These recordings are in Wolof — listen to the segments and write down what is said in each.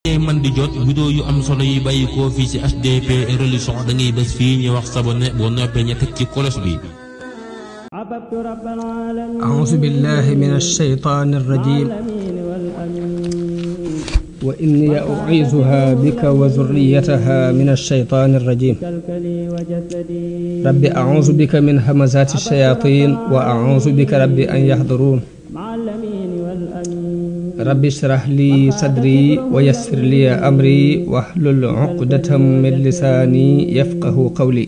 man di jot vidéo yu am solo yi bàyyi ko fii ci HDP Religion da ngay bés fii ñu wax s'abonner boo noppee ñu teg ci cloche bi. أعوذ بالله من الشيطان الرجيم وإني أعيذها بك وذريتها من الشيطان الرجيم رب أعوذ بك من همزات الشياطين وأعوذ بك رب أن يحضرون رب اشرح لي صدري ويسر لي أمري واحلل عقدة من لساني يفقه قولي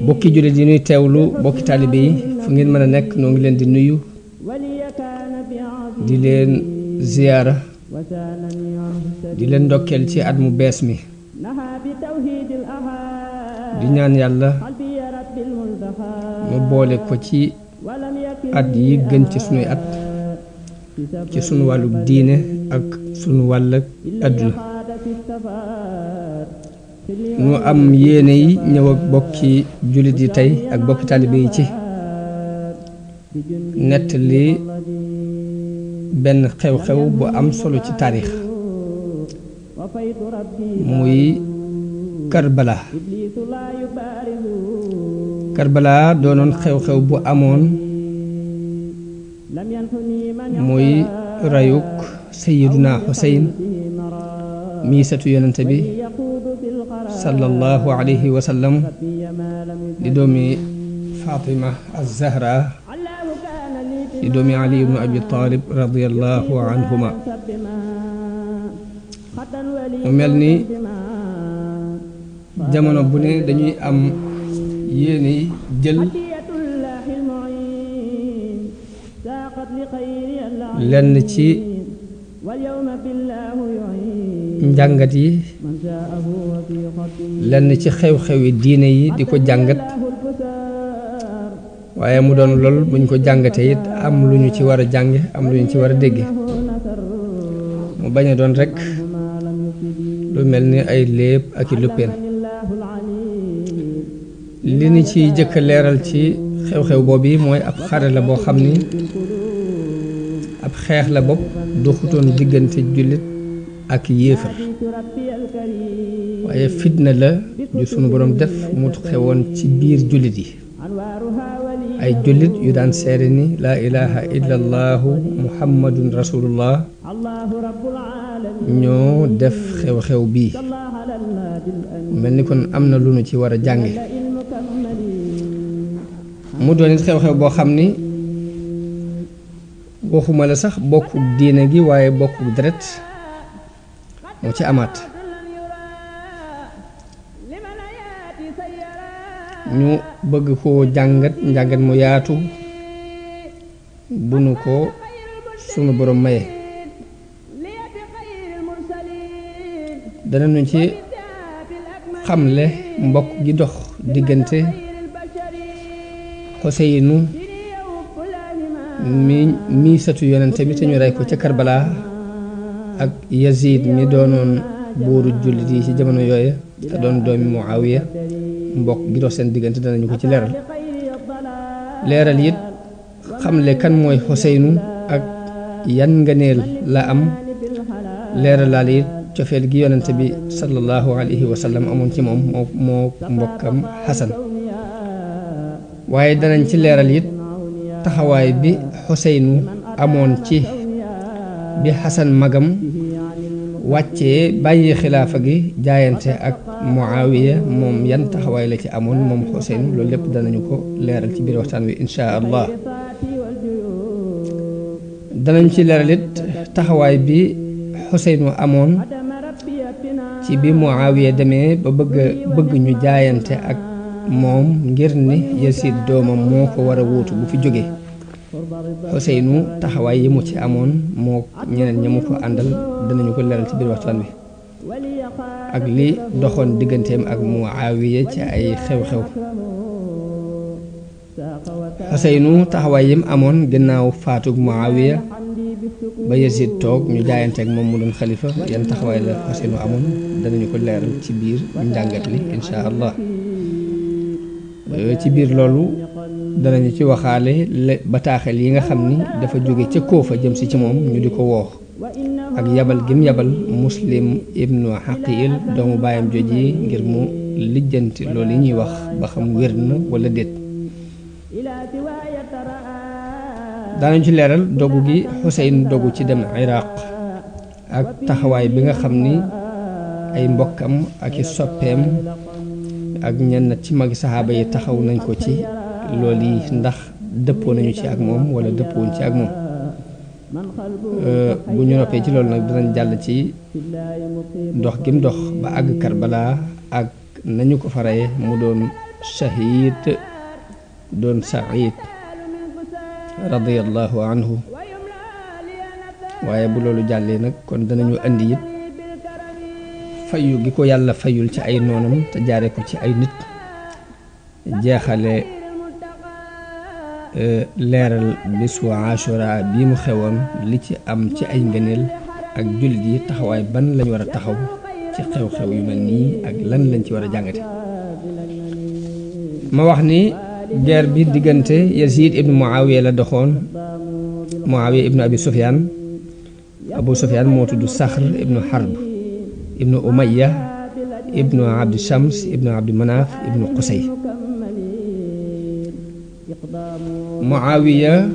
bokki jullit yi ñuy teewlu bokki taalibe yi fu ngeen mën a nekk noo ngi leen di nuyu di leen ziyaara di leen ndokkeel ci at mu bees mi di ñaan yàlla mu boole ko ci at yi gën ci sunuy at ci sunu wàllu diine ak sunu wàll àdduna ñu am yéene yi ñëw ak bokki jullit yi tey ak bokki taalibe yi ci nettali benn xew-xew bu am solo ci taarix muy Karbala doonoon xew-xew bu amoon muy rayuk Sayyiduna Xuseyn mii satu yonente bi sallallahu alayhi wa sallam di doomi Fatima az-Zahra di doomi Ali ibnu Abi Talib radiyallahu anhuma mu mel ni jamono bu ne dañuy am yéene jël lenn ci njàngat yi lenn ci xew-xewi diine yi di ko jàngat waaye mu doon lool buñ ko jàngatee it am lu ñu ci war a jànge am lu ñu ci war a dégge mu bañ a doon rekk lu mel ni ay léeb ak i luppeen li ni ci jëkk leeral ci xew-xew boobu yi mooy ab xare la boo xam ni ab xeex la bopp doxutoon diggante jullit ak yéefar waaye fitna la ju sunu boroom def mu xewoon ci biir jullit yi ay jullit yu daan seede ni laa ilaha illa allahu muhammadun rasulullah ñoo def xew-xew bii mel ni kon am na lu nu ci war a jànge mu doon it xew-xew boo xam ni waxuma la sax bokku diine gi waaye bokku deret moo ci amaat ñu bëgg koo njàngat mu yaatu bu nu ko sunu borom maye danañu ci xamle mbokk gi dox diggante Xuseynu mi satu yonente bi te ñu rey ko ca Karbala ak Yazid mi doonoon buuru jullit yi ci jamono yooye te doon doomi Muawiya mbokk gi dox seen diggante danañu ko ci leeral it xamle kan mooy Xuseynu ak yan ngëneel la am leeralaal it cofeel gi yonente bi sallallahu alayhi wa sallam amoon ci moom moo mbokkam Xasan waaye danañ ci leeral it taxawaay bi Xuseynu amoon ci bi Xasan magam wàccee bàyyi xilaafa gi jaayante ak Muawiya moom yan taxawaay la ci amoon moom Xuseynu loolu lépp danañu ko leeral ci biir waxtaan wi insha allah danañ ci leeral it taxawaay bi Xuseynu amoon ci bi Muawiya demee ba bëgg ñu jaayante ak moom ngir ni Yazid doomam moo ko war a wuutu bu fi jógee Xuseynu taxawaay yi mu ci amoon moo ñeneen ña mu ko àndal danañu ko leeral ci biir waxtaan wi ak li doxoon digganteem ak Muawiya ci ay xew-xew Xuseynu taxawaay yi mu amoon gannaaw faatug Muawiya ba Yazid toog ñu jaayante ak moom mu doon xalifa yan taxawaay la Xuseynu amoon danañu ko leeral ci biir njàngat li insha allah ci biir loolu danañu ci waxaale bataaxel yi nga xam ni dafa jóge ca Koofa jëm si ci moom ñu di ko woo ak yabal gim yabal Muslim ibnu Xaqil doomu baayam jooji ngir mu lijjanti loolu yi ñuy wax ba xam wér na wala déet. daanañ ci leeral dogu gi Xuseyn dogu ci dem Iraq ak taxawaay bi nga xam ni ay mbokkam ak i soppeem ak ñenn ci magi saxaaba yi taxaw nañ ko ci loolu yi ndax dëppoo nañu ci ak moom wala dëppoowuñ ci ak moom. bu ñu noppee ci loolu nag dinañ jàll ci dox gim dox ba àgg Karbala ak nañu ko faree mu doon shahid doon saïd radiyallahu anhu. waaye bu loolu jàllee nag kon danañu andi it fayu gi ko yàlla fayul ci ay noonam te jaare ko ci ay nit jeexale leeral bisu Ashura bii mu xewoon li ci am ci ay ngëneel ak jullit yi taxawaay ban lañ war a taxaw ci xew-xew yu mel nii ak lan lañ ci war a jàngate. ma wax ni guerre bi diggante Yazid ibnu Muawiya la doxoon. Muawiya ibnu Abi Sufyaan Abu Sufyaan moo tudd Saxr ibnu Harb ibnu Umayya ibnu Abdi Shams ibnu Abdi Manaaf ibnu Qusay. Muawiya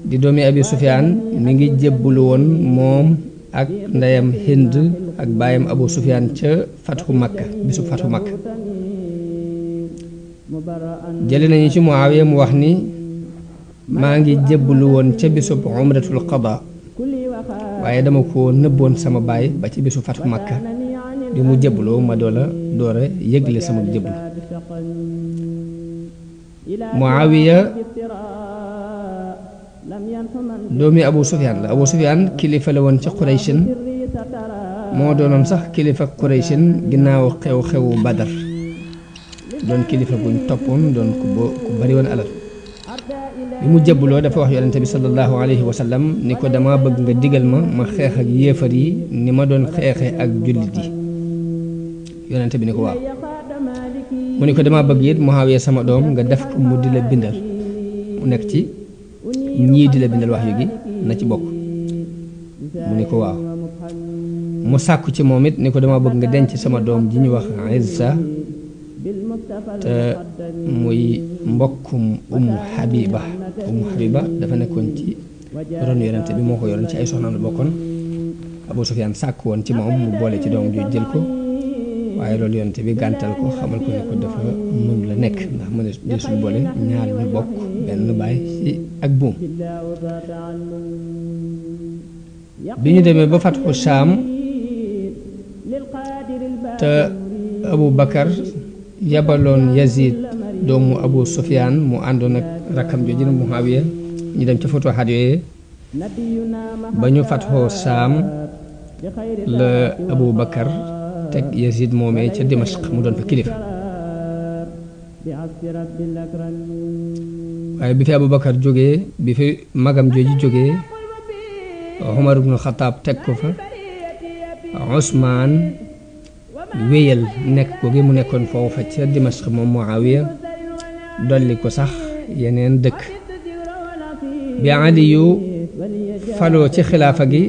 di doomi Abi Sufyaan mi ngi jébbulu woon moom ak ndeyam Hind ak baayam Abu Sufyaan ca fatxu Makka bisu fatxu Makka. jële nañu ci Muawiya mu wax ni maa ngi jébbulu woon ca bisub umratul qada waaye dama ko nëbboon sama baay ba ci bisu fatxu Makka bi mu jébbuloo ma doora yëgle sama jébbulu. Muawiya doomi Abu Sufyaan la. Abu Sufyaan kilifa la woon ci Qurayshin moo doonoon sax kilifa Qurayshin ginnaaw xew-xewu Badar doon kilifa buñ toppoon doon ku bari woon alal. bi mu jébbuloo dafa wax yonente bi sallallahu alayhi wa sallam ni ko dama bëgg nga digal ma xeex ak yéefar yi ni ma doon xeexe ak jullit yi. yonente bi ni ko waaw. mu ni ko dama bëgg it Muawiya sama doom nga def ko mu di la bindal mu nekk ci ñii di la bindal wax yu gi na ci bokk. mu ni ko waaw. mu sàkku ci moom it ni ko dama bëgg nga denc sama doom ji ñu wax Izza te muy mbokkum Ummu Habiba dafa nekkoon ci ron yonente bi moo ko yoroon ci ay soxnaam la bokkoon. Abu Sufyaan sàkk woon ci moom mu boole ci doom ju jël ko waaye loolu yonente bi gàntal ko xamal ko ne ko dafa mën la nekk ndax mën a desul boole ñaar ñu bokk benn baay ci ak buum. bi ñu demee ba fatxu Shaam te Abu Bakar yabaloon Yazid doomu Abu Sufyaan mu àndoon ak rakkam jooju na Muawiya ñu dem ca futuhaat yooyu ba ñu fatxoo Shaam la Abu Bakar teg Yazid moomee ca Dimashq mu doon fa kilifa. waaye bi fi Abu Bakar jógee bi fi magam jooju jógee Umar ibnu Xataab teg ko fa. Usmaan wéyal nekk ko gi mu nekkoon foofa ca Dimashq moom Muawiya dolli ko sax yeneen dëkk. bi Aliyu faloo ci xilaafa gi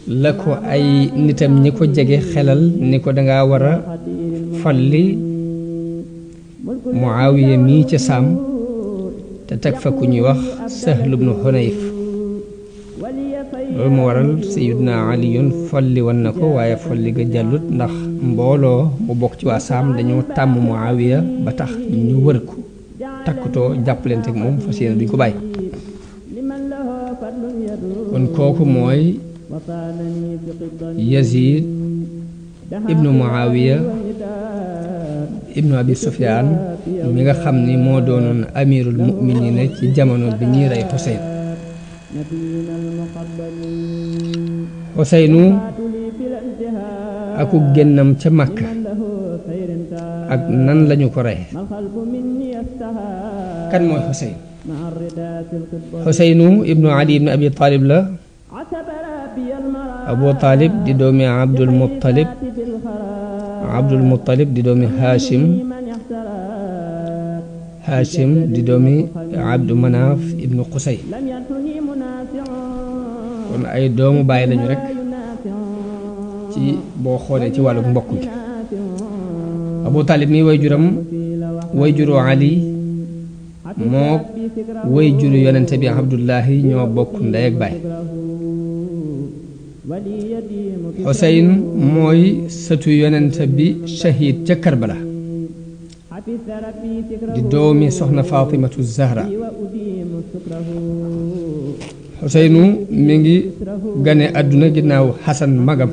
la ko ay nitam ñi ko jege xelal ni ko danga war a folli Muawiya mii ca Saam te teg fa ku ñuy wax Sahl ibnu Hunayf. loolu moo waral Sayyiduna Aliyun folli woon na ko waaye folli ga jàllut ndax mbooloo mu bokk ci waa Saam dañoo tàmm Muawiya ba tax ñu wër ko takkutoo jàppalante ak moom fas yéene duñ ko bàyyi. kon kooku mooy Yazid ibnu Muawiya ibnu Abi Sufyaan mi nga xam ni moo doonoon amirul mu'miniina ci jamono bi ñuy rey Xuseyn. Xuseynu aku génnam ca Makka ak nan lañu ko rey. kan mooy Xuseyn? Xuseynu ibnu Ali ibnu Abi Talib la. Abu Talib di doomi Abdul Muttalib di doomi Hashim di doomi Abdu Manaaf ibnu Qusay. kon ay doomu baay lañu rek ci boo xoolee ci wàllu mbokk gi Abu Talib mi way juru Ali moo way juru yonente bi Abdullahi ñoo bokk ndey ak baay Xuseyn mooy sëtu yonente bi shahid ca Karbala di doomi soxna Fatimatu Zahra Xuseynu mi ngi gane àdduna ginnaaw Xasan magam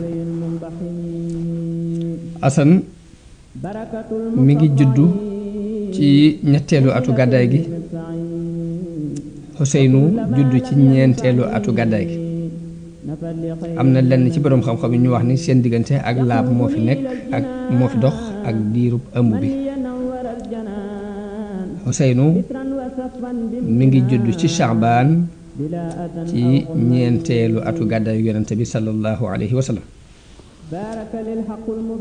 Xasan mi ngi juddu ci ñetteelu atu gàddaay gi Xuseynu juddu ci ñeenteelu atu gàddaay gi am na lenn ci boroom xam-xam yi ñu wax ni seen diggante ak laab moo fi nekk ak moo fi dox ak diirub ëmb bi Xuseynu mi ngi juddu ci Shaabaan ci ñeenteelu atu gàddaayu yonente bi sallallahu alayhi wa sallam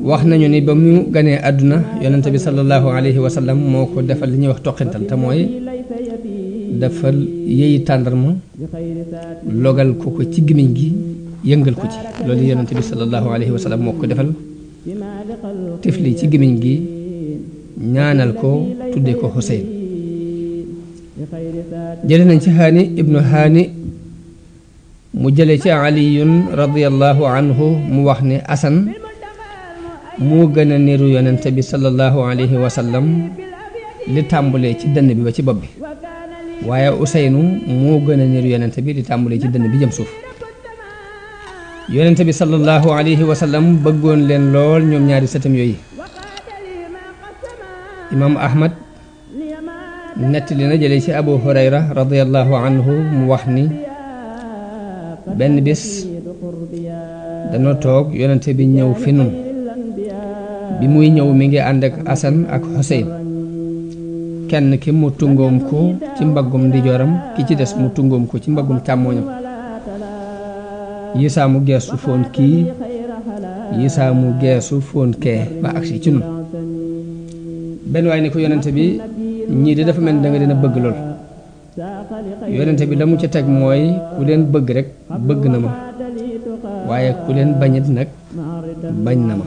wax nañu ni ba mu ganee àdduna yonente bi sallallahu alayhi wa sallam moo ko defal li ñuy wax toqintal te mooy defal yéyi tàndarma logal ko ci gémmiñ gi yëngal ko ci loolu yonente bi sallallahu alayhi wa sallam moo ko defal tifli ci gémmiñ gi ñaanal ko tudde ko Xuseyn jële nañ ci Haani ibnu Haani mu jële ci Aliyun radiyallahu anhu mu wax ne Asan moo gën a niru yonente bi sallallahu alayhi wa sallam li tàmbulee ci dënn bi ba ci bopp bi waaye Useynu moo gën a niru yonente bi li tàmbulee ci dënn bi jëm suuf yonente bi sallallahu alayhi wa sallam bëggoon leen lool ñoom ñaari sëtam yooyu imaam Ahmad nettali na jële ci Abu Hurayra radiyallahu anhu mu wax ni benn bis danoo toog yonente bi ñëw fi nun bi muy ñëw mi ngi ànd ak Asan ak Xuseyn kenn ki mu tungoom ko ci mbaggum ndijooram ki ci des mu tungoom ko ci mbaggum càmmooñam yisaa mu geesu foon kii yisaa mu geesu foon kee ba agsi ci nun benn waay ni ko yonente bi ñii de dafa mel ni da nga leen a bëgg lool yonente bi la mu ca teg mooy ku leen bëgg rek bëgg na ma waaye ku leen bañit nag bañ na ma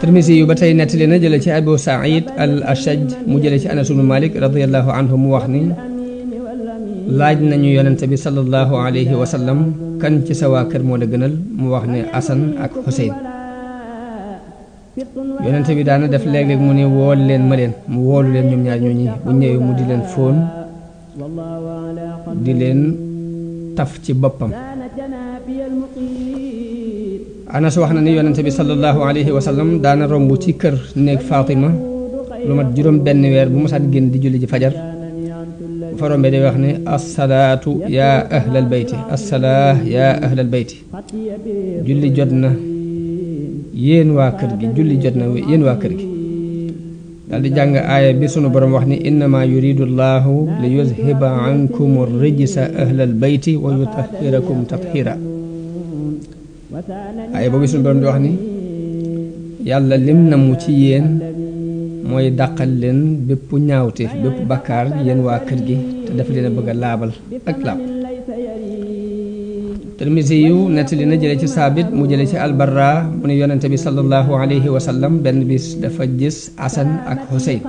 Tirmisi yu ba tey nettali na jële ci Abu Saïd al Ashaj mu jële ci Anas ibnu Malik radiyallahu anhu mu wax ni laaj nañu yonente bi sallallahu alayhi wa sallam kan ci sa waa kër moo la gënal mu wax ne Asan ak Xuseyn yonente bi daana def léeg-léeg mu ne wool leen ma leen mu woolu leen ñoom ñaar ñooñi bu ñëwee mu di leen fóon di leen taf ci boppam Anas wax na ni yonente bi sallallahu alayhi wa sallam daana romb ci kër néeg Fatima lu mat juróom benn weer bu mosaan génn di julli ji fajar bu fa rombee day wax ne assalaatu yaa ahlal bayti assalaa yaa ahlal bayti julli jot na yéen waa kër gi julli jot na yéen waa kër gi daal di jàng aaya bi sunu borom wax ni innama yuridu llahu li yuzhiba ankum rijsa ahlal bayti wa yutahhirakum tathira aaya boobu sunu borom di wax ni yàlla lim na mu ci yéen mooy dàqal leen bépp ñaawte bépp bakkaar yéen waa kër gi te dafa leen a bëgg a laabal ak laab Tirmisi yu nettali na jële ci Saabit mu jële ci Albarra mu ne yonente bi sallallahu alayhi wa sallam benn bis dafa gis Asan ak Xuseyn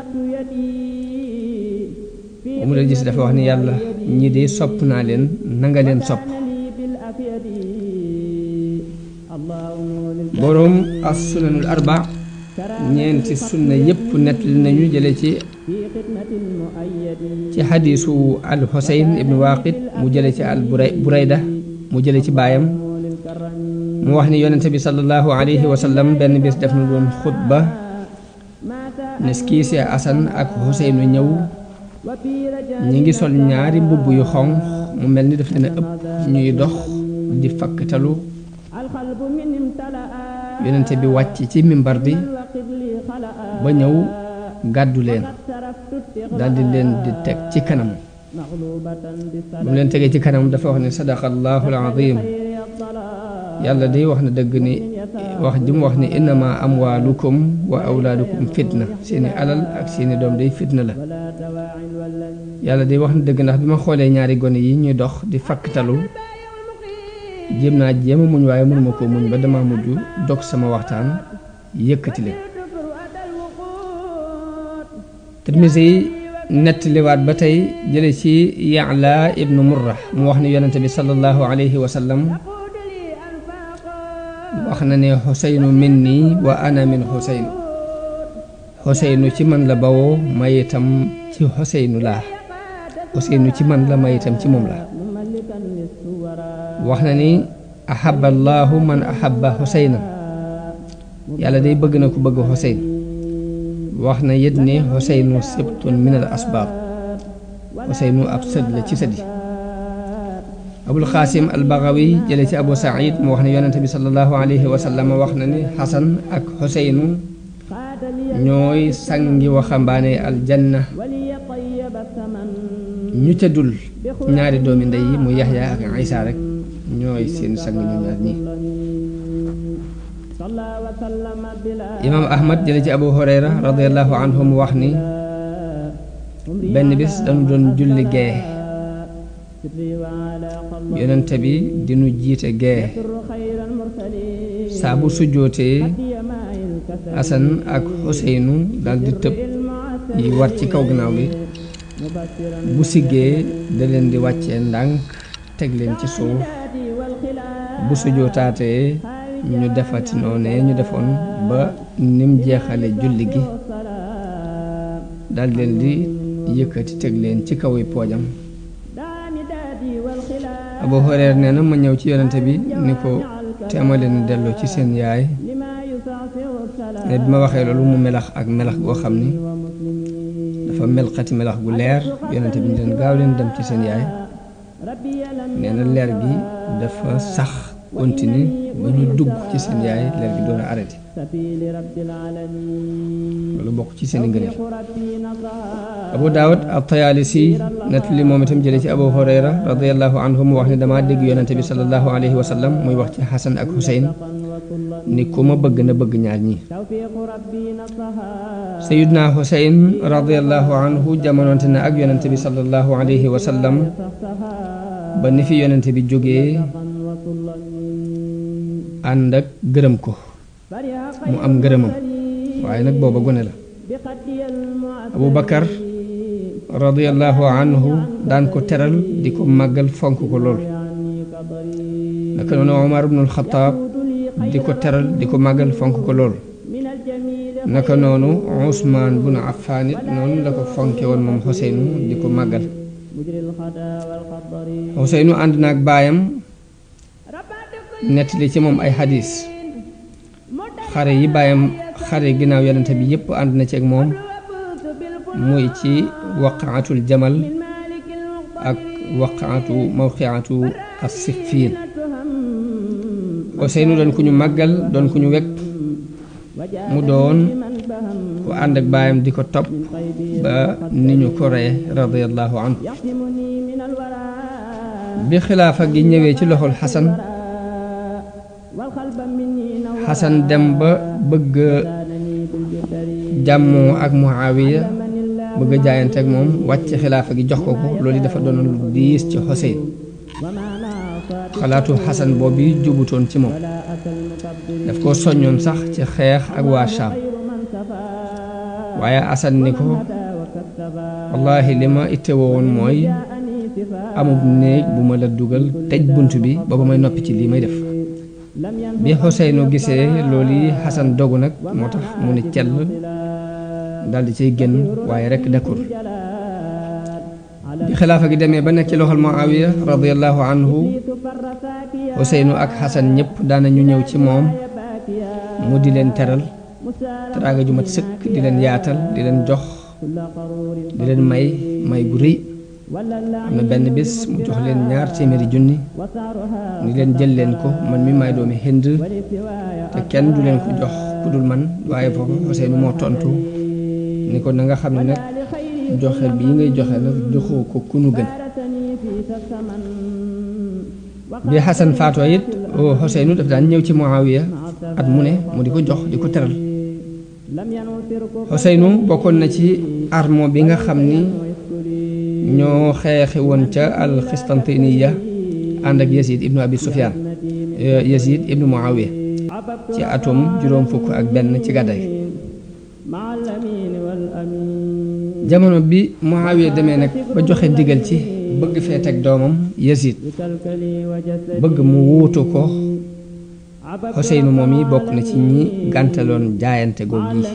mu leen gis dafa wax ni yàlla ñii de sopp naa leen nanga leen sopp boroom as sunanul arba ñeenti sunna yépp nettali nañu jële ci xadiisu al Xuseyn ibnu Waaqid mu jële ci al Burayda mu jële ci baayam mu wax ni yonente bi sallallahu alayhi wa sallam benn bis def na doon xutba nes kii see Asan ak Xuseynu ñëw ñi ngi sol ñaari mbubb yu xonq mu mel ni daf leen a ëpp ñuy dox di fakktalu yonente bi wàcc ci mimbar bi ba ñëw gàddu leen daldi leen di teg ci kanam bu mu leen tegee ci kanam dafa wax ne sadaqallahu alazim yàlla day wax na dëgg ni wax ji mu wax ni innama amwaalukum wa awlaadukum fitna seeni alal ak seeni doom day fitna la yàlla day wax na dëgg ndax bi ma xoolee ñaari gone yi ñuy dox di fakktalu jéem naa jéema muñ waaye mënuma ko muñ ba dama mujj dog sama waxtaan yëkkati leen Tirmisi nettaliwaat ba tey jële ci Ya'la ibnu Murra mu wax ne yonente bi sallallahu alayhi wa sallam wax na ne Xuseynu minni wa ana min Xuseyn Xuseynu ci man la bawoo may itam ci Xuseynu laa Xuseynu ci man la may itam ci moom la wax na ni ahabba allahu man ahabba Xuseyna yàlla day bëgg na ku bëgg Xuseyn wax na yit ni Xuseynu sibtun min al asbaab Xuseynu ab sët la ci sët yi Abul Xaasim al Bagawi jële ci Abu Saïd mu wax ne yonente bi sallallahu alayhi wa sallam wax na ni Xasan ak Xuseynu ñooy sangi waxambaane aljanna ñu ca dul ñaari doomi ndey yi mu Yaxya ak Isa rek ñooy seen sang ñu ñaar ñi imaam Ahmad jële ci Abu Hurayra radiyallahu anhu mu wax ni benn bis dañu doon julli gee yonente bi dinu jiite gee saa bu sujjootee Asan ak Xuseynu daldi tëb yi war ci kaw gannaaw gi bu siggee da leen di wàccee ndànk teg leen ci suuf bu sujjootaatee ñu defati noonee ñu defoon ba nim jeexale julli gi dal leen di yëkkati teg leen ci kaw yi poojam Abu Hurayra nee na ma ñëw ci yonente bi ni ko teema leen delloo ci seen yaay ne bi ma waxee loolu mu melax ak melax goo xam ni dafa melxati melax gu leer yonente bi ni leen gaaw leen dem ci seen yaay nee na leer gi dafa sax continue ba ñu dugg ci seen yaay leer gi doon a arrêté loolu bokk ci seen i ngëneel Abu Daawud at-Tayaalisi nettali moom itam jële ci Abu Hurayra radiyallahu anhu mu wax ne damaa dégg yonente bi sallallahu alayhi wa sallam muy wax ci Xasan ak Xuseyn ni ku ma bëgg na bëgg ñaar ñi Sayyidna Xuseyn radiyallahu anhu jamonoonte na ak yonente bi sallallahu alayhi wa sallam ba ni fi yonente bi jógee ànd ak gërëm ko mu am ngërëmam waaye nag booba gone la Abu Bakar radiyallahu anhu daan ko teral di ko màggal fonk ko lool naka noonu Omar ibnul Xataab di ko teral di ko màggal fonk ko lool naka noonu Usmaan bun Affaan it noonu la ko fonke woon moom Xuseynu di ko màggal Xuseynu ànd na ak baayam nettali ci moom ay xadiis xare yi baayam xare ginnaaw yonente bi yépp ànd na ci ak moom muy ci waqaatul jamal ak waqaatu mawqiatu as-Siffiin Xuseynu doon ku ñu màggal doon ku ñu wekk mu doon ku ànd ak baayam di ko topp ba ni ñu ko reye radiyallahu anhu bi xilaafa gi ñëwee ci loxol Xasan dem ba bëgg jàmmoo ak Muawiya bëgg jaayante ak moom wàcc xilaafa gi jox ko ko loolu dafa doon lu diis ci Xuseyn xalaatu Xasan boobu jubutoon ci moom daf ko soññoon sax ci xeex ak waa Shaam waaye Xasan ni ko wallaahi li ma ittewoo woon mooy amub néeg bu ma la dugal tëj bunt bi ba ba may noppi ci lii may def bi Xuseynu gisee loolu yi Xasan dogu nag moo tax mu ne cell daldi cay génn waaye rekk dakkul bi xilaafa gi demee ba nekk ci loxol Muawiya radiyallahu anhu Xuseynu ak Xasan ñëpp daana ñu ñëw ci moom mu di leen teral teraanga ju mat sëkk di leen yaatal di leen jox di leen may bu rëy am na benn bis mu jox leen 200 junni ni leen jël leen ko man mi may doomi Hind te kenn du leen ko jox ku dul man waaye foofu Xuseynu moo tontu ni ko na nga xam ne nag joxe bii ngay joxe nag joxoo ko ku nu gën bi Xasan faatoo it Xuseynu daf daan ñëw ci Muawiya at mu ne mu di ko jox di ko teral. Xuseynu bokkoon na ci armo bi nga xam ni ñoo xeexi woon ca al-Xistantiniya ànd ak Yazid ibnu Abi Sufyaan Yazid ibnu Muawiya ci atum 61 ci gàddaay. jamono bi Muawiya demee nag ba joxe ndigal ci bëgg fee teg doomam Yazid bëgg mu wuutu ko, Xuseynu moom yi bokk na ci ñi gàntaloon jaayante googu yi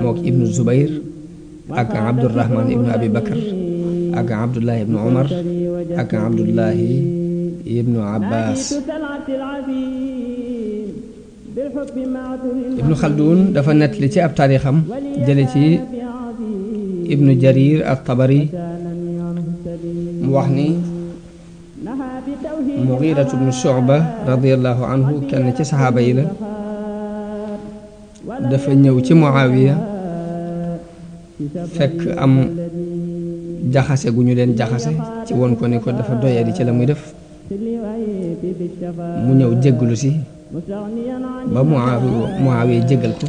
mook ibnu Zubayr ak Abdurrahman ibnu Abi Bakar ak Abdullahi ibnu Umar ak Abdullahi ibnu Abbas. Ibnu Xaldun dafa nettali ci ab taarixam jële ci ibnu Jarir at-Tabari mu wax ni Mughiratu bnu Shu'ba radiyallahu anhu kenn ci saxaaba yi la, dafa ñëw ci Muawiya fekk am jaxase gu ñu leen jaxase ci woon ko ni ko dafa doyadi ci la muy def, mu ñëw jéggalu si ba Muawiya jéggal ko,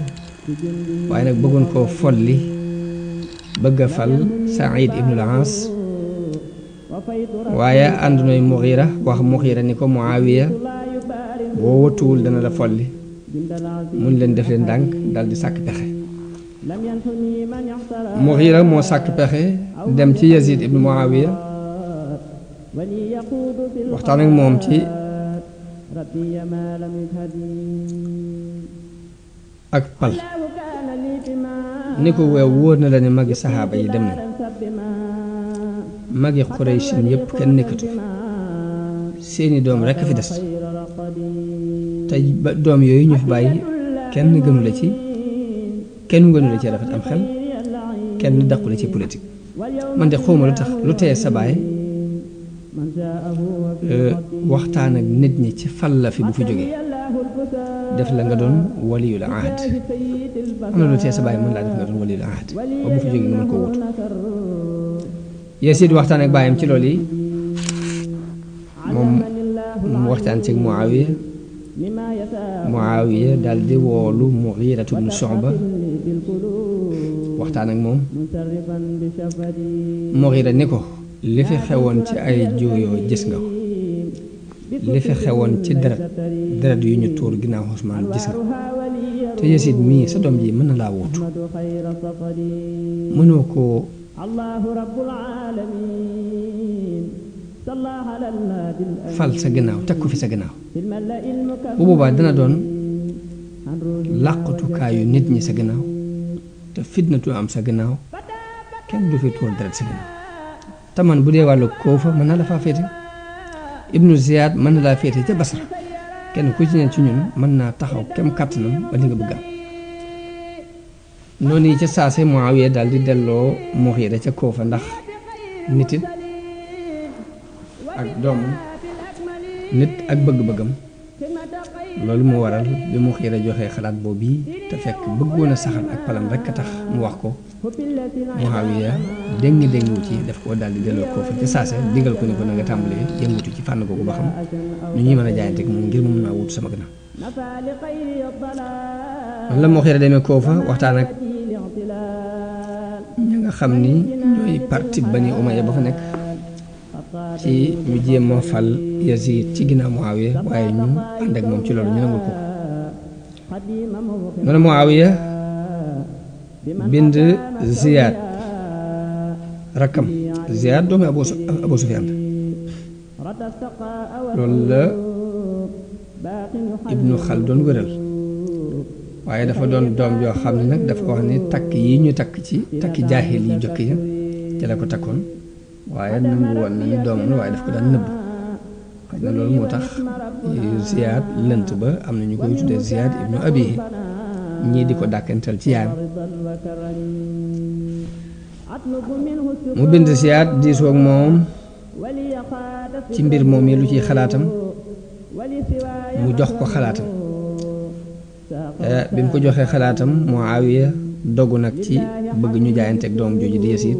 waaye nag bëggoon koo folli bëgg a fal Saïd ibnul Aas, waaye ànd nooy Mughira wax Mughira ni ko Muawiya boo wëttuwul dana la folli, mun leen def leen ndànk dal di sàkk pexe. Mughira moo sàkk pexe dem ci Yazid ibnu Muawiya waxtaan ak moom ci ak pal ni ko weew wóor na la ne magi saxaaba yi dem na, magi Quraysin yépp kenn nekkatu seeni doom rekk fi des, te ba doom yooyu ñu fi bàyyi kenn gënu la ci rafet am xel, kenn daqu la ci politique. man de xawma lu tax lu tee sa baay waxtaan ak nit ñi ci fal la fi bu fi jógee def la nga doon waliyul ahad. am na lu tee sa baay mën laa def nga doon waliyul ahad ba bu fi jógee nga mën koo wutu. Yazid waxtaan ak baayam ci loolu yi moom mu waxtaan ci Muawiya daal di woolu Mughiratu bnu Shu'ba waxtaan ak moom. Mughira ni ko li fi xewoon ci ay jooyoo gis nga ko, li fi xewoon ci deret yu ñu tuur ginnaaw Usmaan gis nga ko, te Yazid mii sa doom ji mën na laa wuutu, mënoo koo fal sa gannaaw teg ko fi sa gannaaw, bu boobaa dana doon làqutukaayu nit ñi sa gannaaw, te fitnatu am sa gannaaw, kenn du fi tuur deret sa gannaaw. te man bu dee wàllu Koofa mën na la faa féete, Ibnu Ziyad mën na laa féete ca Basra, kenn ku ci ne ci ñun mën naa taxaw kem kàttanam ba li nga bëgg am. noonu yi ca saase Muawiya daal di delloo Mughira ca Koofa, ndax nit it ak doomam nit ak bëgg-bëggam. loolu moo waral bi Mughira joxee xalaat boobu yi te fekk bëggoon a saxal ak palam rekk a tax mu wax ko, Muawiya déngi ci def ko daal di delloo Koofa ca saase, digal ko ni ko na nga tàmbalee yëngutu ci fànn googu ba xam ñu ñuy mën a jaayante ak moom ngir mu mën naa wut sama gannaaw. man la Mughira demee Koofa waxtaan ak ñi nga xam ni ñooy parti Bani Umayya ba fa nekk ci ñu jéem a fal Yazid ci ginnaaw Muawiya, waaye ñu ànd ak moom ci loolu ñu nangul ko. noonu Muawiya bind Ziyad rakkam, Ziyad doomi Abu Sufyaan, loolu la Ibnu Xaldun wéral, waaye dafa doon doom joo xam ne nag dafa wax ni takk yi ñu takk ci takki jaahil yi jokk ya ci la ko takkoon, waaye nangu woon na ni doomam la, waaye daf ko daan nëbb. xëy na loolu moo tax Ziyad lënt ba am na ñu koy tuddee Ziyad ibnu Abihi, ñii di ko dàkkantal ci yaayam. mu bind Ziyad diisoo ak moom ci mbir moom yi lu ciy xalaatam, mu jox ko xalaatam. bi mu ko joxee xalaatam Muawiya dogu nag ci bëgg ñu jaayanteeg doom jooju di Yazid,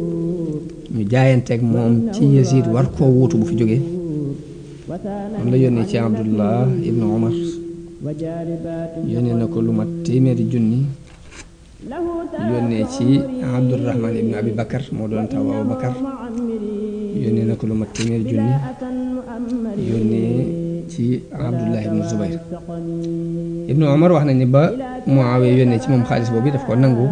ñu jaayanteeg moom ci Yazid war koo wuutu bu fi jógee, moom la yónnee ci Abdullah ibnu Umar yónnee na ko lu mat téeméeri junni yónnee ci Abdurrahman ibnu Abi Bakar moo doon taw Abu Bakar yónnee na ko lu mat téeméeri junni yónnee ci Abdullah ibnu Zubayr ibnu Umar wax nañ ni ba Muawiya yónnee ci moom xaalis boobu daf ko nangu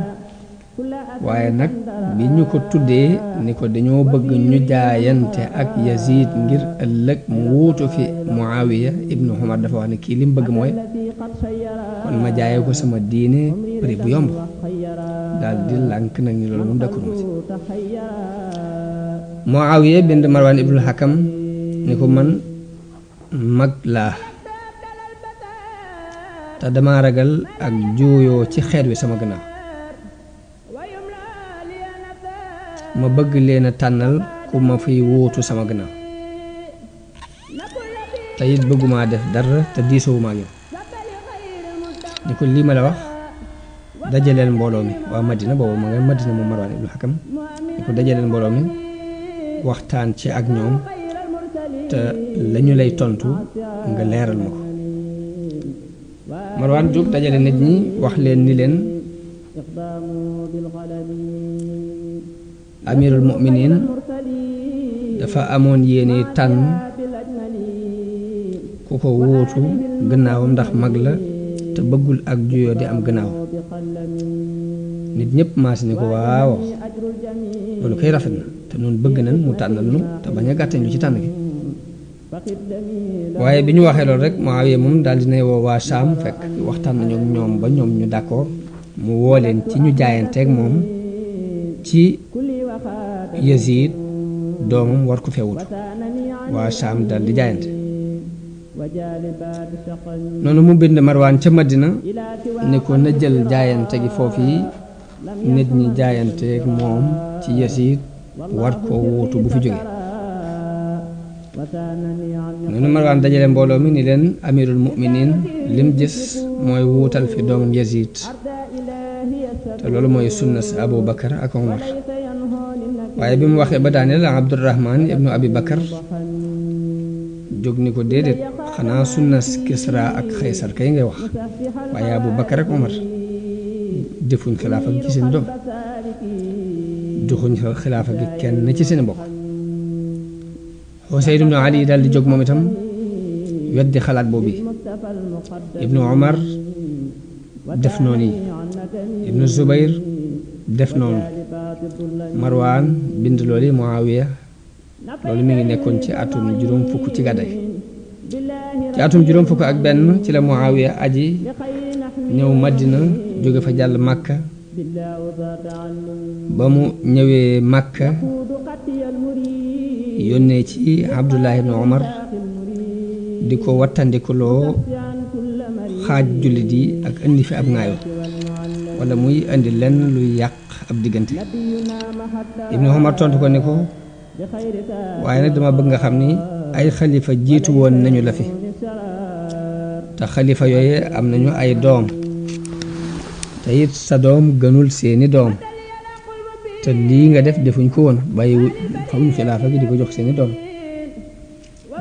waaye nag bi ñu ko tuddee ni ko dañoo bëgg ñu jaayante ak Yazid ngir ëllëg mu wuutu fi Muawiya ibnu Umar dafa wax ne kii li mu bëgg mooy kon ma jaayee ko sama diine prix bu yomb daal di lànk nag ni loolu moom dakkuruma ci Muawiya bind Marwan ibnul Hakam ni ko man mag laa te dama ragal ak juuyoo ci xeet wi sama gannaaw ma bëgg leen a tànnal ku ma fiy wuutu sama gannaaw te it bëgguma def dara te diisoowuma ak yow ni ko lii ma la wax dajaleel mbooloo mi waa Madina boobu ma nga Madina moom Marwan ibnul Hakam ni ko dajaleel mbooloo mi waxtaan ci ak ñoom te lañu lay tontu nga leeral ma ko Marwan jóg dajale nit ñi wax leen ni leen amirul mu'minin dafa amoon yéene tànn ku ko wuutu gannaawam ndax mag la te bëggul ak juyoo di am gannaaw nit ñëpp maas ni ko waaw loolu koy rafet na te noonu bëgg nañ mu tànnal nu te bañ a gàttañ lu ci tànn gi waaye bi ñu waxee loolu rek Muawiya moom daal dinay woo waa Saam fekk waxtaan nañu ak ñoom ba ñoom ñu d'accord mu woo leen ci ñu jaayanteeg moom ci Yazid doomam war ko fee wutu waa Saam daal di jaayante noonu mu bind Marwaan ca Madina ni ko na jël jaayante gi foofu yi nit ñi jaayanteeg moom ci Yazid war koo wuutu bu fi jógee noonu Marwaan dajale mbooloo mi ni leen amirul mu'minin lim gis mooy wuutal fi doomam Yazid te loolu mooy sunna si Abu Bakar ak Omar waaye bi mu waxee ba daaneel Abdurrahman ibnu Abi Bakar jóg ni ko déedéet xanaa sunna si Kisra ak Xaysar kay ngay wax waaye Abu Bakar ak Omar defuñ xilaafa gi ci seen doom joxuñ xilaafa gi kenn ci seen mbokk Husayn ibnu Ali daal di jóg moom itam weddi xalaat boobu ibnu Omar def noonu yi ibnu Zubayr def noonu Marwaan bind loolu Muawiya loolu mi ngi nekkoon ci atum juróom fukk ci gàdday ci atum juróom fukk ak benn ci la Muawiya aji ñëw Madina jóge fa jàll Makka ba mu ñëwee Makka yónnee ci Abdullah ibn Umar di ko wattandikuloo xaaj jullit yi ak indi fi ab ŋaayo wala muy indi lenn luy yàq ab diggante ibnu Umar tontu ko ni ko waaye nag dama bëgg nga xam ni ay xalifa jiitu woon nañu la fi te xalifa yooye am nañu ay doom te it sa doom gënul seeni doom te lii nga def defuñ ko woon bàyyi xamuñ xilaafa gi di ko jox seeni doom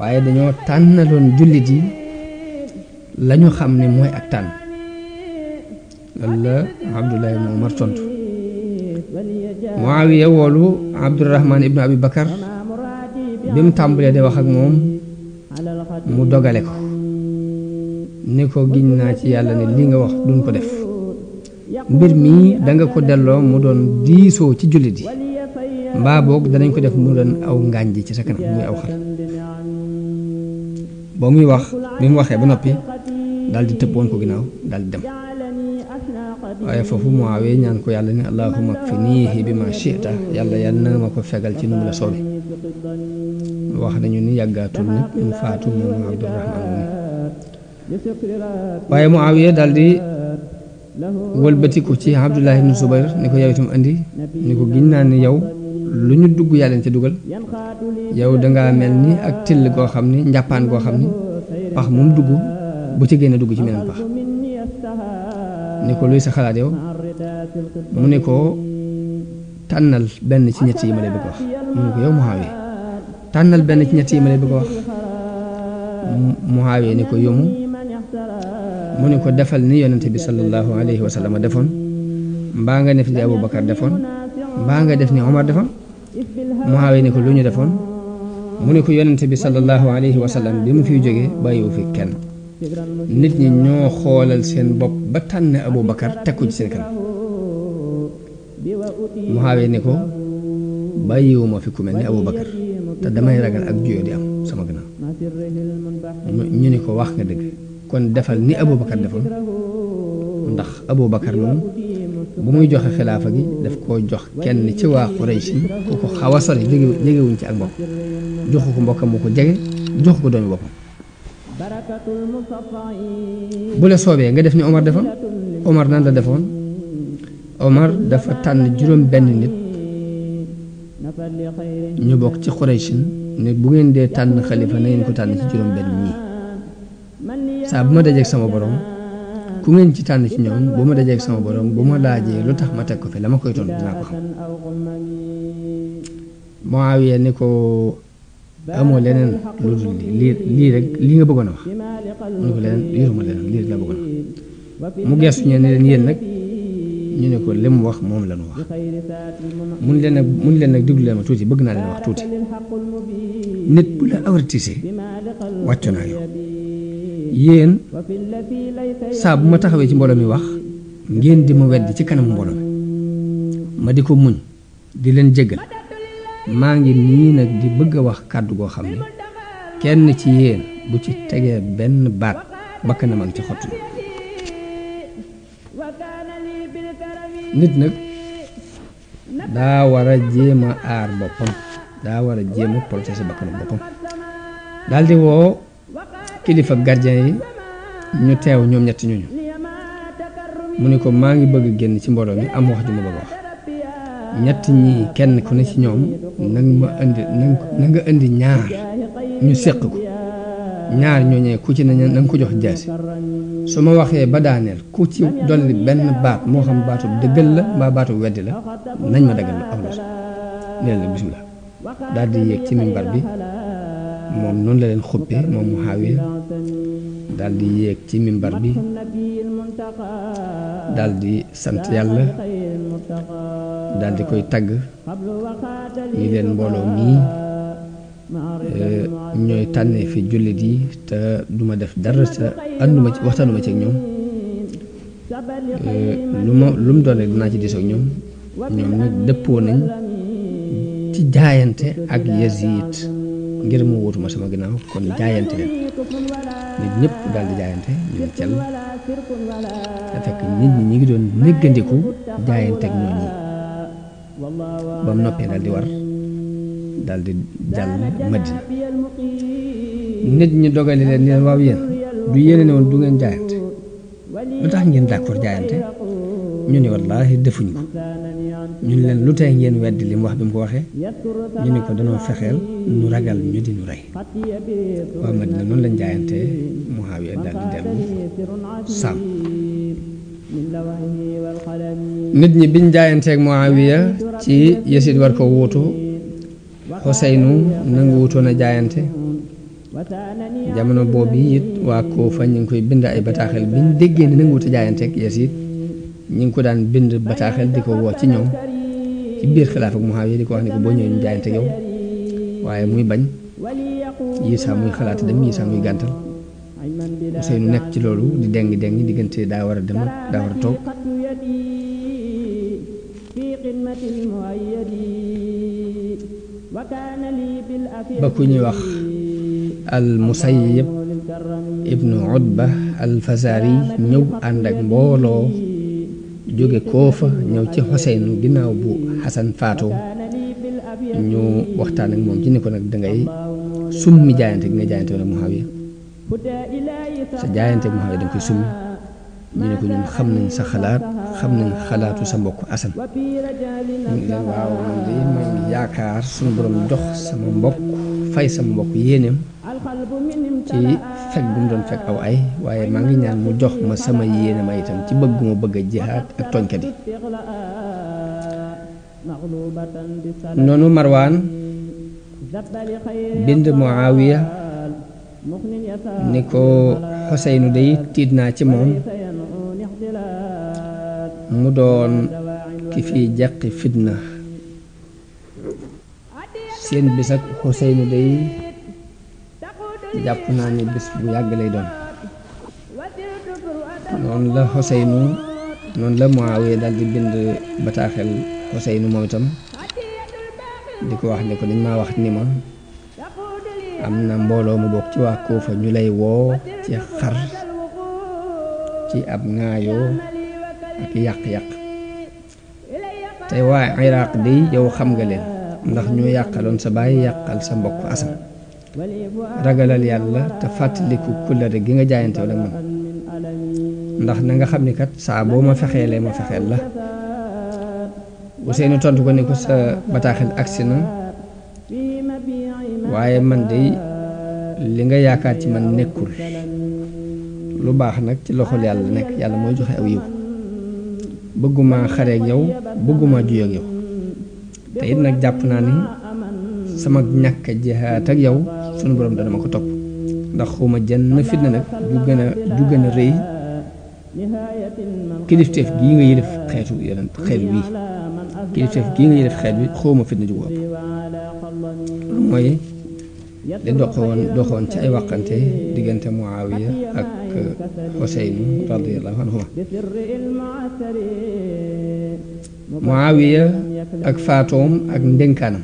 waaye dañoo tànnaloon jullit yi lañu xam ne mooy ak tànn loolu la Abdullah ibn Umar tontu Muawiya woolu Abdurrahman ibnu Abi Bakar bi mu tàmbalee de wax ak moom mu dogale ko ni ko giñ naa ci yàlla ne li nga wax duñ ko def mbir mi danga ko delloo mu doon diisoo ci jullit yi mbaa boog danañ ko def mu doon aw ngànj ci sa kanam muy aw xal ba muy wax bi mu waxee ba noppi daal di tëpp woon ko ginnaaw daal di dem waaye foofu Muawiya ñaan ko yàlla ni allahumma kfinihi bi ma shi'ta yàlla na ma ko fegal ci nu mu la soobee wax nañu ni yàggaatul nag mu faatu moom Abdurrahman mu ne waaye Muawiya daal di wëlbatiku ci Abdullah ibn Zubayr ni ko yow itam andi ni ko giñ naa ni yow lu ñu dugg yàlla ci dugal yow dangaa mel ni ak till goo xam ni njàppaan goo xam ni pax moom dugg bu ci génne dugg ci meneen pax ni ko luy sa xalaat yow mu ne ko tànnal benn ci ñett yi ma lay bëgg wax mu ne ko yow Muawiya tànnal benn ci ñett yi ma lay bëgg wax Muawiya ni ko yomu mu ni ko defal ni yonente bi sallallahu alayhi wa sallam defoon mbaa nga def ni Abubakar defoon mbaa nga def ni Omar defoon Muawiya ni ko lu ñu defoon mu ni ko yonente bi sallallahu alayhi wa sallam bi mu fiy jógee bàyyiwu fi kenn nit ñi ñoo xoolal seen bopp ba tànn Abubakar teg ko ci seen kanam Muawiya ni ko bàyyiwuma fi ku mel ni Abubakar te damay ragal ak juyoo di am sama gannaaw ñu ni ko wax nga dëgg kon defal ni Abubakar defoon ndax Abubakar moom bu muy joxe xilaafa gi daf koo jox kenn ci waa Quraysh ku ko xaw a sori jegewuñ ci ak mbokk joxu ko mbokkam mu ko jege joxu ko doomi boppam bu la soobee nga def ni Omar defoon Omar nan la defoon Omar dafa tànn juróom benn nit ñu bokk ci Quraysh ne bu ngeen dee tànn xalifa na ngeen ko tànn ci juróom benn ñii saa bu ma dajeeg sama borom ku ngeen ci tànn ci ñoom bu ma dajeeg sama borom bu ma laajee lu tax ma teg ko fi la ma koy tontu dinaa ko xam Muawiya ni ko amoo leneen lu dul lii rek lii nga bëggoon a wax mu ne ko leneen yoruma leneen lii rek la bëggoon a wax mu geesu ñeen ne leen yéen nag ñu ne ko li mu wax moom la ñu wax mun leen nag déglu leen ma tuuti bëgg naa leen wax tuuti nit bu la avertise wàccu naa yow yéen saa bu ma taxawee ci mbooloo mi wax ngeen di ma weddi ci kanam mbooloo mi ma di ko muñ di leen jéggal maa ngi nii nag di bëgg a wax kàddu goo xam ne kenn ci yéen bu ci tegee benn baat bakkanam ak ci xottu nit nag daa war a jéem a aar boppam daa war a jéem a protéger bakkanam boppam daldi woo kilifa gardien yi ñu teew ñoom ñetti ñooñu mu ni ko maa ngi bëgg génn ci mbooloo mi am wax ju ma bëgg wax ñett ñi kenn ku ne ci ñoom na nga indi ñaar ñu séq ko ñaar ñooñee ku ci ne na nga ko jox jaasi su ma waxee ba daaneel ku ci dolli benn baat moo xam baatu dëggal la mbaa baatu weddi la nañ ma dagal aw los neel la bismillah daal di yéeg ci mimbar bi moom noonu la leen xuppe moom Muawiya daal di yéeg ci mimbar bi daal di sant yàlla daal di koy tagg ñi leen mbooloo mii ñooy tànnee fi jullit yi te duma def dara sa ànduma ci waxtaanuma ci ak ñoom lu mu doon rek dinaa ci diisoo ak ñoom nag dëppoo nañ ci jaayante ak Yazid ngir mu wutuma sama ginnaaw kon jaayante leen nit ñëpp daal di jaayante ñu ne cel te fekk nit ñi ngi doon néggandiku jaayante ak ñooñi ba mu noppee daal di war daal di jàll Madina nit ñi dogale leen ni leen waaw yéen du yéene ne woon du ngeen jaayante lu tax ngeen d'accord jaayante ñu ne wallaahi defuñ ko ñu ne leen lu tey ngeen weddi li mu wax bi mu ko waxee ñu ne ko danoo fexeel nu ragal ñu di nu rey waa Madina noonu lañ jaayante Muawiya daal di dellu Saam nit ñi biñ jaayanteeg Muawiya ci Yazid war ko wuutu Xuseynu nangu wutoon a jaayante jamono boobu it waa Kuufa ñu ngi koy bind ay bataaxel biñ déggee ni nangu wut a jaayanteeg Yazid ñu ngi ko daan bind bataaxel di ko woo ci ñoom ci biir xilaaf ak Muawiya di ko wax ne ko boo ñëwee ñu jaayanteeg yow waaye muy bañ yi saa muy xalaat dem yi saa muy gàntal Xuseynu nekk ci loolu di dengi diggante daa war a dem daa war a toog ba ku ñuy wax al Musayyib ibnu Utba al Fazari ñëw ànd ak mbooloo jóge Koofa ñëw ci Xuseynu ginnaaw bu Xasan faatoo ñu waxtaan ak moom ci ni ko nag dangay summi jaayante gi nga jaayante woon ak Muawiya sa jaayante ak Muawiya danga koy summi ñu ne ko ñun xam nañ sa xalaat xam nañ xalaatu sa mbokk Asan ñu ngi leen waaw man de maa ngi yaakaar suñu borom jox sama mbokk fay sama mbokk yéeneem ci fekk bu mu doon fekk aw ay waaye maa ngi ñaan mu jox ma sama yéene ma itam ci bëgg mu bëgg a jihaad ak tooñkat yi noonu Marwaan bind Muawiya ni ko Xuseynu day tiit naa ci moom mu doon ki fi jàqi fitna seen bis ak Xuseynu day jàpp naa ni bis bu yàgg lay doon noonu la Xuseynu noonu la Muawiya daal di bind bataaxel Xuseynu moom itam di ko wax ne ko dañ maa wax ni ma am na mbooloo mu bokk ci waa Kuufa ñu lay woo ci xar ci ab ŋaayoo ak yàq-yàq tey waa Iraq day yow xam nga leen ndax ñoo yàqaloon sa baay yàqal sa mbokk Asan ragalal yàlla te fàttaliku kullare gi nga jaayante woon ak man ndax na nga xam ni kat saa boo ma fexeelee ma fexeel la Ousseynou tontu ko ni ko sa bataaxel agsi na waaye man de li nga yaakaar ci man nekkul lu baax nag ci loxol yàlla nekk yàlla mooy joxe aw yiw bëgguma xareeg yow bëgguma juyoog yow te it nag jàpp naa ni sama ñàkk jihaat ak yow sunu borom dana ma ko topp ndax xuma jenn fitna nag ju gën a rëy kilifteef gii nga yëlef xeetu bii kilifteef gii nga yëlef xeet bi xawma fitna ju ko ëpp mooy li doxoon ci ay waxante diggante Muawiya ak Xuseynu radiyallahu anhuma Muawiya ak faatoom ak ndénkaanam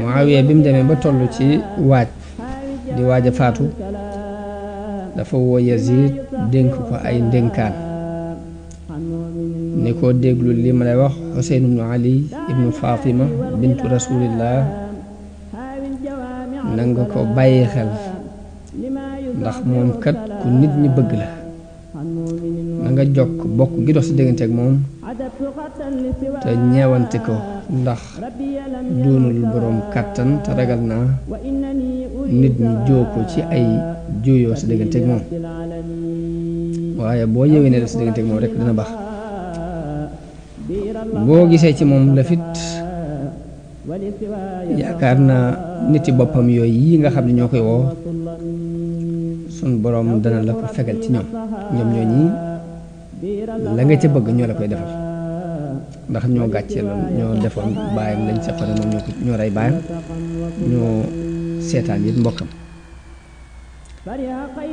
Muawiya bi mu demee ba toll ci waaj a faatu dafa woo Yazid dénk ko ay ndénkaan ni ko déglu li ma lay wax Xuseyn ibnu Ali ibnu Fatima bintu rasulillah na nga ko bàyyi xel ndax moom kat ku nit ñi bëgg la na nga jokk bokk gi dox si diggante ak moom te ñeewante ko ndax doonul boroom kàttan te ragal naa nit ñi joo ko ci ay juyoo si diggante ak moom waaye boo yewee ne def si diggante ak moom rek dina baax boo gisee ci moom la fit yaakaar naa niti boppam yooyu yi nga xam ne ñoo koy woo sun boroom dana la ko fegal ci ñoom ñoo ñi la nga ca bëgg ñoo la koy defal ndax ñoo gàccee loon ñoo defoon baayam lañ seqone moom ñoo rey baayam ñoo seetaan it mbokkam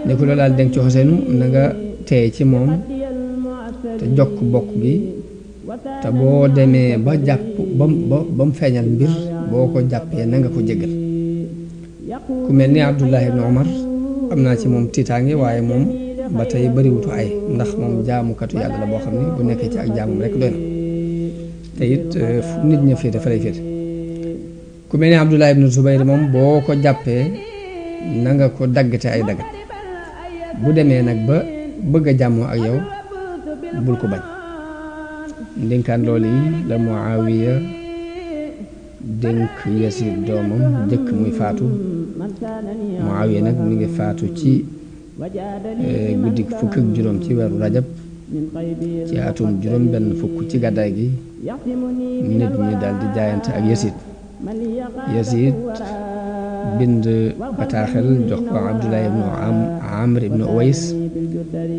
ne ko loolu daal denk ci Xuseynu na nga teey ci moom te jokk bokk gi te boo demee ba jàpp ba mu feeñal mbir boo ko jàppee na nga ko jégal ku mel ni Abdullah ibn Omar am naa ci moom tiitaange waaye moom ba tey bariwutu ay ndax moom jaamukatu yàlla la boo xam ne bu nekkee ci ak jaamum rek doy na te it fu nit ña féete fa lay féete ku mel ni Abdullah ibn Zubayr moom boo ko jàppee na nga ko daggate ay daggat bu demee nag ba bëgg a jàmmoo ak yow bul ko bañ ndénkaan loolu yi la Muawiya dénk Yazid doomam jëkk muy faatu Muawiya nag mi ngi faatu ci guddi fukk ak juróom ci weeru rajab ci atum juróom benn fukk ci gàddaay gi nit ñi daal di jaayante ak Yazid bind bataaxel jox ko Abdullah ibnu Amr ibnu Uways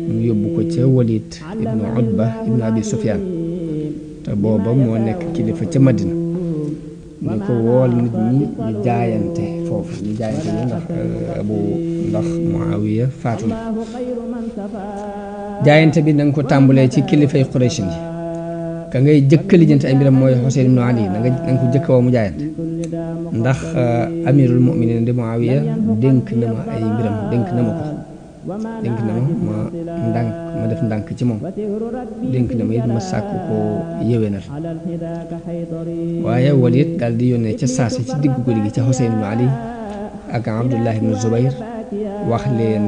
mu yóbbu ko ca Walid ibnu Utba ibnu Abi Sufyaan te booba moo nekk kilifa ca Madina ni ko wool nit ñi ñu jaayante foofu ñu jaayante ñu ndax Muawiya faatu na jaayante bi na nga ko tàmbalee ci kilifay Quraysh yi ka ngay jëkk lijjanti ay mbiram mooy Xuseyn ibnu Ali na nga ko jëkk woo mu jaayante ndax amirul mu'minin di Muawiya dénk na ma ay mbiram dénk na ma ma def ndànk ci moom dénk na ma it ma sàkk ko yéwénal waaye Walid daal di yónnee ca saasi ci diggu guddi gi ca Xuseyn ibnu Ali ak Abdullah ibnu Zubayr wax leen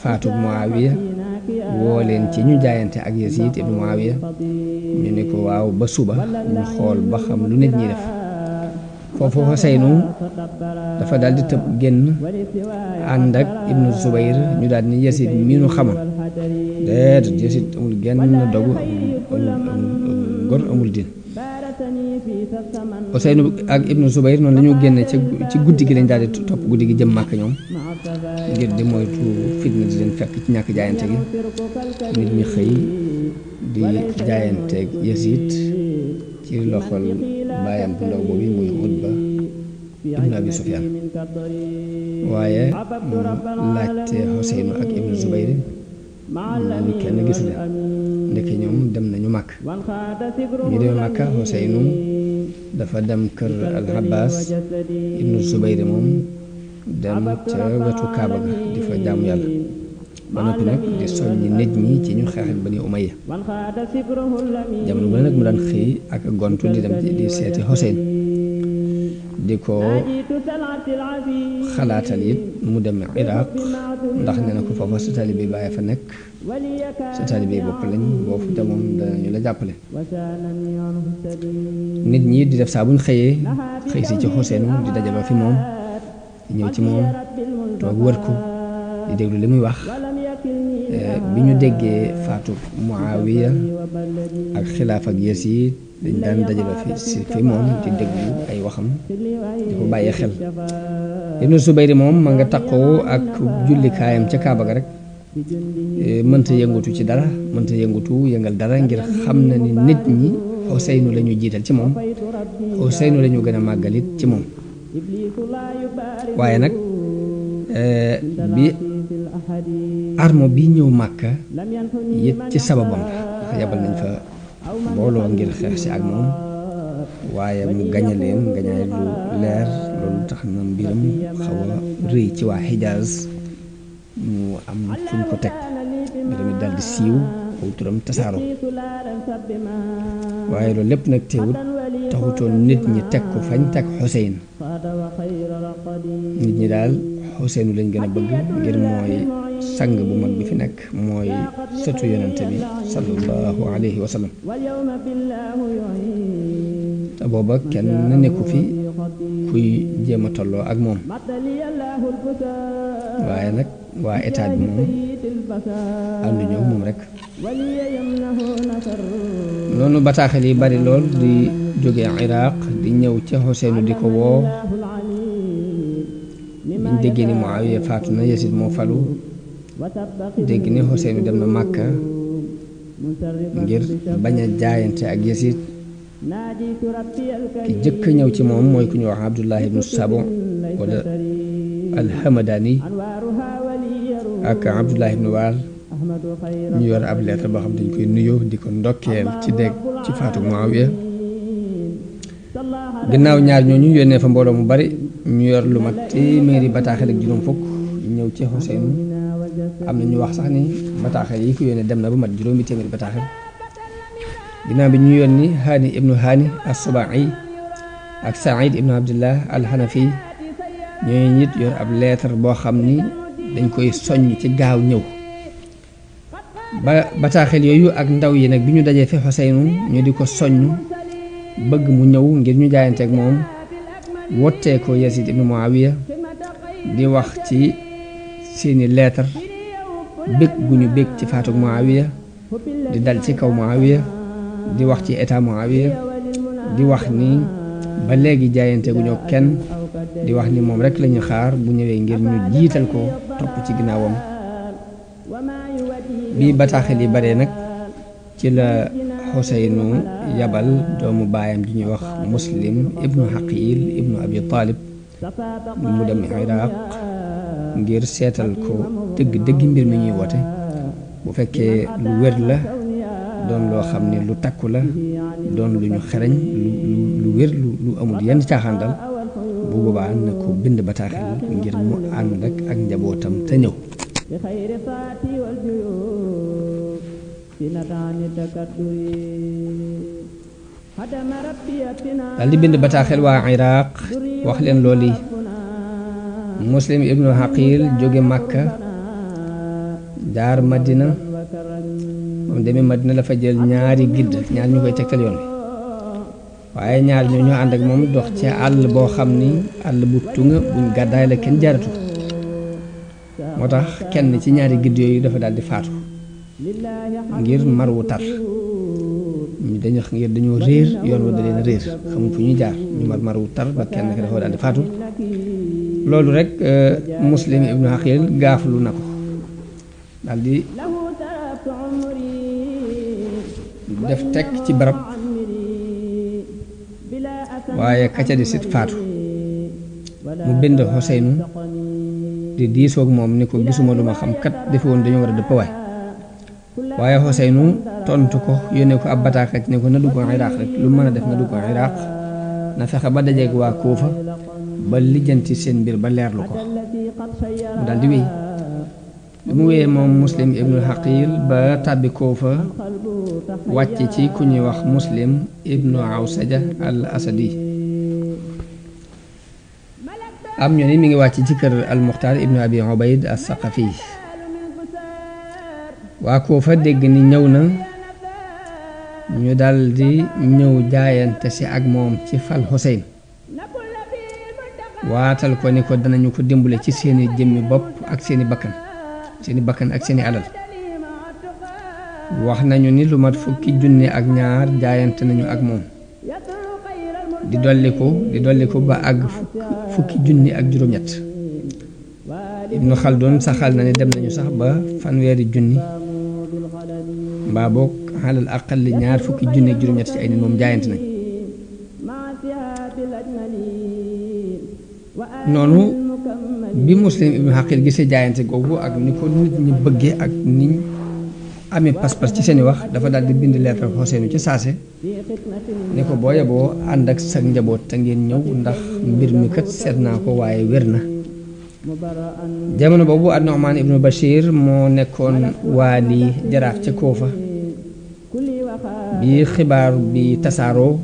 faatu Muawiya woo leen ci ñu jaayante ak Yazid ibnu Muawiya ñu ne ko waaw ba suba ñu xool ba xam lu nit ñi def foofu Xuseynu dafa daal di tëb génn ànd ak ibnu Zubayr ñu daal ni Yazid mi nu xamoon déedéet Yazid amul genn dogu amul ngor amul din Useynu ak ibnu Zubayr noonu la ñu génne ci guddi gi lañ daal di topp guddi gi jëm Màkka ñoom ngir di moytu fitna di leen fekk ci ñàkk jaayante gi nit ñi xëy di jaayanteeg Yazid ci loxol baayam bu ndaw boobu muy Utba ibnu Abi Sufyaan waaye mu laajte Useynu ak ibnu Zubayr ñu kenn gisu leen ndeke ñoom dem nañu Màkk ñu demee Màkka Useynu dafa dem kër al-Abbas ibnu Zubayr moom dem ca wetu Kaaba ga di fa jaamu yàlla ba noppi nag di soññi nit ñi ci ñu xeex ak Bani Umayya jamono bu ne nag mu daan xëy ak gontu di dem di seeti Xuseyn di ko xalaatal it mu dem Iraq ndax nee na ko foofa sa taalibe bàyyi fa nekk sa taalibe bopp lañ boo fu demoon danañu la jàppale nit ñi di def saa buñ xëyee xëy si ci Xuseynu di dajaloo fi moom di ñëw ci moom toog wër ko di déglu li muy wax bi ñu déggee faatu Muawiya ak xilaaf ak Yasiid dañ daan dajaloo fi moom di déglu ay waxam di ko bàyyi xel Ibnu Zubayr moom ma nga taqoo ak jullikaayam ca Kaaba ga rek mënta yëngatu ci dara mënta yëngal dara ngir xam na ni nit ñi Xuseynu la ñu jiital ci moom Xuseynu la ñu gën a màggalit ci moom waaye nag bi armo bi ñëw Màkka it ci sababam ndax yabal nañ fa mbooloo ngir xeex si ak moom waaye mu gañe leen gañaay lu leer loolu tax na mbiram xaw a rëy ci waa Hijaaz ñu am fuñ ko teg mbiram it daldi siiw aw turam tasaaroo waaye loolu lépp nag teewut taxutoon nit ñi teg ko fañ teg Xuseyn nit ñi daal Xuseynu lañ gën a bëgg ngir mooy sang bu mag bi fi nekk mooy sëtu yonente bi sallallahu alayhi wa sallam te booba kenn nekku fi kuy jéem a tolloo ak moom waaye nag waa état bi moom ànduñoo moom rek noonu bataaxel yi bari lool di jóge Iraq di ñëw ca Xuseynu di ko woo biñ déggee ni Muawiya faatu na Yasid moo falu dégg ni Xuseynu dem na Màkka ngir bañ a jaayante ak Yasid ki jëkk ñëw ci moom mooy ku ñu wax Abdullah ibnu Sabo wala al-Hamadani ak Abdullah ibnu Waal ñu yor ab lettre boo xam dañ koy nuyoo di ko ndokkeel ci dégg ci faatu Muawiya ginnaaw ñaar ñooñu yónnee fa mbooloo mu bari ñu yor lu mat téeméeri bataaxel ak juróom fukk ñëw ci Xuseynu am na ñu wax sax ni bataaxel yi ko yónnee dem na ba mat juróomi téeméeri bataaxel ginnaaw bi ñu yónni Haani ibnu Haani as-Subai ak Saïd ibnu Abdullah al-Hanafi ñooñu nit yor ab lettre boo xam ni dañ koy soññ ci gaaw ñëw ba bataaxel yooyu ak ndaw yi nag bi ñu dajee fi Xuseynu ñu di ko soññ bëgg mu ñëw ngir ñu jaayanteeg moom wottee ko Yasid ibnu Muawiya di wax ci seeni lettre bég gu ñu bég ci faatug Muawiya di dal ci kaw Muawiya di wax ci état Muawiya di wax ni ba léegi jaayante gu ñoo kenn di wax ni moom rek lañu xaar bu ñëwee ngir ñu jiital ko topp ci ginnaawam bi bataaxel yi bare nag ci la Xuseynu yabal doomu baayam ji ñuy wax Muslim ibnu Xaqiil ibnu Abi Taalib mu dem Iraq ngir seetal ko dëgg mbir mi ñuy woote bu fekkee lu wér la doon loo xam ne lu takku la doon lu ñu xereñ lu wér lu amul yenn caaxaan dal bu boobaa na ko bind bataaxel ngir mu ànd ak njabootam te ñëw daal di bind bataaxel waa Iraq wax leen loolu Muslim ibnu Xaqiil jóge Makka jaar Madina moom demee Madina la fa jël ñaari gidd ñaar ñu koy tegtal yoon wi waaye ñaar ñoo ñu ànd ak moom dox ci àll boo xam ni àll bu tunga buñ gàddaay la kenn jaaratu moo tax kenn ci ñaari gidd yooyu dafa daal di faatu ngir mar wu tar dañoo réer yoon wa da leen réer xamul fu ñuy jaar ñu mar wu tar ba kenn ki dafa daal di faatu loolu rek Muslim ibnu Aqil gaaflu na ko daal di def tekk ci barab waaye kaca di sit faatu mu bind Xuseynu di diisoog moom ni ko gisuma lu ma xam kat defe woon dañoo war a dëpp waaye Xuseynu tontu ko yónnee ko ab bataaxal ne ko na dugg Iraq rek lu mën a def na dugg Iraq na fexe ba dajeeg waa Kuufa ba lijjanti seen mbir ba leerlu ko mu daal di wéy bi mu wéyee moom Muslim ibnul Aqil ba tàbbi Kuufa wàcc ci ku ñuy wax Muslim ibnu Awsaja al Asadi am ñu ni mi ngi wàcc ci kër al Muxtaar ibnu Abi Ubayd as Saqafi waa Kuufa dégg ni ñëw na ñu daldi ñëw jaayante si ak moom ci fal Xuseyn waatal ko ni ko danañu ko dimbale ci seeni jëmmi bopp ak seeni bakkan ak seeni alal wax nañu ni lu mat fukki junni ak ñaar jaayante nañu ak moom di dolli ko ba àgg fukki junni ak juróom-ñett Ibnu Xaldun saxal na ni dem nañu sax ba fanweeri junni mbaa boog xalal aqal ñaar fukki junni ak juróom-ñett ci ay nit moom jaayante nañ noonu bi Muslim ibnu Aqil gisee jaayante googu ak ni ko nit ñi bëggee ak niñ amee pas-pas ci seeni wax dafa daal di bind leetar Xuseynu ci saase ni ko boo yeboo ànd ak sa njaboot te ngeen ñëw ndax mbir mi kat seet naa ko waaye wér na jamono boobu an-Nu'man ibnu Bashir moo nekkoon waali jaraaf ca Kuufa bi xibaar bi tasaaroo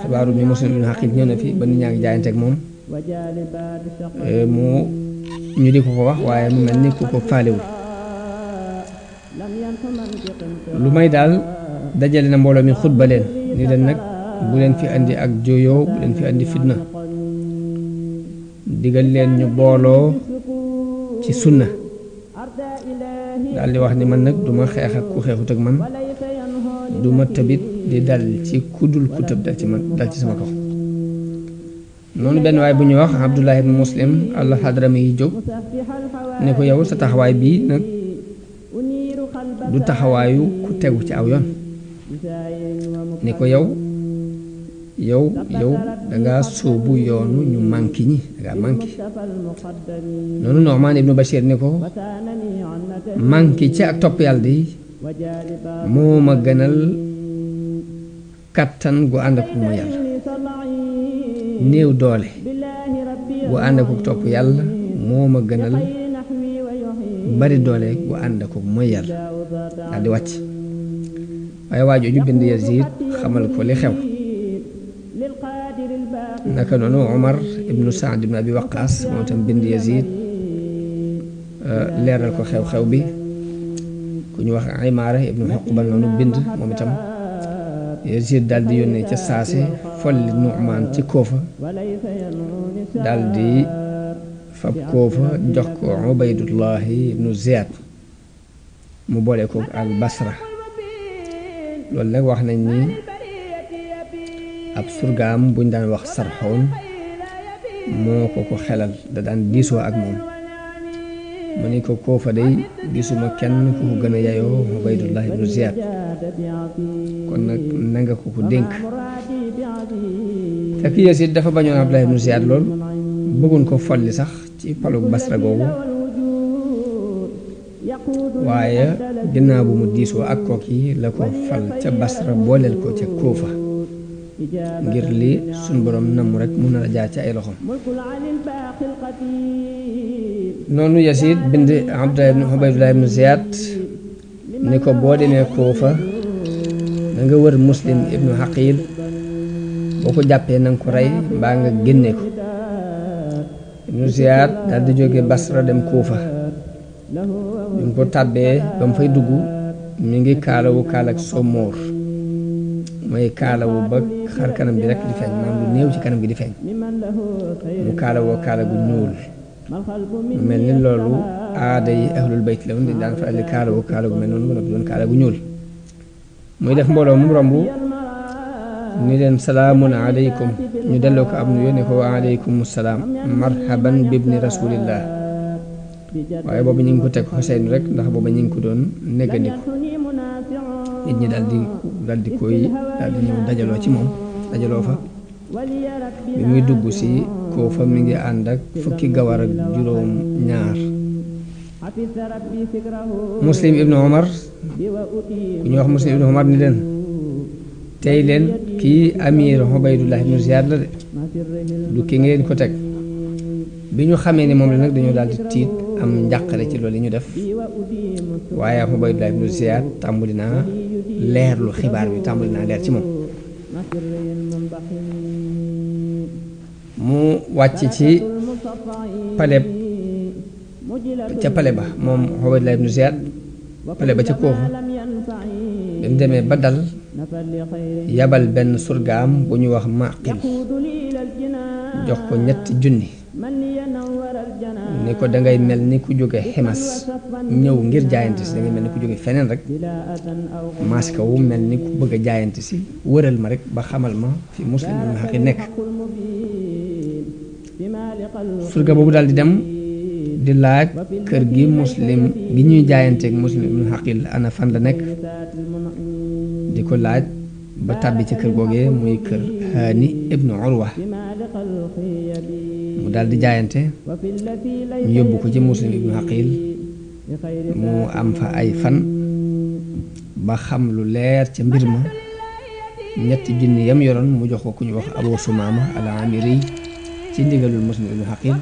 xibaaru bi Muslim ibnu Aqil ñëw na fi ba nit ñaa ngi jaayante ak moom ñu di ko wax waaye mu mel ni ku ko faalewul lu may daal dajale na mbooloo mi xutba leen ni leen nag bu leen fi andi ak jooyoo bu leen fi andi fitna digal leen ñu booloo ci sunna daal di wax ni man nag duma xeex ak ku xeexut ak man duma tëbit di dal ci kudul ku tëb dal ci sama kaw noonu benn waay bu ñuy wax Abdullah ibn Muslim al-Hadrami yi jóg ne ko yow sa taxawaay bii nag du taxawaayu ku tegu ci aw yoon ne ko yow danga sóobu yoonu ñu manki ñi danga manki noonu Nu'man ibnu Bashir ne ko manki ci ak topp yàlla di moo ma gënal kattan gu ànd ak mooy yàlla néew doole gu ànd ak topp yàlla moo ma gënal bari doole gu ànd ak mooy yàlla daal di wàcc waaye waa jooju bind Yazid xamal ko li xew naka noonu Omar ibnu Saad ibnu Abi Waqaas moom itam bind Yazid leeral ko xew-xew bi ku ñu wax Imaara ibnu Uqba noonu bind moom itam Yazid daal di yónnee ca saase folli Nu'man ci Kuufa daal di fab Kuufa jox ko Ubaydullahi ibnu Ziyad mu boole ko al Basra loolu nag wax nañ ni ab surgaam buñ daan wax Sarxoon moo ko xelal da daan diisoo ak moom mu ni ko Kuufa day gisuma kenn ku ko gën a yayoo Ubaydullah ibnu Ziyad kon nag nanga ko dénk fekk Yazid dafa bañoon Abdullah ibnu Ziyad lool bëggoon ko folli sax ci palug Basra googu waaye ginnaaw bu mu diisoo ak kooki la ko fal ca Basra booleel ko ca Kuufa ngir li suñ borom namm rek mun na la jaar ci ay loxoom noonu Yazid bind Ubaydullah ibnu Ziyad ni ko boo demee Kuufa da nga wër Muslim ibnu Aqil boo ko jàppee na nga ko rey mbaa nga génne ko ibnu Ziyad daal di jóge Basra dem Kuufa bi mu ko tàbbee ba mu fay dugg mi ngi kaalawu ak sommoor mooy kaalawu ba xar kanam bi rek di feeñ maanaam lu néew ci kanam gi di feeñ mu kaalawoo kaala gu ñuul mel ni loolu aada yi ahlul bayt la woon di daan faral di kaala gu mel noonu ba noppi doon kaala gu ñuul muy def mbooloo mu romb ni leen salaamun aleykum ñu delloo ko ab nu yónni ko wa aleykum salaam marhaban bibni rasulillah waaye boobu ñu ngi ko teg Xuseyn rek ndax booba ñu ngi ko doon néggandiku nit ñi daal di ñëw dajaloo ci moom dajaloo fa bi muy dugg si Kuufa mi ngi ànd ak fukki gawar ak juróom ñaar Muslim ibnu Omar ku ñu wax Muslim ibnu Omar ni leen tey leen kii amir Ubaydullah ibnu Ziyaad la de du ki ngeen ko teg bi ñu xamee ni moom la nag dañoo daal di tiit am njàqare ci loolu li ñu def waaye Ubaydullah ibnu Ziyaad tàmbali naa leerlu xibaar bi tàmbali naa leer ci moom mu wàcc ci pale ba moom Ubaydullah ibnu Ziyaad pale ba ca Kuufa bi mu demee ba dal yabal benn surgaam bu ñu wax Maqil jox ko 3 junni ni ko dangay mel ni ku jóge Ximas ñëw ngir jaayante si dangay mel ni ku jóge feneen rek maska wu mel ni ku bëgg a jaayante si wëral ma rek ba xamal ma fi Muslim ibnu Aqil nekk surga boobu daal di dem di laaj kër gi Muslim gi ñuy jaayanteeg Muslim ibnu Aqil ana fan la nekk di ko laaj ba tàbbi ci kër googee muy kër Haani ibnu Urwa mu daal di jaayante ñu yóbbu ko ci Muslim ibnu Aqil mu am fa ay fan ba xam lu leer ca mbir ma 3 junni yam yoroon mu jox ko ku ñu wax Abu Sumaama al-Amiri ci ndigalul Muslim ibnu Aqil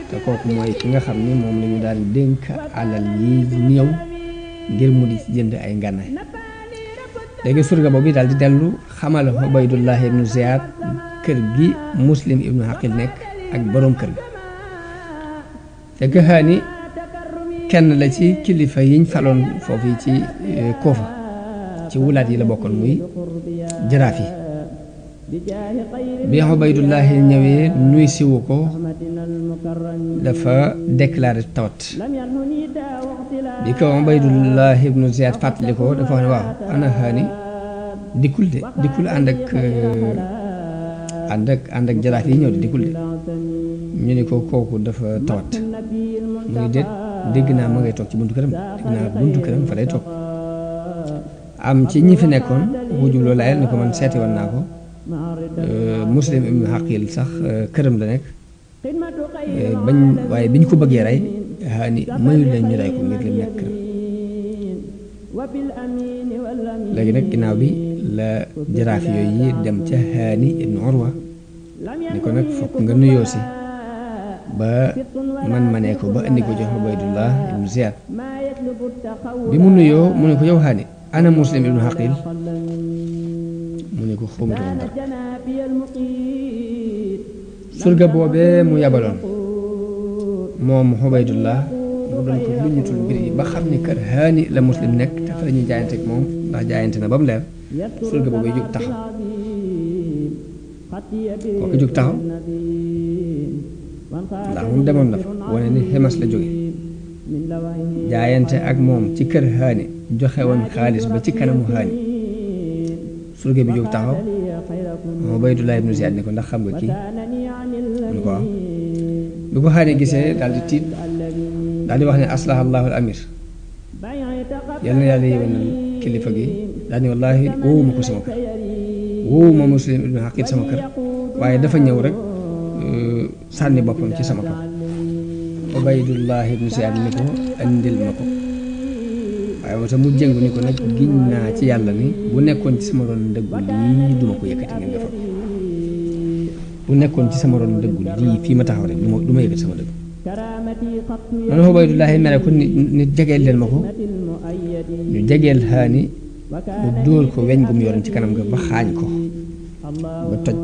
te kooku mooy ki nga xam ni moom la ñu daal di dénk alal yi néew ngir mu di ci jënd ay ngànnaay léegi surga boobu daal di dellu xamal Ubaydullah ibnu Ziyaad kër gi Muslim ibnu Aqil nekk ak boroom kër gi te Haani kenn la ci kilifa yiñ faloon foofu ci Kuufa ci wulaat yi la bokkoon muy jaraaf yi bi Ubaydullah ñëwee nuy siwu ko dafa déclaré tawat bi ko Ubaydullah ibnu Ziyaad fàttali ko dafa wax ne waaw ana Haani dikkul ànd ak jaraaf yi ñëw de dikkul de ñu ni ko kooku dafa tawat mu ni déet dégg naa ma ngay toog ci buntu këram fa lay toog am ci ñi fi nekkoon wujub loolu layel ni ko man seeti woon naa ko Muslim ibnu Aqil sax këram la nekk waaye biñ ko bëggee rey Haani mayul leen ñu rey ko ngir lim nekk këram léegi nag ginnaaw bi la jaraaf yooyu yi dem ca Haani ibnu Urwa ni ko nag fokk nga nuyoo si ba man ma ne ko ba indi ko jox Ubaydullah ibnu Ziyaad bi mu nuyoo mu ne ko yow Haani ana Muslim ibnu Aqil mu ne ko xawma woon dara surga boobee mu yabaloon moom Ubaydullah mu doon ko luñutul mbir yi ba xam ni kër Haani la Muslim nekk te fa la ñuy jaayante ak moom ndax jaayante na ba mu leer surga boobee jóg taxaw kooku jóg taxaw ndax moom demoon na fa wane ni Ximas la jóge jaayante ak moom ci kër Haani joxe woon xaalis ba ci kanamu Haani surga bi jóg taxaw Ubaydullah ibnu Ziyaad ni ko ndax xam nga kii mu ne ko waaw bi ko Haani gisee daal di tiit daal di wax ne aslaha allahu al amir yal na yàlla yéwénal kilifa gi daal ni wallaahi woowuma ko sama kër woowuma Muslim ibnu Aqil sama kër waaye dafa ñëw rek sànni boppam ci sama kaw Ubaydullah ibnu Ziyaad ni ko andil ma ko waaye wata mu jëngu ni ko nag giñ naa ci yàlla ni bu nekkoon ci sama ron ndëggu lii duma ko yëkkati ngeen defal bu nekkoon ci sama ron ndëggu lii fii ma taxaw rek du ma yëkkati sama dëgg noonu Ubaydullah mere ko nit jegeel leen ma ko ñu jegeel Haani mu dóor ko weñ gu mu yoroon ci kanam nga ba xaañ ko ba toj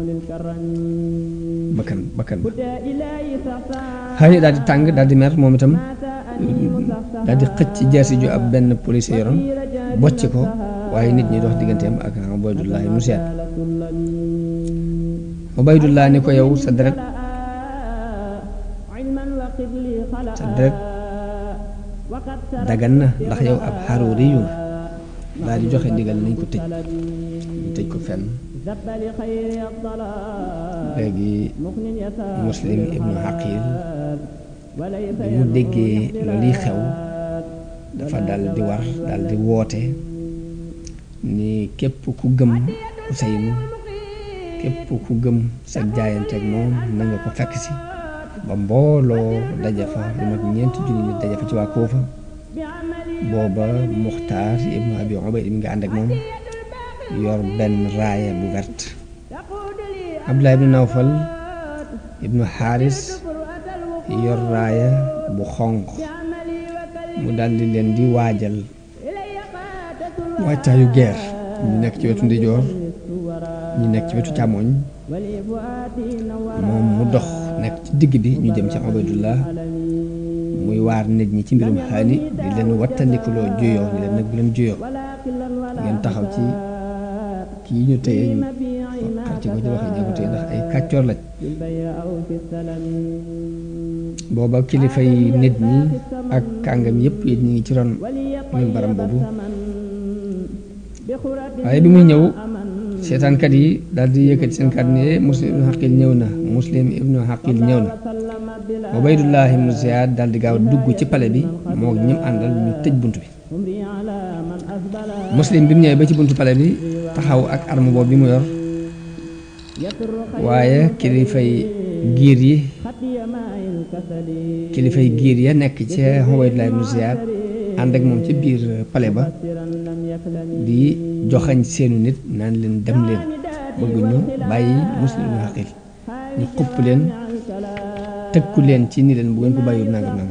bakkan ba Haani daal di tàng daal di mer moom itam daal di xëcc jaasi ju ab benn police yoroon bocc ko waaye nit ñi dox digganteem ak Ubaydullah ibnu Ziyaad Ubaydullah ni ko yow sa deret dagan na ndax yow ab Haruuri yu nga daal di joxe ndigal nañ ko tëj ñu tëj ko fenn. léegi Muslim ibnu Aqil bi mu déggee loolu yi xew dafa dal di war dal di woote ni képp ku gëm Useynu képp ku gëm sa jaayante ak moom na nga ko fekk si ba mbooloo daje fa lu mat 4 junni nit daje fa ci waa Kuufa. booba Muxtaar ibnu Abi Ubayd mi nga ànd ak moom yor benn raaya bu vert. Abdullah ibnu Nawfal ibnu Xaaris yor raaya bu xonq. mu daldi leen di waajal waajtaayu guerre. ñu nekk ci wetu ndijoor ñu nekk ci wetu càmmoñ moom mu dox nekk ci digg bi ñu jëm ci Ubaydullah muy waar nit ñi ci mbirum xaani di leen wattandikuloo juyoo di leen nag bu leen juyoo ngeen taxaw ci kii ñu téye ñu xar ci ko ci waxee ña ko téye ndax ay kàccoor lañ. booba kilifay nit ñi ak kàngam yëpp yi ñu ngi ci ron mimbaram boobu waaye bi muy ñëw seetaankat yi daal di yëkkati seen kàddu ne Muslim ibnu Aqil ñëw na Muslim ibnu Aqil ñëw na. Ubaydullah ibnu Ziyaad daal di gaaw dugg ci pale bi moo ñim àndal ñu tëj bunt bi. Muslim bi mu ñëwee ba ci buntu pale bi taxaw ak arme boobu bi mu yor waaye kilifay giir ya nekk ci Ubaydullah ibnu Ziyaad ànd ak moom ci biir pale ba di joxañ seenu nit naan leen dem leen bëgg ñu bàyyi Muslim ibnu Aqil ñu xupp leen tëkku leen ci ni leen bu ngeen ko bàyyiwul nangam nangam.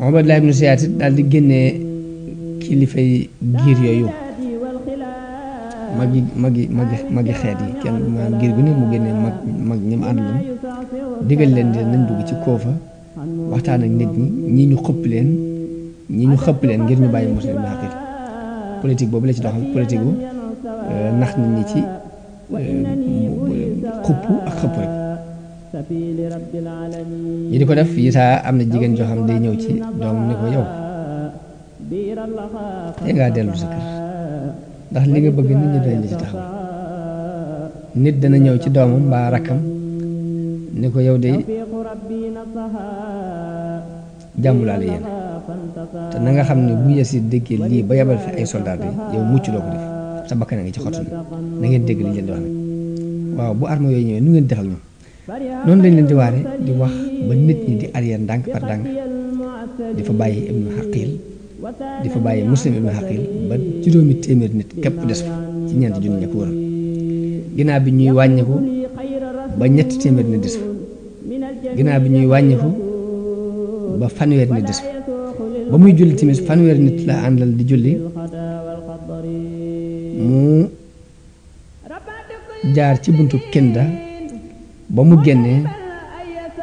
Ubaydullah ibnu Ziyaad daal di génnee kilifay giir yooyu magi xeet yi kenn maanaam giir bi ne mu génnee mag ñam ànd leen digal leen di nañ dugg ci Kuufa waxtaan ak nit ñi ñu xëpp leen ngir ñu bàyyi Muslim ibnu Aqil. politique boobu la ci doxal politique bu nax nit ñi ci xupp ak xëpp rek ñi di ko def yitaa am na jigéen joo xam day ñëw ci doom ni ko yow te ngaa dellu sa kër ndax li nga bëgg nit ñi dañ la ci taxaw. nit dana ñëw ci doomam mbaa rakkam ni ko yow de jàmm laa la yéen te na nga xam ne bu Yasiid déggee lii ba yabal fi ay soldat bi yow mucc loo ko def sa bakkan a ngi ci xottu na ngeen dégg li leen di wax nag. waaw bu arme yooyu ñëwee nu ngeen def ak ñoom noonu lañ leen di waare di wax ba nit ñi di arrière ndànk par ndànk di fa bàyyi ibnu Aqil di fa bàyyi Muslim ibnu Aqil ba 700 nit képp des fa ci ñeenti junni ña ko wëral. ginnaaw bi ñuy wàññiku ba 300 nit des fa ginnaaw bi ñuy wàññiku ba 1,000 nit des fa ba muy julli timis 1,000 nit la àndal di julli mu jaar ci buntu Kinda ba mu génnee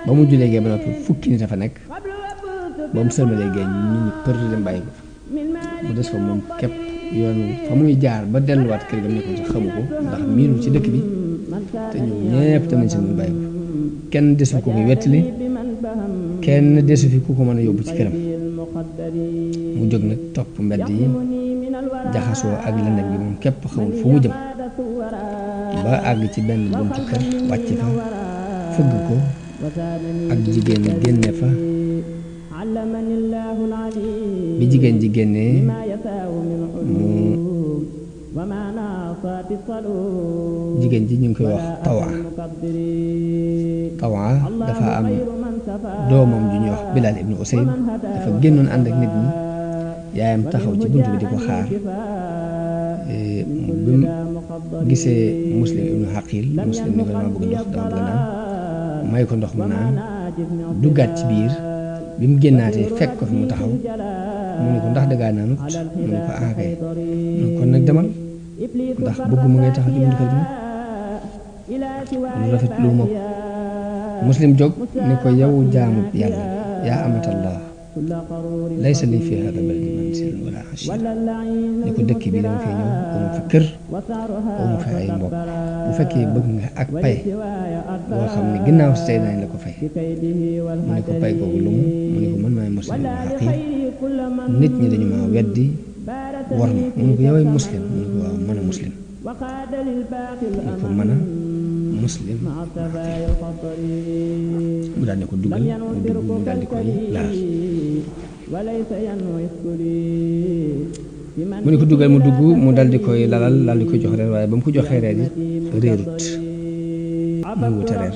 ba mu jullee gee ba noppi fukki nit a fa nekk ba mu sëlmalee gee ñu për dem bàyyi ko mu des fa moom képp yoon fa muy jaar ba delluwaat kër ga mu nekkoon sax xamu ko ndax miinu ci dëkk bi te ñoom ñépp tam nañ seen muy bàyyi ko kenn desu ko muy wettali kenn desu fi ku ko mën a yóbbu ci këram mu jóg nag topp mbedd yi jaxasoo ak lëndëm gi moom képp xamul fu mu jëm ba àgg ci benn buntu kër wàcc fa fëgg ko ak jigéen ñi génne fa bi jigéen ji génnee mu jigéen ji ñu ngi koy wax Tawa dafa am doomam ju ñuy wax Bilaal ibnu Usayd dafa génnoon ànd ak nit ñi yaayam taxaw ci bunt bi di ko xaar bi mu gisee Muslim ibnu Aqil Muslim ni ko dama bëgg ndox dama bëgg naan may ko ndox mu naan duggaat ci biir bi mu génnaatee fekk ko fi mu taxaw mu ne ko ndax dangaa naanut mu ne ko kay kon nag demal ndax bëgguma ngay taxaw ci buntu kër gi lu rafet lu ma Muslim jóg ni ko yow jaamu yàlla yaa amatallah laysa li fi hada baladi manzil wala ashir ni ko dëkk bi dama fee ñëw amu fi kër amu fi ay mbokk bu fekkee bëgg nga ak pay boo xam ne ginnaaw si tey nañ la ko fay mu ne ko pay googu lu mu ne ko man maay Muslim ibnu Aqil nit ñi dañu maa weddi war ma mu ne ko yoway muslim mu ne ko waaw mën a muslim mu ko mën a muslim mu daal ne ko dugal mu dugg mu daal di koy laal mu ne ko dugal mu dugg mu daal di koy lalal daal di koy jox reer waaye ba mu ko joxee reer it réerut muy wute reer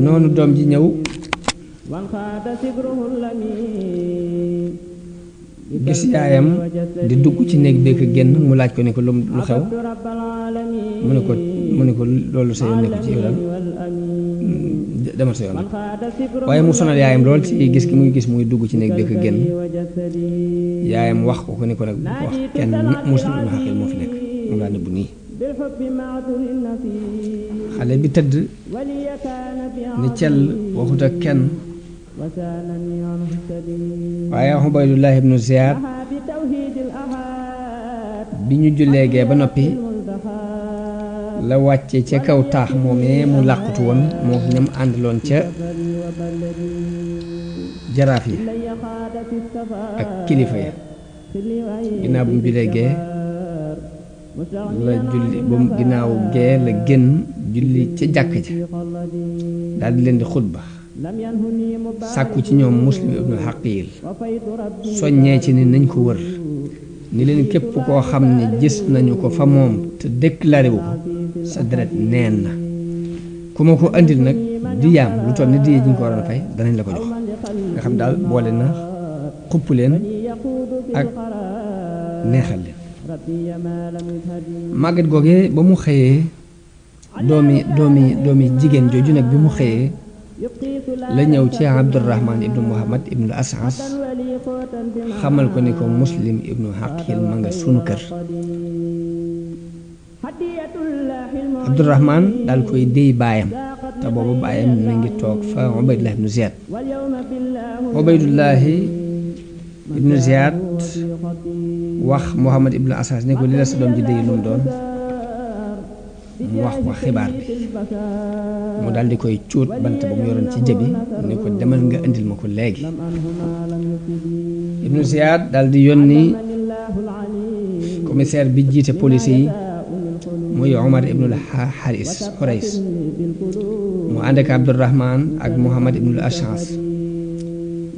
noonu doom ji ñëw gis yaayam di dugg ci néeg bi ko génn mu laaj ko ne ko lu xew mu ne ko loolu sa yoon nekku ci yow daal demal sa yoon waaye mu sonal yaayam lool ci gis gi muy gis muy dugg ci néeg bi ko génn yaayam wax ko ne ko nag bu ko wax kenn Muslim ibnu Aqil moo fi nekk moom laa nëbbu nii xale bi tëdd ni cell waxut ak kenn waaye Ubaydullah ibnu Ziyaad bi ñu jullee gee ba noppi la wàcce ca kaw taax moomee mu làqutu woon moo ñam àndaloon ca jaraaf yi ak kilifa ya ginnaaw bu mu jullee gee la julli ba mu ginnaaw gee la génn julli ca jàkk ja daal di leen di xutba sàkku ci ñoom Muslim ibnu Aqil soññee ci ni nañ ko wër ni leen képp koo xam ne gis nañu ko fa moom te déclaré wu ko sa deret neen na ku ma ko andil nag diyaam lu toll ni diye ji ñu ko waroon a fay danañ la ko jox nga xam daal boole na xupp leen ak neexal leen màgget googee ba mu xëyee doomi jigéen jooju nag bi mu xëyee la ñëw ci Abdurrahman ibnu Muhammad ibnu As'as xamal ko ni ko Muslim ibnu Aqil ma nga sunu kër Abdurrahman daal koy déy baayam te boobu baayam mi ngi toog fa Ubaydullah ibnu Ziyad Ubaydullahi ibnu Ziyad wax Muhammad ibnu As'as ne ko li la sa doom ji déy lu mu doon mu wax ko xibaar bi mu daal di koy cuut bant ba mu yoroon ci jëbi ne ko demal nga indil ma ko léegi ibnu Ziyad daal di yónni commissaire bi jiite police yi muy Omar ibnul Haris mu ànd ak Abdurrahman ak Muhammad ibnul Ash'as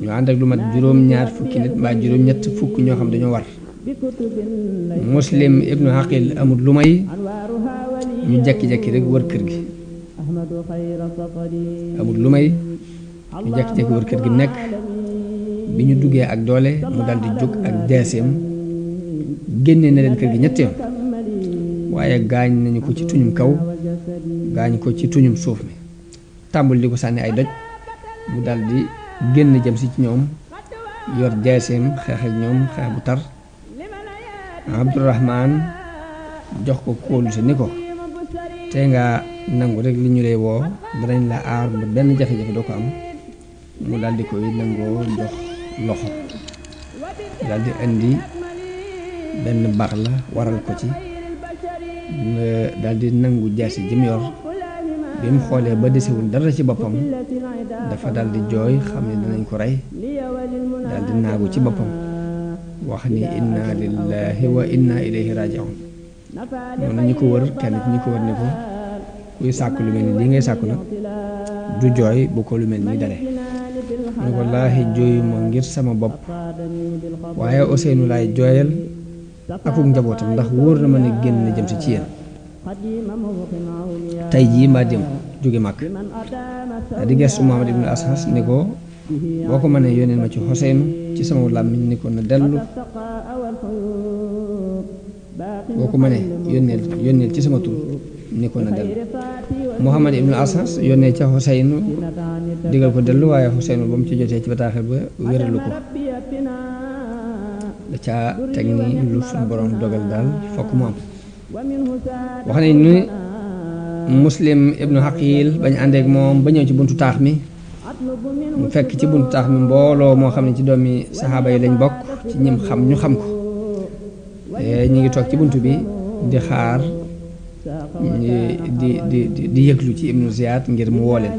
ñu ànd ak lu mat juróom-ñaar fukki nit mbaa juróom-ñett fukk ñoo xam dañoo war Muslim ibnu Aqil amul lu may ñu jekki-jekki rek wër kër gi amul lu may ñu jekki-jekki wër kër gi nekk bi ñu duggee ak doole mu daal di jóg ak deeseem génne na leen kër gi ñetteem waaye gaañ nañu ko ci tuñum kaw gaañ ko ci tuñum suuf mi tàmbul di ko sànni ay doj mu daal di génn jëm si ci ñoom yor deeseem xeex ak ñoom xeex bu tar Abdurrahman jox ko kóolu si ni ko te nga nangu rek li ñu lay woo danañ la aar ba benn jafe-jafe doo ko am mu daal di koy nangoo jox loxo daal di indi benn baax la waral ko ci daal di nangu jaasi jëm yor bi mu xoolee ba desewul dara ci boppam dafa daal di jooy xam ne dinañ ko rey daal di naagu ci boppam wax ni inna lillahi wa inna ilayhi raji'un noonu ñi ko wër kenn ci ñi ko wër ne ko kuy sàkku lu mel ni lii ngay sàkku nag du jooy bu ko lu mel ni dale mu ne ko laahi jooyu ma ngir sama bopp waaye Ousseynou laay jooyal akuk njabootam ndax wóor na ma ne génn na jëm si ci yéen tey jii mbaa dem jóge màkk di gestu Muhammad ibnu As'as ne ko boo ko mënee yónneel ma ci Ousseynou ci sama làmmiñ ni ko na dellu boo ko mënee yónneel ci sama tur ni ko na dellu Muhammad ibnu As'as yónnee ca Ousseynou digal ko dellu waaye Ousseynou ba mu ci jotee ci bataaxel ba wéralu ko da caa teg ni lu suñu borom dogal daal fokk mu am wax nañ ni Muslim ibnu Aqil bañ àndeek moom ba ñëw ci buntu taax mi mu fekk ci buntu taax mi mbooloo moo xam ne ci doomi saxaaba yi lañ bokk ci ñim xam ñu xam ko ñu ngi toog ci buntu bi di xaar di yëglu ci ibnu Ziyad ngir mu woo leen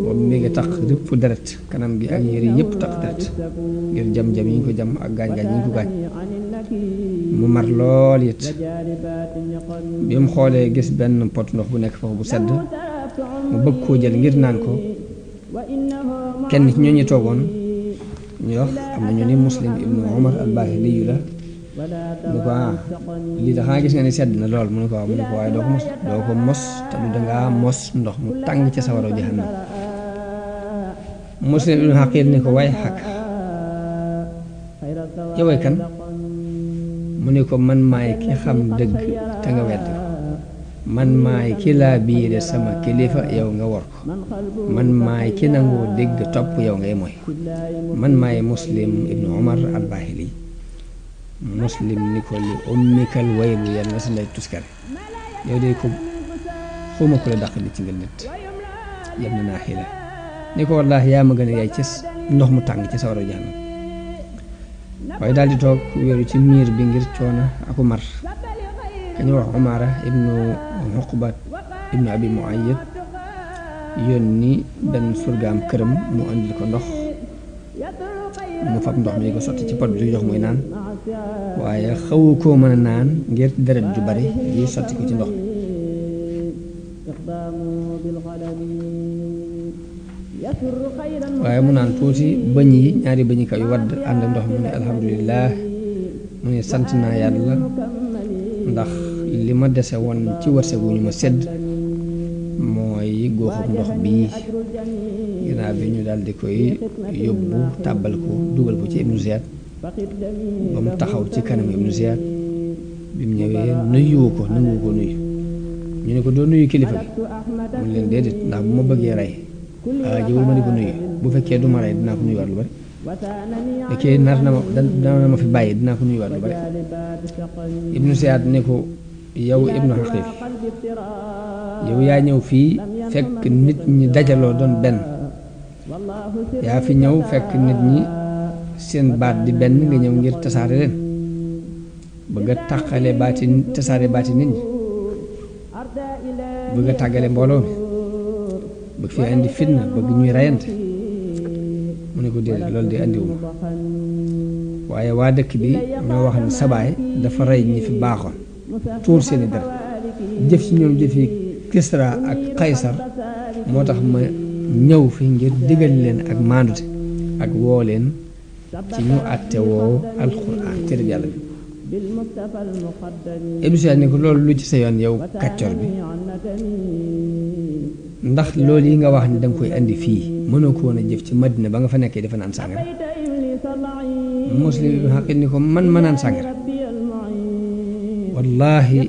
boobu mi ngi taq rëpp deret kanam gi ak yére yëpp taq deret ngir jam-jam yi ñu ko jam ak gaañ-gaañ yi ñu ko gaañ mu mar lool it bi mu xoolee gis benn pot ndox bu nekk foofu bu sedd mu bëgg koo jël ngir naan ko kenn ci ñooñu toogoon ñu wax am na ñu ni Muslim ibnu Umar al-Bahili yu la mu ne ko lii da xanaa gis nga ni sedd na lool mu ne ko waaw mu ne ko waaye doo ko mos te du dangaa mos ndox mu tàng ca sawara jahannam Muslim ibnu Haqil ni ko waay xaq yowee kan mu ne ko man maay ki xam dëgg te nga wedd ko man maay ki laa biire sama kilifa yow nga wor ko man maay ki nangoo dégg topp yow ngay mooy man maay Muslim ibnu Umar al-Bahili Muslim ni ko li ummikal waylu yal na sa ndey tuskare yow de ko xawma ko la dàq li ci nga nit yem na naa xiila ni ko wallaahi yaa ma gën a yaay ci ndox mu tàng ci sawara jahannam waaye daal di toog wéeru ci miir bi ngir coono aku mar kañu wax Umaara ibnu Uqbat ibnu Abi Muayyad yónni benn surgaam këram mu andil ko ndox mu fab ndox mi di ko sotti ci pot bi di jox muy naan waaye xawu koo mën a naan ngir deret ju bari yi sotti ko ci ndox waaye mu naan tuuti bëñ yi ñaari bëñ yi kaw yu wadd ànd ak ndox mu ne alhamdulilah mu ne sant naa yàlla ndax li ma dese woon ci wërsëgu ñu ma sedd mooy góoxub ndox bii ginnaaw bi ñu daal di koy yóbbu tàbbal ko dugal ko ci ibnu Ziyad ba mu taxaw ci kanam ibnu Ziyad bi mu ñëwee nuyuwu ko nangu ko nuyu ñu ne ko doo nuyu kilifa gi mu leen déedéet ndax bu ma bëggee rey jëwul ma di ko nuyu bu fekkee du ma rey dinaa ko nuyuwaat lu bari fekkee dana ma fi bàyyi dinaa ko nuyuwaat lu bari ibnu Ziyad ne ko yow ibnu Haqil yow yaa ñëw fii fekk nit ñi dajaloo doon benn yaa fi ñëw fekk nit ñi seen baat di benn nga ñëw ngir tasaare leen bëgg a tàqale baati tasaare baati nit ñi bëgg a tàggale mbooloo mi bëgg fi indi fitna bëgg ñuy reyante mu ne ko déedéet loolu di andiwuma waaye waa dëkk bi ñoo wax ne sabaay dafa rey ñi fi baaxoon tuur seeni dara jëf ci ñoom jëf yi Kisra ak Qaysar moo tax ma ñëw fi ngir digal leen ak maandute ak woo leen ci ñu àtte woo alxuraan téere yàlla bi Ibnu Ziyad ne ko loolu lu ci sa yoon yow kàccoor bi ndax loolu yi nga wax ni danga koy andi fii mënoo ko woon a jëf ci Madina ba nga fa nekkee dafa naan sàngara Muslim ibnu Haqil ni ko man ma naan sàngara wallaahi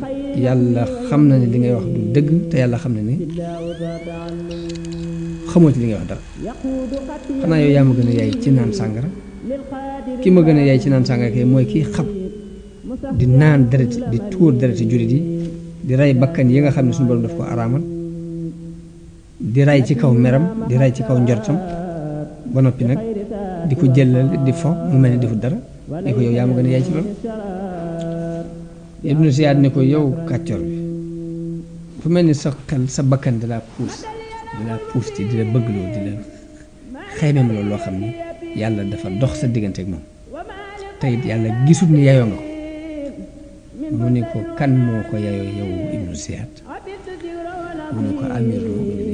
yàlla xam na ne li ngay wax du dëgg te yàlla xam na ne xamoo ci li ngay wax dara xanaa yow yaa ma gën a yaay ci naan sàngara ki ma gën a yaay ci naan sàngara kay mooy kii xam di naan deret di tuur dereti jullit yi di rey bakkan yi nga xam ne suñu borom daf ko araamal di rey ci kaw meram di rey ci kaw njortam ba noppi nag di ko jëlal di fo mu mel ne defut dara ne ko yow yaa ma gën a yaay ci loolu Ibnu Ziyad ne ko yow kàccoor bi fu mel ni sa xel sa bakkan di la puus ci di la bëgg loolu di la xeymem loolu loo xam ne yàlla dafa dox sa diggante ak moom te it yàlla gisul ni yayoo nga ko mu ne ko kan moo ko yayoo yow Ibnu Ziyad mu ne ko amirul mu'minin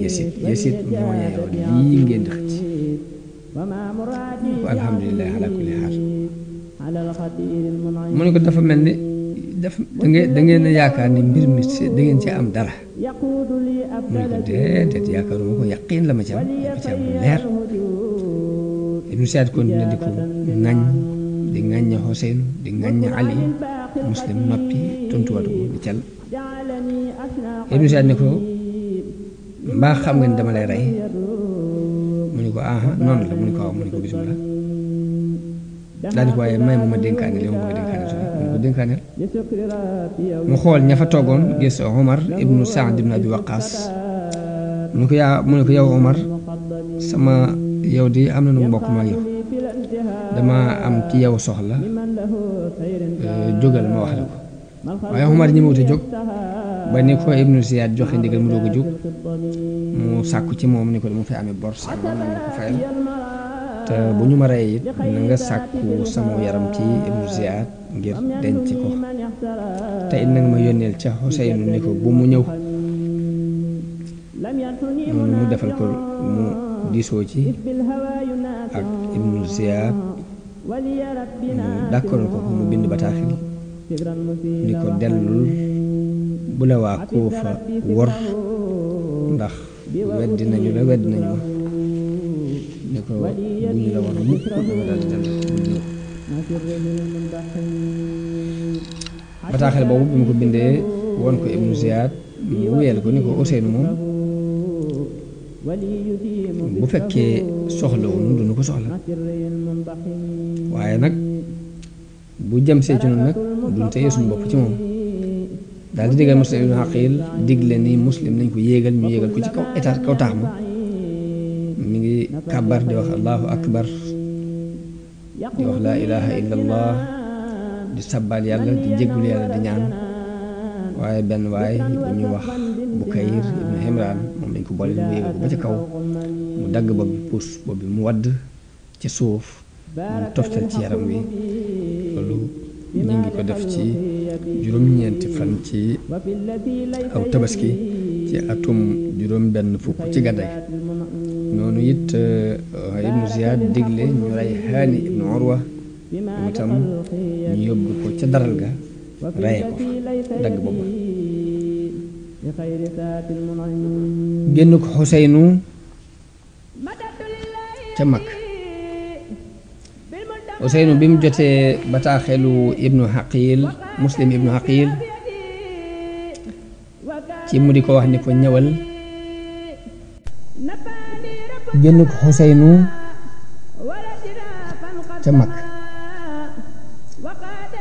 Yasid moo yayoo lii ngeen di xëcc mu ne ko alhamdulilah ala kulli xaal mu ne ko dafa mel ni da ngeen a yaakaar ni mbir mi da ngeen ci am dara mu ne ko déedéet yaakaaruma ko yaqiin la ma ci am lu leer Ibnu Ziyad continué di ko ŋañ di ŋañña Xuseyn di ŋañña Ali Muslim noppi tontuwatu ko di cal Ibnu Ziyad ne ko mbaa xam nga ni dama lay rey mu ne ko aha noonu la mu ne ko waaw mu ne ko bismillah daal di ko waaye may ma dénkaane li ma bëgg a dénkaane su mu ne ko dénkaaneel mu xool ña fa toogoon gis Omar ibnu Saad ibnu Abi Waqaas mu ne ko yow Omar sama yow di am na nu mbokk ma yow dama am ci yow soxla jógal ma wax la ko waaye Omar ñi ma wut a jóg ba ni ko Ibnu Ziyaad joxe ndigal mu doog a jóg mu sàkku ci moom ni ko dama fay amee bor sàngam nañ ma ko fayal te bu ñu ma rey it na nga sàkku sama yaram ci Ibnu Ziyaad ngir denc ko te it na nga ma yónneel ca Xuseynu ni ko bu mu ñëw noonu mu defal ko mu diisoo ci ak Ibnu Ziyaad mu d'accord ko mu bind bataaxil ni ko dellul bu la waa Kuufa wor ndax weddi nañu ma ni ko bu ñu la war a mukk dama daal di dellu bataaxil boobu bi mu ko bindee woon ko Ibnu Ziyaad mu wéyal ko ni ko Ousseynou moom bu fekkee soxlawul duñu ko soxla waaye nag bu jëm see ci noonu nag duñ téye suñu bopp ci moom daal di digal Muslim ibn Aqil digle ni Muslim nañ ko yéegal ñu yéegal ko ci kaw état kaw taax ma mi ngi kàbbar di wax allahu akbar di wax laa ilaha illa allah di sabbal yàlla di jéggul yàlla di ñaan waaye benn waay bu ñuy wax Bukayr ibn Himran moom dañ ko boole mu yéegal ko ba ca kaw mu dagg bopp bi puus bopp bi mu wadd ci suuf mu toftal ci yaram wi loolu ñu ngi ko def ci juróom-ñeenti fan ci aw tabaski ci atum juróom-benn fukk ci gàdday noonu it Ibnu Ziyaad digle ñu rey Haani ibnu Urwa moom itam ñu yóbbu ko ca daral ga reye ko fa dagg boobu génn ko Xuseynu ca mag Ousseynou bi mu jotee bataaxelu Ibnu Aqil Muslim ibnu Aqil ci mu di ko wax ni ko ñëwal génn ko Ousseynou ca mag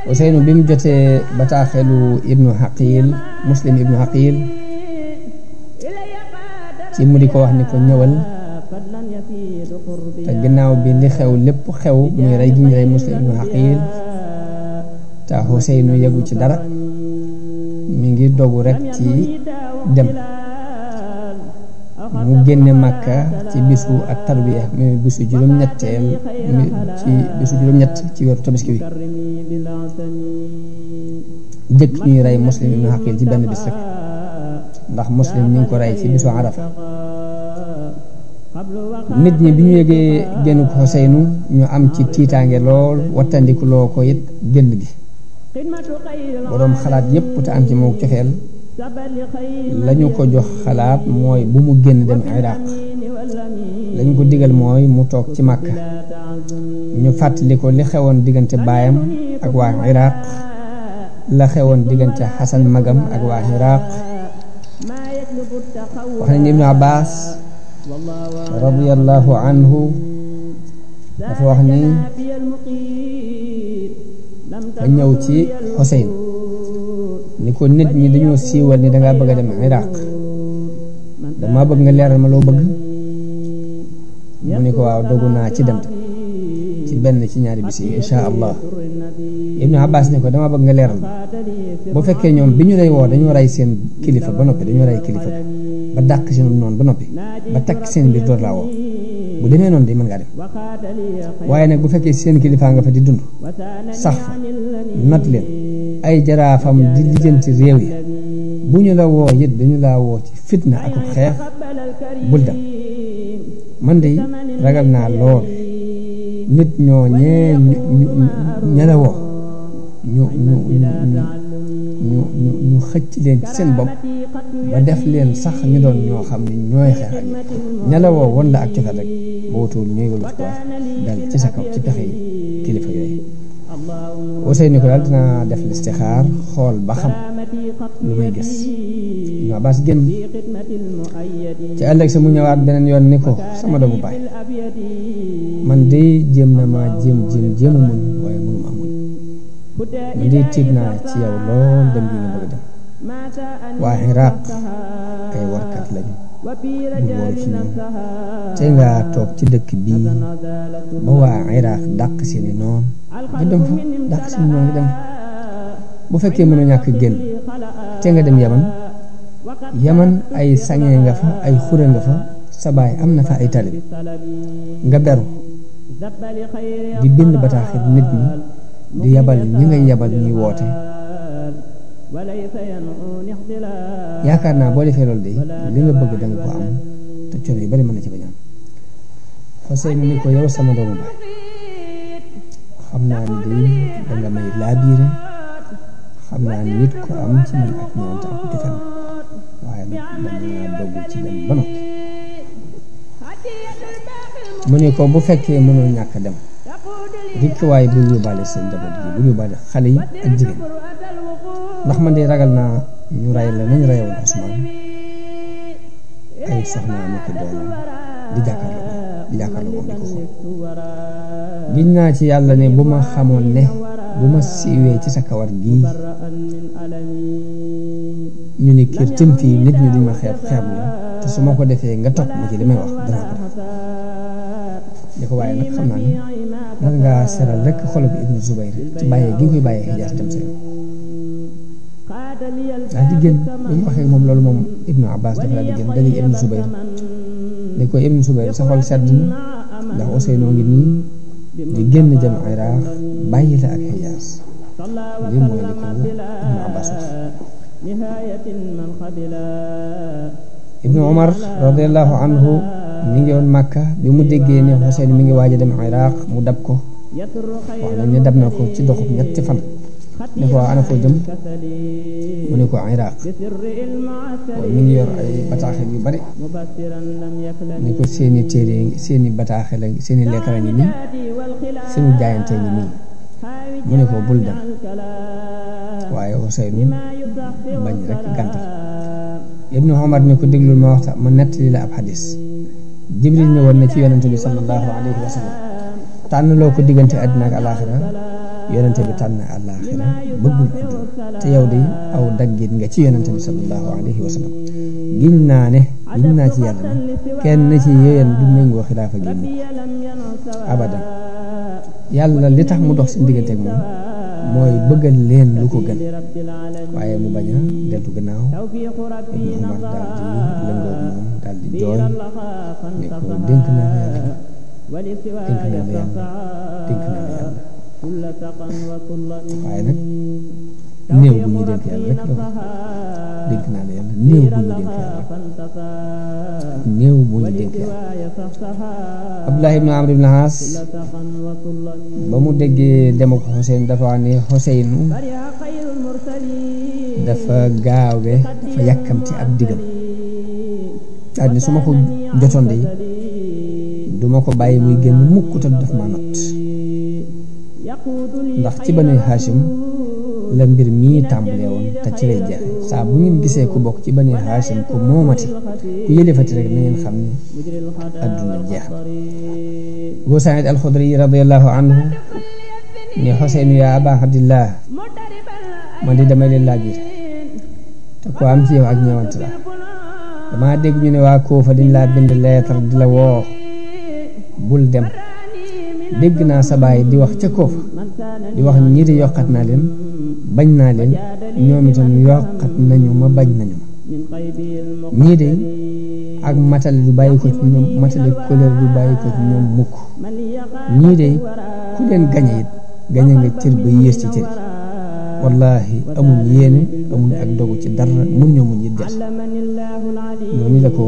Ousseynou bi mu jotee bataaxelu Ibnu Aqil Muslim ibnu Aqil ci mu di ko wax ni ko ñëwal te ginnaaw bi li xew lépp xew muy rey gi ñu rey Muslim ibnu Aqil te Ousseynou yegu ci dara mi ngi dogu rek ci dem mu génne Makka ci bisu ak tarbiya muy bisu juróom-ñetteel ci bisu juróom-ñett ci weeru tabaski wi jëkk ñuy rey Muslim ibnu Aqil ci benn bis rek ndax Muslim ñu ngi ko rey ci bisu Arafa nit ñi bi ñu yégee génn ko Ousseynou ñu am ci tiitaange lool wattandikuloo ko it génn gi boroom xalaat yépp te am ci moom cofeel lañu ko jox xalaat mooy bu mu génn dem Iraq lañu ko digal mooy mu toog ci Makka ñu fàttali ko li xewoon diggante baayam ak waa Iraq la xewoon diggante Xasan magam ak waa Iraq wax nañu Ibnu Abbas radiyallahu anhu dafa wax ni ba ñëw ci Ousseynou ni ko nit ñi dañoo siiwal ni dangaa bëgg a dem Iraq dama bëgg nga leeral ma loo bëgg mu ni ko waaw dogu naa ci dem ci benn ci ñaari bis yi insha allah Ibnu Abbas ne ko dama bëgg nga leeral ma bu fekkee ñoom bi ñu lay woo dañoo rey seen kilifa ba noppi dañoo rey kilifa ba dàq seen noonu ba noppi ba takk seen biir door laa woo bu demee noonu de mën ngaa dem waaye nag bu fekkee seen kilifaa nga fa di dund sax fa not leen ay jaraafam di lijjanti réew yi bu ñu la woo it dañu laa woo ci fitna ak xeex bul dem man de ragal naa lool nit ñoo ñee ña la woo ñu xëcc leen ci seen bopp ba def leen sax ñu doon ñoo xam ne ñooy xeex ak ña la woo woon la ak cofet rek boo wutuwul ñooy wëlbati ko dal ci sa kaw ci pexe yi kilifa yooyu Ousseynou ko daal dinaa def listixaar xool ba xam lu may gis Ibnu Abbas génn ci ëllëg sa mu ñëwaat beneen yoon ni ko sama doomu baay man de jéem na ma jéem a muñ waaye mënuma muñ man de tiit naa ci yow lool dem gi nga bëgg a dem waa Iraq ay warkat lañu bu wóoru ci ñoom te nga toog ci dëkk bii ba waa Iraq dàq seeni noon nga dem fa dàq seeni noon nga dem bu fekkee mënu ñàkk génn te nga dem Yaman Yaman ay sange nga fa ay xure nga fa sa baay am na fa ay talib nga beru di bind bataaxit nit ñi di yabal ñi ngay yabal ñuy woote yaakaar naa boo defee loolu de li nga bëgg danga ko am te coono yu bari mën na ci bañ am Xuseynu ni ko yow sama doomu baay xam naa ni day danga may laabiire xam naa ni nit ko am ci man ak ñoom te ak jotal waaye nag dama doggu ci dem ba noppi mu ne ko bu fekkee mënoo ñàkk dem rikk waaye bul yóbbaale sa njaboot gi bul yóbbaale xale yi ak jigéen ndax man de ragal naa ñu ray la nañ rayoon Usmaan ay soxnaam ak doomam di jàkkaarloo moom di ko xool giñ naa ci yàlla ne bu ma xamoon ne bu ma siiwee ci sa kawar gii ñu ni kër tim fii nit ñi duñ ma xeeb la te su ma ko defee nga topp ma ci li may wax danaa ko def ni ko waaye nag xam naa ni nar ngaa seral rek xolub Ibnu Zubayr ci bàyyee gi nga koy bàyyee Hijaas dem sa yoon daal di génn bu ñu waxee moom loolu moom Ibnu Abbas dafa daal di génn dajeeg Ibnu Zubayr ni ko Ibnu Zubayr sa xol sedd na ndax Ousseynou ngi nii di génn jëm Iraq bàyyi la ak Hijaas lii mooy li ko Ibnu Abbas wax Ibnu Umar radiyallahu anhu mi ngi woon Makka bi mu déggee ne Ousseynou mi ngi waaj a dem Iraq mu dab ko wax nañ ne dab na ko ci doxub ñetti fan ne ko ana foo jëm mu ne ko Iraq mi ngi yor ay bataaxel yu bari ne ko seeni téere seeni bataaxel seeni lettre ngi nii seeni jaayante ngi nii mu ne ko bul dem waaye Ousseynou bañ rek gàntal Ibnu Umar ne ko déglul ma waxta ma nettali la ab xadis Jibril ñëwoon na ci yonente bi sallallahu alayhi wa sallam tànn loo ko diggante àddina ak alaaxira yonente bi tànn alaaxira bëggul àdduna te yow de aw daggit nga ci yonente bi sallallahu alayhi wa sallam giñ naa ci yàlla ne kenn ci yéen du méngoo xilaafa gi mukk abadan yàlla li tax mu dox seen diggante ak moom mooy bëggal leen lu ko gën waaye mu bañ a deltu gannaaw Ibnu Umar daal di lëngoog moom daal di jooy ne ko dénk naa la yàlla waaye nag néew bu ñuy dénk yàlla rek la wax dénk naa la yàlla néew bu ñuy dénk yàlla néew bu ñuy dénk yàlla Abdullah ibn Amr ibn As ba mu déggee dem ak Xuseyn dafa wax ne Xuseynu dafa gaawe dafa yàkkamti ab digam daal ni su ma ko jotoon de duma ko bàyyi muy génn mukk te daf ma not ndax ci Bani Haashim la mbir mii tàmbalee woon te ci lay jeexe saa bu ngeen gisee ku bokk ci Bani Haashim ku moomati ku yëlefati rek na ngeen xam ne adduna jeex na Abu Saïd al-Xudri radiyallahu anhu ne Xuseynu yaa Aba Abdillah man di damay leen laaj te ko am ci yow ak ñeewant la dama dégg ñu ne waa Kuufa dañ laa bind lettre di la woo bul dem dégg naa sa baay di wax ca Kuufa di wax ñii di yokkat naa leen bañ naa leen ñoom itam yokkat nañu ma bañ nañu ma ñii de ak matale du bàyyi ko ci ñoom matale couleur du bàyyi ko ci ñoom mukk ñii de ku leen gañe it gañe nga cër ba yées ci cër wallahi amuñ yéene amuñ ak dogu ci dara mun ñoo muñ it des noonu la ko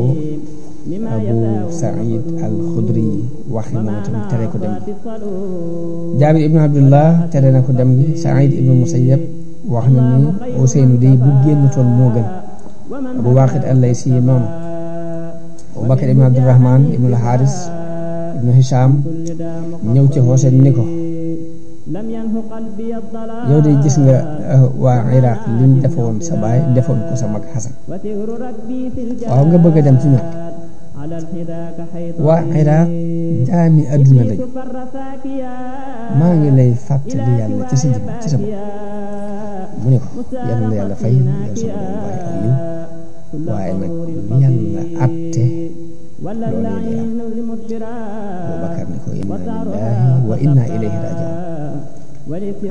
Abu Saïd al-Xudri waxi moom itam tere ko dem gi Jaabir ibnu Abdullah tere na ko dem gi Saïd ibnu Musayyab wax na ni Ousseynou day bu génn toon moo gën Abu Waaqid al-Laysi noonu Abu Bakr ibnu Abdurrahman ibnu al-Haaris ibnu Hisham ñëw ci Ousseynou ni ko yow de gis nga waa Iraq liñ defoon sa baay defoon ko sa mag Xasan waaw nga bëgg a dem ci ñoom waa Iraq jaami adduna lañu maa ngi lay fàttali yàlla ci sa jëm ci sa bopp mu ne ko yàlla la yàlla fay yow sama doom waaye aw yiw waaye nag lu yàlla atte loolee day am Abubakar ne ko inna lillahi wa inna ilayhi rajiun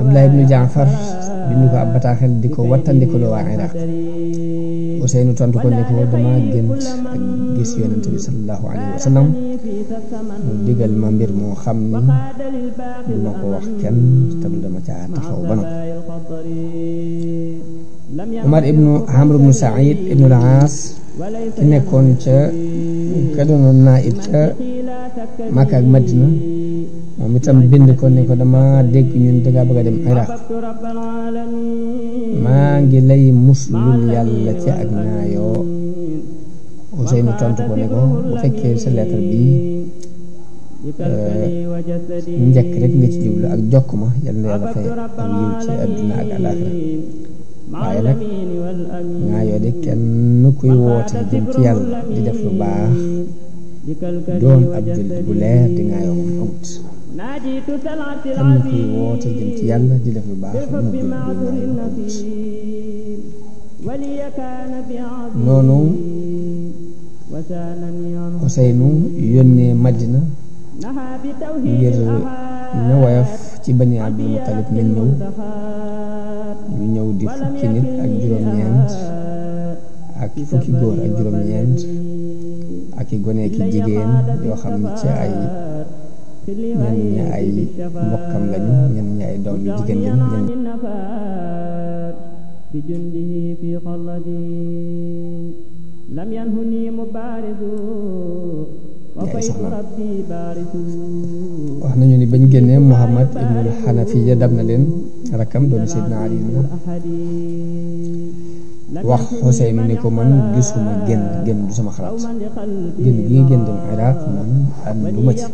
Abdullah ibnu Jaafar bindu ko ab bataaxel di ko wattandikuloo waa Iraq. Useynu tontu ko ne ko dama gént ak gis yonent bi sallallahu alayhi wa sallam mu digal ma mbir moo xam ni duma ko wax kenn te du dama caa taxaw ba noppi. Umar ibnu Amr ibnu Saïd ibnu al-Aas ki nekkoon ka doonoon naayib ca Makka ak Madina moom itam bind ko ne ko dama dégg ñun dangaa bëgg a dem Iraq, maa ngi lay muslul yàlla ci ak ñaayoo. Useynu tontu ko ne ko bu fekkee sa lettre bi njëkk rek nga ci jublu ak jokk ma yàlla na yàlla fay aw yiw ci àdduna ak alaaxira, waaye nag ñaayoo de kenn kuy woote jëm ci yàlla di def lu baax doon ab jullit bu leer di ñaayoo moom amut. kenn kuy woote jëm ci yàlla di def lu baax doon ab jullit bu ñaayoo amut. noonu Useynu yónnee Madina ngir ñu woyof ci Bani Abdul Muttalib nañ ñëw di fukki nit ak juróom-ñeent ak fukki góor ak juróom-ñeent ak i gone ki jigéen yoo xam ne ci ay ñenn ñi ay mbokkam lañu, ñenn ñi ay doom yu jigéen lañu, wax nañu ni bañ génnee Muhammad ibnul Xanafiya dab na leen, rakkam doomu Seydina Ali la, wax Useynu ni ko man gisuma génn du sama xalaat, génn gi nga génn dem Iraq man ànduma ci.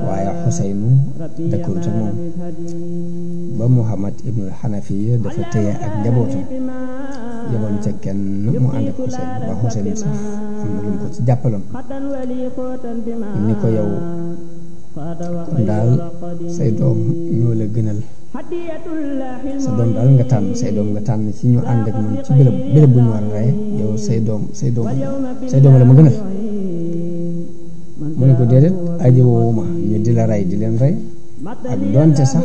waaye Useynu d'accord ak moom ba Muhammad ibnul Xanafiya dafa téye ak njabootam yabalu ca kenn mu ànd ak Useynu ba Useynu sax am na lu mu ko ci jàppaloon ni ko yow kon daal say doom ñoo la gënal, sa doom daal nga tànn say doom nga tànn ci ñu ànd ak man ci béréb bu ñu war a rey, yow say doom la ma gënal. mu ne ko déedéet ajowoowuma ñu di la rey di leen rey, ak doonte sax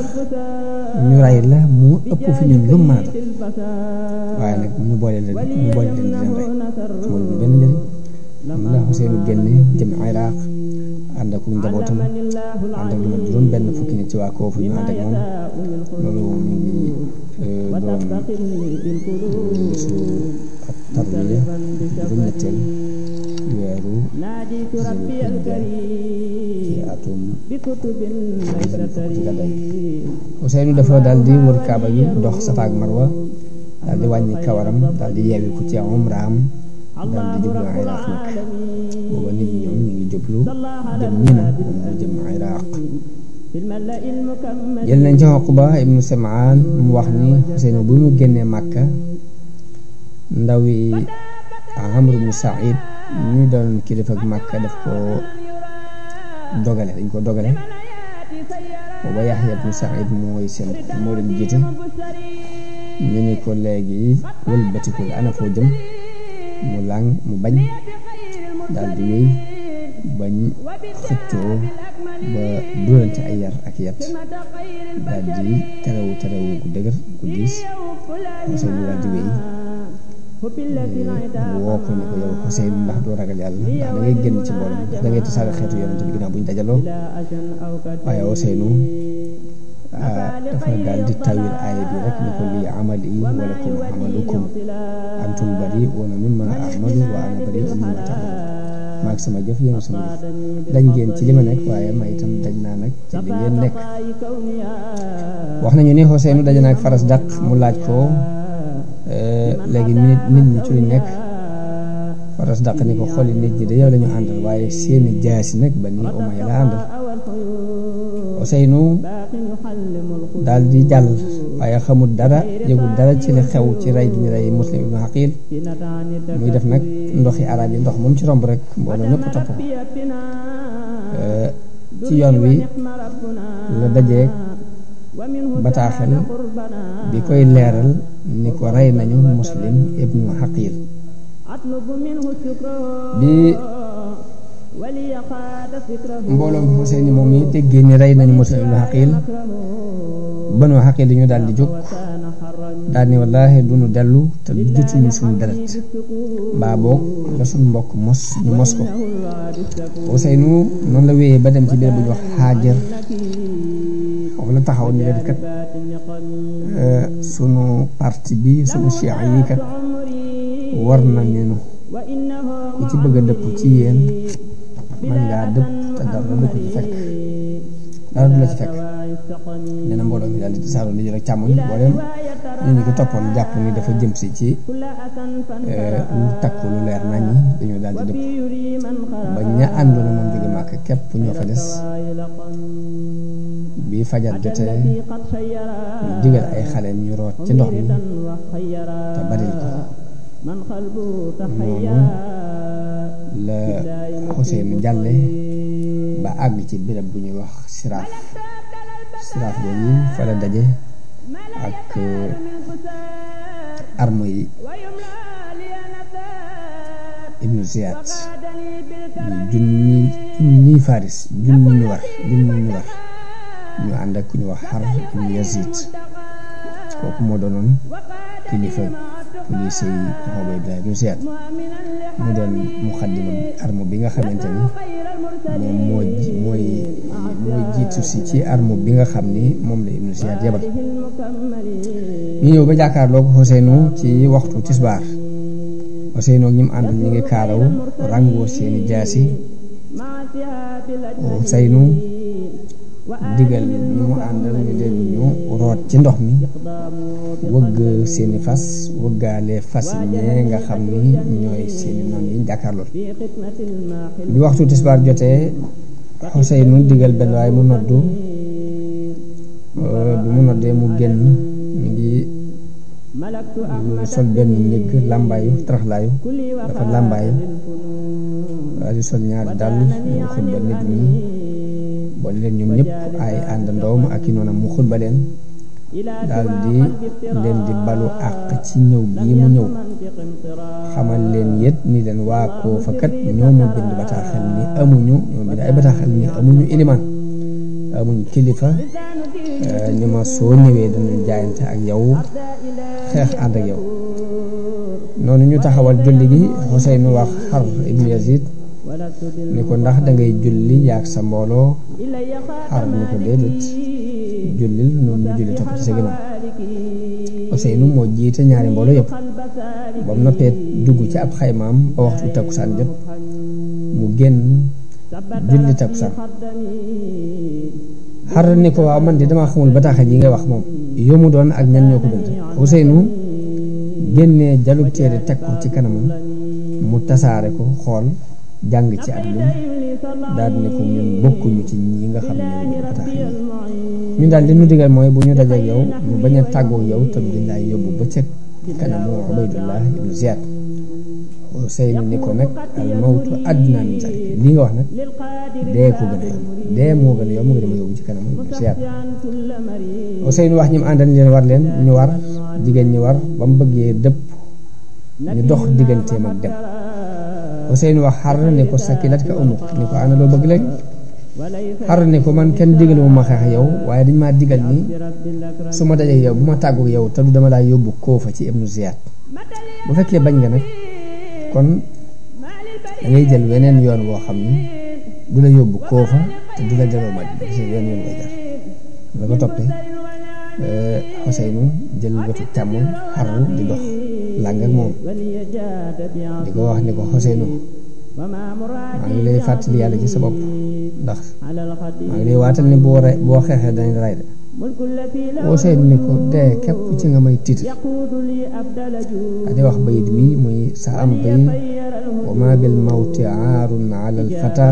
ñu rey la mu ëpp fi ñun lu mën a def, waaye nag ñu boole leen di leen rey amul ñu benn njëriñ. am la Useynu génne jëm Iraq ànd ak njabootam, ànd ak lu ma juróom benn fukki nit ci waa Koofa ñu ànd ak moom. loolu mu ngi doon bisu ab tarwiya juróom-ñetteel weeru Zulhijja ci atum benn fukk ci gàddaay. Useynu dafa daal di wër Kaaba gi dox Safa ak Marwa, daal di wàññi kawaram, daal di yeewi ku ci umraam, daal di jublu Iraq nag. booba nit ñi ñoom ñu ngi jublu jëm Mina, ñu jëm Iraq. jël nañ ci Uqba ibnu Samaan mu wax ni Useynu bu mu génnee Màkka, ndawi Amr ibnu Saïd ñu doon kilifa ak Màkka dañ ko dogale. booba Yaxya ibnu Saïd moo leen jiite. ñu ni ko léegi wëlbatikul ana foo jëm, mu bañ, daal di wéy bañ xëccoo ba dóorante ay yar ak yat, daal di terewu gu dëgër gu diis. Useynu daal di wéy mu woo ko ne ko yow Useynu ndax doo ragal yàlla, ndax da ngay génn ci mbooloo, ndax da ngay tasaare xeetu yonent bi ginnaaw bu ñu dajaloo. waaye Useynu dafa daal di tawil aaya bi rek ni ko lii amali wa lakum amalukum antum bari'uuna mimmaa a'malu wa ana bari'un mimmaa ta'maluun. maag sama jëf yéen sama jëf, dañ ngeen ci li ma nekk waaye ma itam dañ naa nag ci li ngeen nekk. wax nañu ni Useynu daje na ak Faras Daq mu laaj ko léegi nit ñi ci luñ nekk. Faras Daq ni ko xooli nit ñi de yow la ñu àndal waaye seeni jaasi nag Bani Umayya la àndal. Useynu daal di jàll waaye xamul dara, yëgul dara ci li xew ci rey gi ñu rey Muslim ibnu Aqil. muy def nag ndoxi arab yi, ndox moom ci romb rek mbooloo ñëpp topp ko. ci yoon wi la dajeeg bataaxel bi koy leeral ni ko rey nañu Muslim ibnu Aqil. bi mbooloom Useynu moom yi déggee ni rey nañu Muslim ibnu Aqil Banu Aqil dañu daal di jóg daal ni wallaahi duñu dellu te jotuñu suñu deret mbaa boog la suñu mbokk mos ñu mos ko. Useynu noonu la wéyee ba dem ci biir bu ñu wax Xaajar foofu la taxaw ni leen kat sunu parti bi sunu cheikh yi kat war nañu ku ci bëgg a dëpp ci yéen man ngaa dëpp te dara du ko ci fekk dara du la ci fekk. nee na mbooloo mi daal di tasaaroo di jël ak càmmoñ booleem ñu ko toppoon jàpp ni dafa jëm si ci lu takku lu leer nañ dañoo daal di dëpp ba ña àndoon moom jóge màkk képp ñoo fa des. bi fajar jotee ñu digal ay xale ñu root ci ndox mi te baril ko noonu la Useynu jàlle ba àgg ci béréb bu ñuy wax Siraaf boobu fa la daje ak arme yi Ibnu Ziyad junni faris junni ñu war ñu ànd ak ku ñu wax Xar ibnu Yazid kooku moo doonoon kilifa police yi Ubaydullah ibnu Ziyad mu doon muxaddima arme bi nga xamante ni moom mooy jiitu si ci arme bi nga xam ni moom la ibnu Ziyad yebal. ñu ñëw ba jàkkaarloo ko Useynu ci waxtu tisbaar Useynu ak ñi mu àndal ñu ngi kaalaw ràngoo seeni jaasi. Useynu digal ñi mu àndal ñu dem ñu root ci ndox mi wëgg seeni fas wëggaale fas ñee nga xam ni ñooy seeni noon yi jàkkaarlool. bi waxtu tisbaar jotee Useynu digal benn waaye mu noddu bi mu noddee mu génn mu ngi sol benn ñëgg làmbaayu taraxlaayu dafa làmbaayu waaye di sol ñaari dàll mu xutba nit ñi boole leen ñoom ñëpp ay àndandoom ak i noonam mu xutba leen daal di leen di balu àq ci ñëw bii mu ñëw xamal leen yét ni leen waa Koofa kat ñoo mu bind bataaxel ni amuñu ñoo bind ay bataaxel ni amuñu ilimaan amuñu kilifa ni ma soo ñëwee danañ jaayante ak yow xeex ànd ak yow. noonu ñu taxawal julli gi Useynu wax Xar ibnu Yazid ni ko ndax dangay julli yaag sa mbooloo. Xar ni ko déedéet jullil noonu ñu julli topp ci sa ginnaaw. Useynu moo jiite ñaari mbooloo yëpp ba mu noppee dugg ci ab xaymaam ba waxtu takkusaan jot mu génn julli takkusaan. Xar ni ko waaw man di damaa xamul bataaxal yi ngay wax moom yow mu doon ak ñan ñoo ko bind. Useynu génnee jalub téere teg ko ci kanamam mu tasaare ko xool jàng ci ab lim daal ne ko ñun bokkuñu ci ñi nga xam ne ñoo bataaxal yi ñu daal li ñu digal mooy bu ñu dajeek yow ñu bañ a tàggoo yow te duñ lay yóbbu ba ca kanamu Ubaydullah ibnu Ziyad. Useynu ni ko nag al mawtu adnaa min zalik li nga wax nag dee ko gën a yomb dee moo gën a yomb nga dama yóbbu ci kanamu ibnu Ziyad. Useynu wax ñi mu àndal leen war leen ñu war jigéen ñi war ba mu bëggee dëpp ñu dox digganteem ak dem. Useynu wax Xar ne ko sakilatka umuk ni ko ana loo bëgg léegi. Xar ne ko man kenn digalu ma xeex yow waaye dañ maa digal ni su ma dajee yow bu ma tàggu yow te du dama laa yóbbu Koofa ci ibnu Ziyad. bu fekkee bañ nga nag kon da ngay jël weneen yoon woo xam ni du la yóbbu Koofa te du la delloo Madina ci yoon way jaar la ko toppee Useynu jël wetu càmmoñ Xarru di dox làng ak moom di ko wax ni ko Useynu maa ngi lay fàttali yàlla ci sa bopp ndax maa ngi lay waatal ni boo xeexee dañ ray de. Useynu ni ko dee képp ci nga may tiital adi wax bayit wi muy sa am bay wa ma bil mawti aarun ala al fata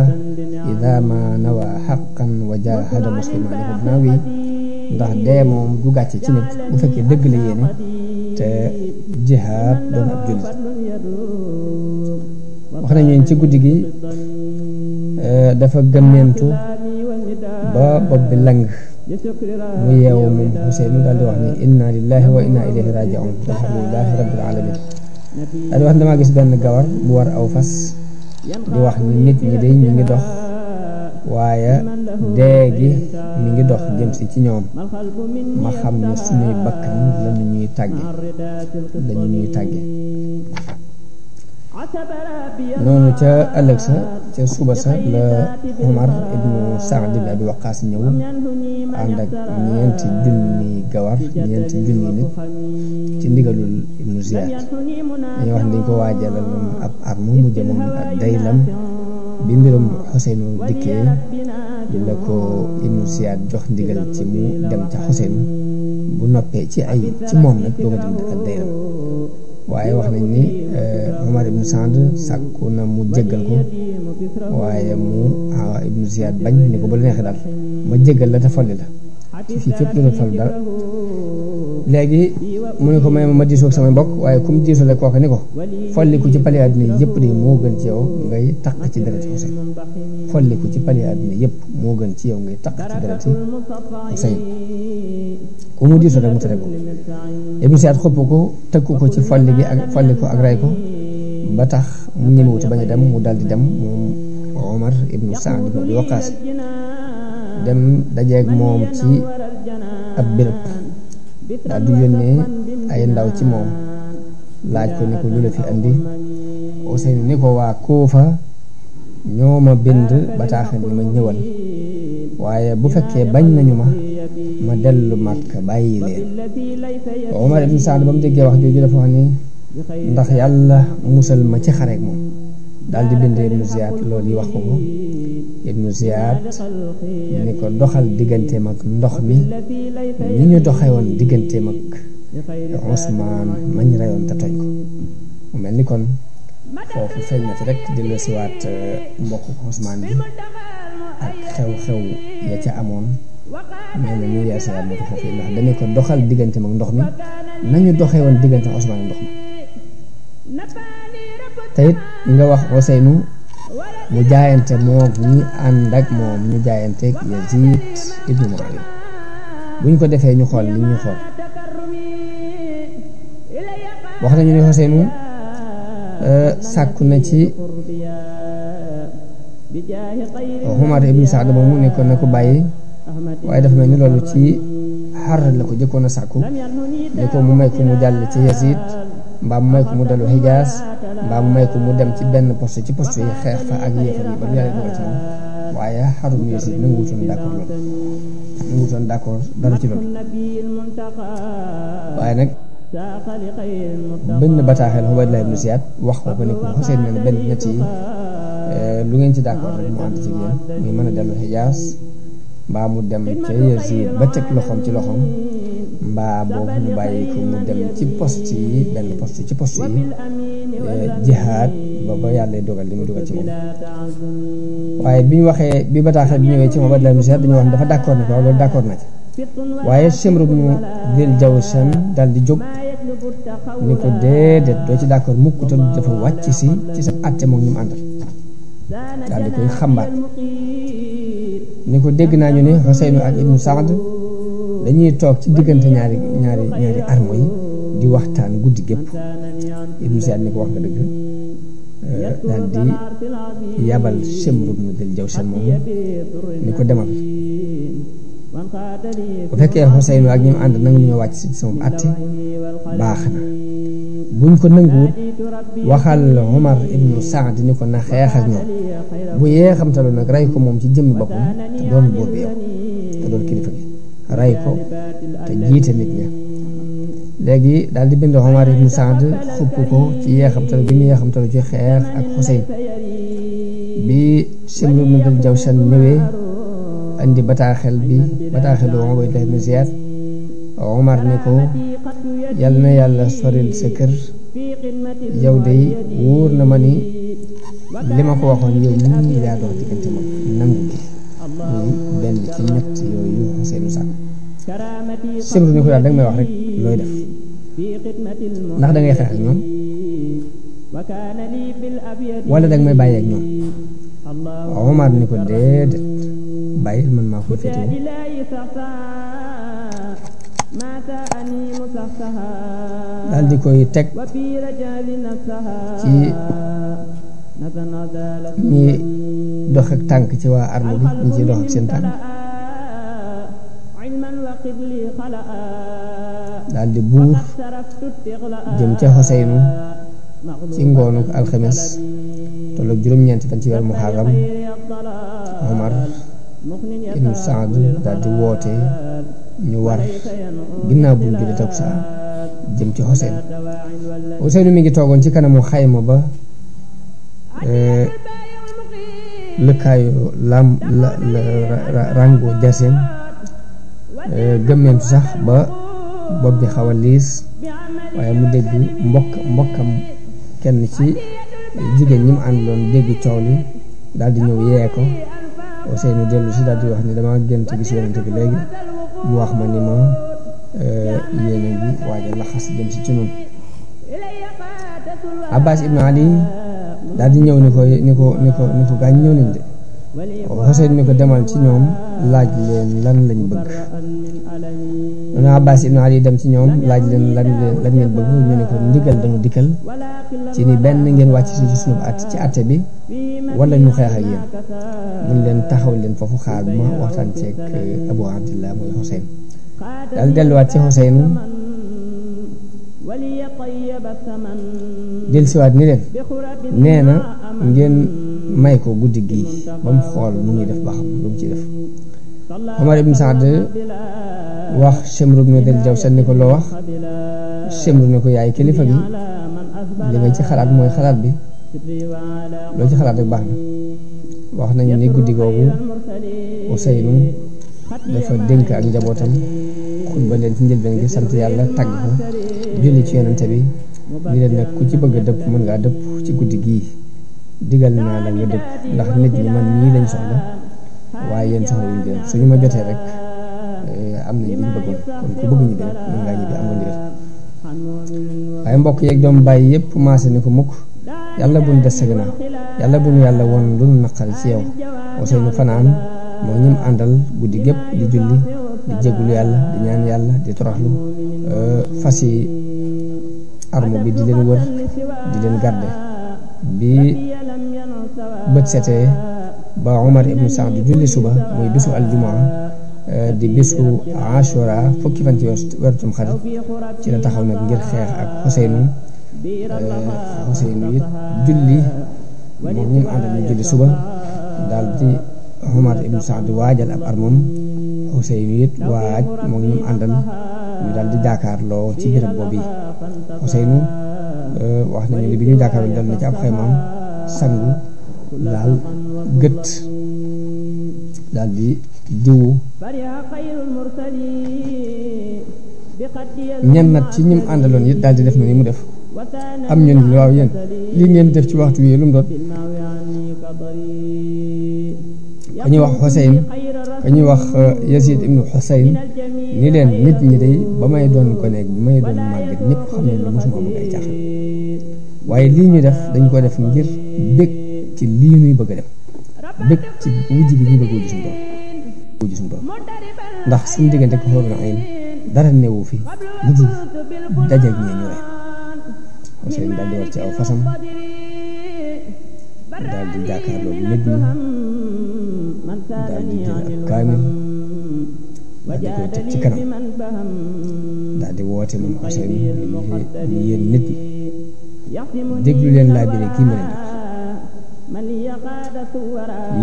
ida ma nawa xaqan wa jahada muslimaani ko dinaa wi ndax dee moom du gàcce ci nit bu fekkee dëgg la yéene te jihaad doon ab jullit. wax nañu ci guddi gi dafa gëmmeentu ba bopp bi lang mu yeewu moom Useynu daal di wax ni inna lillahi wa inna ilayhi raji'un alhamdulillahi rabbil alamin daal di wax damaa gis benn gawar bu war aw fas di wax ni nit ñi day ñu ngi dox waaye dee gi mi ngi dox jëm si ci ñoom ma xam ne suñuy bakkan lañu ñuy tàgge noonu ca ëllëg sa ca suba sa la Umar ibnu Saad ibn Abi Waqaas ñëw ànd ak ñeenti junni gawar ñeenti junni nit ci ndigalul ibnu Ziyaad dañuy wax ne dañ ko waajalaloon ab arme mu jëmoon ak Daylam bi mbirum Xuseynu dikkee la ko ibnu Ziyaad jox ndigal ci mu dem ca Xuseynu bu noppee ci moom nag doog a dem ak Daylam waaye wax nañ ni Umar ibnu Saad sàkku na mu jéggal ko waaye mu ibnu Ziyaad bañ ni ko ba la neexee daal ma jéggal la te folli la fii fépp lu folli daal léegi mu ne ko may ma diisoo ak samay mbokk waaye comme diisoo la kooka ni ko folliku ci pali àdduna yëpp de moo gën ci yow ngay taq ci dereti Xuseyn folliku ci pali àdduna yëpp moo gën ci yow ngay taq ci dereti Xuseyn ku mu diisoo rek mu tere ko ibnu Ziyaad xëpp ko tëkku ko ci folli ko ak rey ko ba tax mu ñemewuti bañ a dem mu daldi dem moom Omar ibnu Saad ibn Abi Waqaas dem dajeeg moom ci ab béréb daal di yónnee ay ndaw ci moom laaj ko ni ko lu la fi andi Ousseynou ni ko waa Kuufa ñoo ma bind bataaxal ni ma ñëwal waaye bu fekkee bañ nañu ma dellu Makka bàyyi leen Omar ibn Saad ba mu déggee wax jooju dafa wax ni ndax yàlla musal ma ci xareek moom daal di bind ibnu Ziyaad loolu yi wax ko ibnu Ziyaad ni ko doxal digganteem ak ndox mi ni ñu doxee woon digganteem ak Usmaan mañ reyoon te tooñ ko mu mel ni kon foofu feeñ na ci rek dellu siwaat mbokk Usmaan bi ak xew-xew ya ca amoon mel na ñu yeesawaat na ko foofu ndax dañu ko doxal digganteem ak ndox mi nañu doxee woon diggante Usmaan ak ndox mi te it nga wax Ousseynou mu jaayante moom ñi ànd ak moom ñu jaayanteeg Yazid ibnu Muawiya buñ ko defee ñu xool li ñuy xool wax nañu ne Ousseynou sàkku na ci Umar ibnu Saad moomu nekkoon na ko bàyyi waaye dafa mel ni loolu ci xar la ko jëkkoon a sàkku ne ko mu may ko mu jàll ci Yazid mbaa mu may ko mu dellu Hijaas mbaa mu may ko mu dem ci benn poste ci poste yi xeex fa ak yéefar yi ba du yàlla dogal ci moom waaye xarum Yazid nanguwutoon d'accord dara ci loolu waaye nag benn bataaxel Ubaydullah ibnu Ziyaad wax ko ni ko Xuseyn ne benn ñett yi lu ngeen ci d'accord rek mu ànd ci yéen muy mën a dellu Hijaas mbaa mu dem ca Yazid ba teg loxoom ci loxoom mbaa boobu ñu bàyyi ko mu dem ci poste yi benn poste ci poste yi jihaad ba yàlla dogal li mu dogal ci moom waaye bi ñu waxee bi bataaxel bi ñëwee ci moom Ubaydullah ibnu Ziyaad dañu wax dafa d'accord ni ko loolu d'accord na ci waaye Shimr ibnu Dil Jawshan dal di jóg ni ko déedéet doo ci d'accord mukk te dafa wàcc si ci sa àtte moom ñu mu àndal daal di koy xambaat ni ko dégg naa ñu ne Ousseynou ak ibnu Saad dañuy toog ci diggante ñaari armo yi di waxtaan guddi gépp ibnu Saad ni ko wax nga dëgg daal di yabal Shimr ibnu Dil Jawshan moom ni ko demal bu fekkee Ousseynou ak ñi mu ànd nangu ñu wàcc si sama àtte baax na buñ ko nanguwut waxal Umar ibnu Saad ni ko na xeex ak ñoom bu yeexamtalu nag rey ko moom ci jëmmi boppam te doon buur bi yow te doon kilifa gi rey ko te jiite nit ña léegi daal di bind Umar ibnu Saad xupp ko ci yeexamtalu bi mu yeexamtalu ci xeex ak Xuseyn bi Shimr ibnu Dil Jawshan ñëwee andi bataaxelu Ubaydullah ibnu Ziyaad Umar ni ko yal na yàlla soril sa kër yow de wóor na ma ni li ma ko waxoon yow nii yaa dox diggante moom nangu muy benn ci ñett yooyu Ousseynou sàkk Shimr ni ko daal danga may wax rek looy def ndax dangay xeex ak ñoom wala danga may bàyyi ak ñoom Umar ni ko déedéet bàyyil man maa koy féetewoo daal di koy teg ci ñi dox ak tànk ci waa arme bi ñi ciy dox ak seen tànk daldi buur jëm ca Xuseynu ci ngoonu alxames tolloog juróom-ñeenti fan ci weeru Muharram Omar ibnu Saad daldi woote ñu war ginnaaw buñ julli takkusaan jëm ci Xuseynu mi ngi toogoon ci kanamu xayma ba lëkkaayu rango jaseem gëmmeentu sax ba bopp bi xaw a liis waaye mu dégg mbokkam kenn ci jigéen ñi mu àndaloon dégg coow li daal di ñëw yee ko Ousseynou dellu si daal di wax ni dama gént gis yonent bi léegi mu wax ma ni ma yéene gi waaja laxas jëm si ci noonu Abbas ibn Ali daal di ñëw ni ko gaañ ñëw nañ de Ousseynou ni ko demal ci ñoom laaj leen lan lañ bëgg noonu Abbas ibn Ali dem ci ñoom laaj leen lan ngeen bëgg ñu ne ko ndigal dañu dikkal ci ni benn ngeen wàcc si ci sunu ci àtte bi wala ñu xeex ak yéen mun leen taxaw leen foofu xaar bu ma waxtaan ceeg Abu Abdillah mooy Xuseyn daal delluwaat ci Xuseynu dellusiwaat ni leen nee na ngeen may ko guddi gii ba mu xool nu muy def ba xam lu mu ci def Omar ibn Saad wax Shimru ibn Dil Jawshan ni ko loo wax Shimru ne ko yaay kilifa gi li nga ci xalaat mooy xalaat bi loo ci xalaat rek baax na wax nañu ni guddi googu Ousseynou dafa dénk ak njabootam xutba leen ci njëlbeen gi sant yàlla tagg ko julli ci yonente bi ni leen nag ku ci bëgg a dëpp mën ngaa dëpp ci guddi gii digal naa la nga dëpp ndax nit ñi man ñii lañ soxla waaye yéen soxla wuñ leen suñu ma jotee rek am nañ liñ bëggoon kon ku bëgg ñibbi rek mën ngaa ñibbi am nga ndigal waaye mbokk yeeg doom bàyyi yépp maase ni ko mukk yàlla buñ des sa gannaaw yàlla buñu yàlla woon lu nu naqari ci yow Ousseynou fanaan moo ñim àndal guddi gépp di julli di jéggulu yàlla di ñaan yàlla di toroxlu fas yi arme bi di leen wër di leen garde bi bët setee ba Omar ibnu Saad julli suba muy bisu aljumaa di bisu Ashura fukki fan ci weeru Tamxarit ci la taxaw nag ngir xeex ak Xuseynu it julli moom ñu àndal ñu julli suba daal di Omar ibnu Saad waajal ab armam Xuseynu it waaj moom ñu àndal ñu daal di jàkkaarloo ci béréb boobu yi Xuseynu wax nañu ni bi ñu jàkkaarloo dal na ci ab xaymaam sangu laal gët daal di diwu ñenn nag ci ñim àndaloon it daal di def na ni mu def am ñun waaw yéen lii ngeen def ci waxtu wi lu mu doon ka ñuy wax Xuseyn ka ñuy wax Yazid ibnu Xuseyn ni leen nit ñi day ba may doon ko nekk bi may doon màgget ñëpp xam nañ ne mosuma bëgg ay caaxaan waaye lii ñu def dañ ko def ngir bég ci lii nuy bëgg a dem bég ci wujj gi ñu bëgg wujj suñu borom ndax suñu diggante ko xool na ay dara newu fi lu dul dajeeg ñee ñu rey Ousseynou daal di war ci aw fasam daal di jàkkaarloo nit ñi daal di jël ab kaamil daal di koy teg ci kanam daal di woote moom Ousseynou ni yéen nit ñi déglu leen laabire kii ma leen def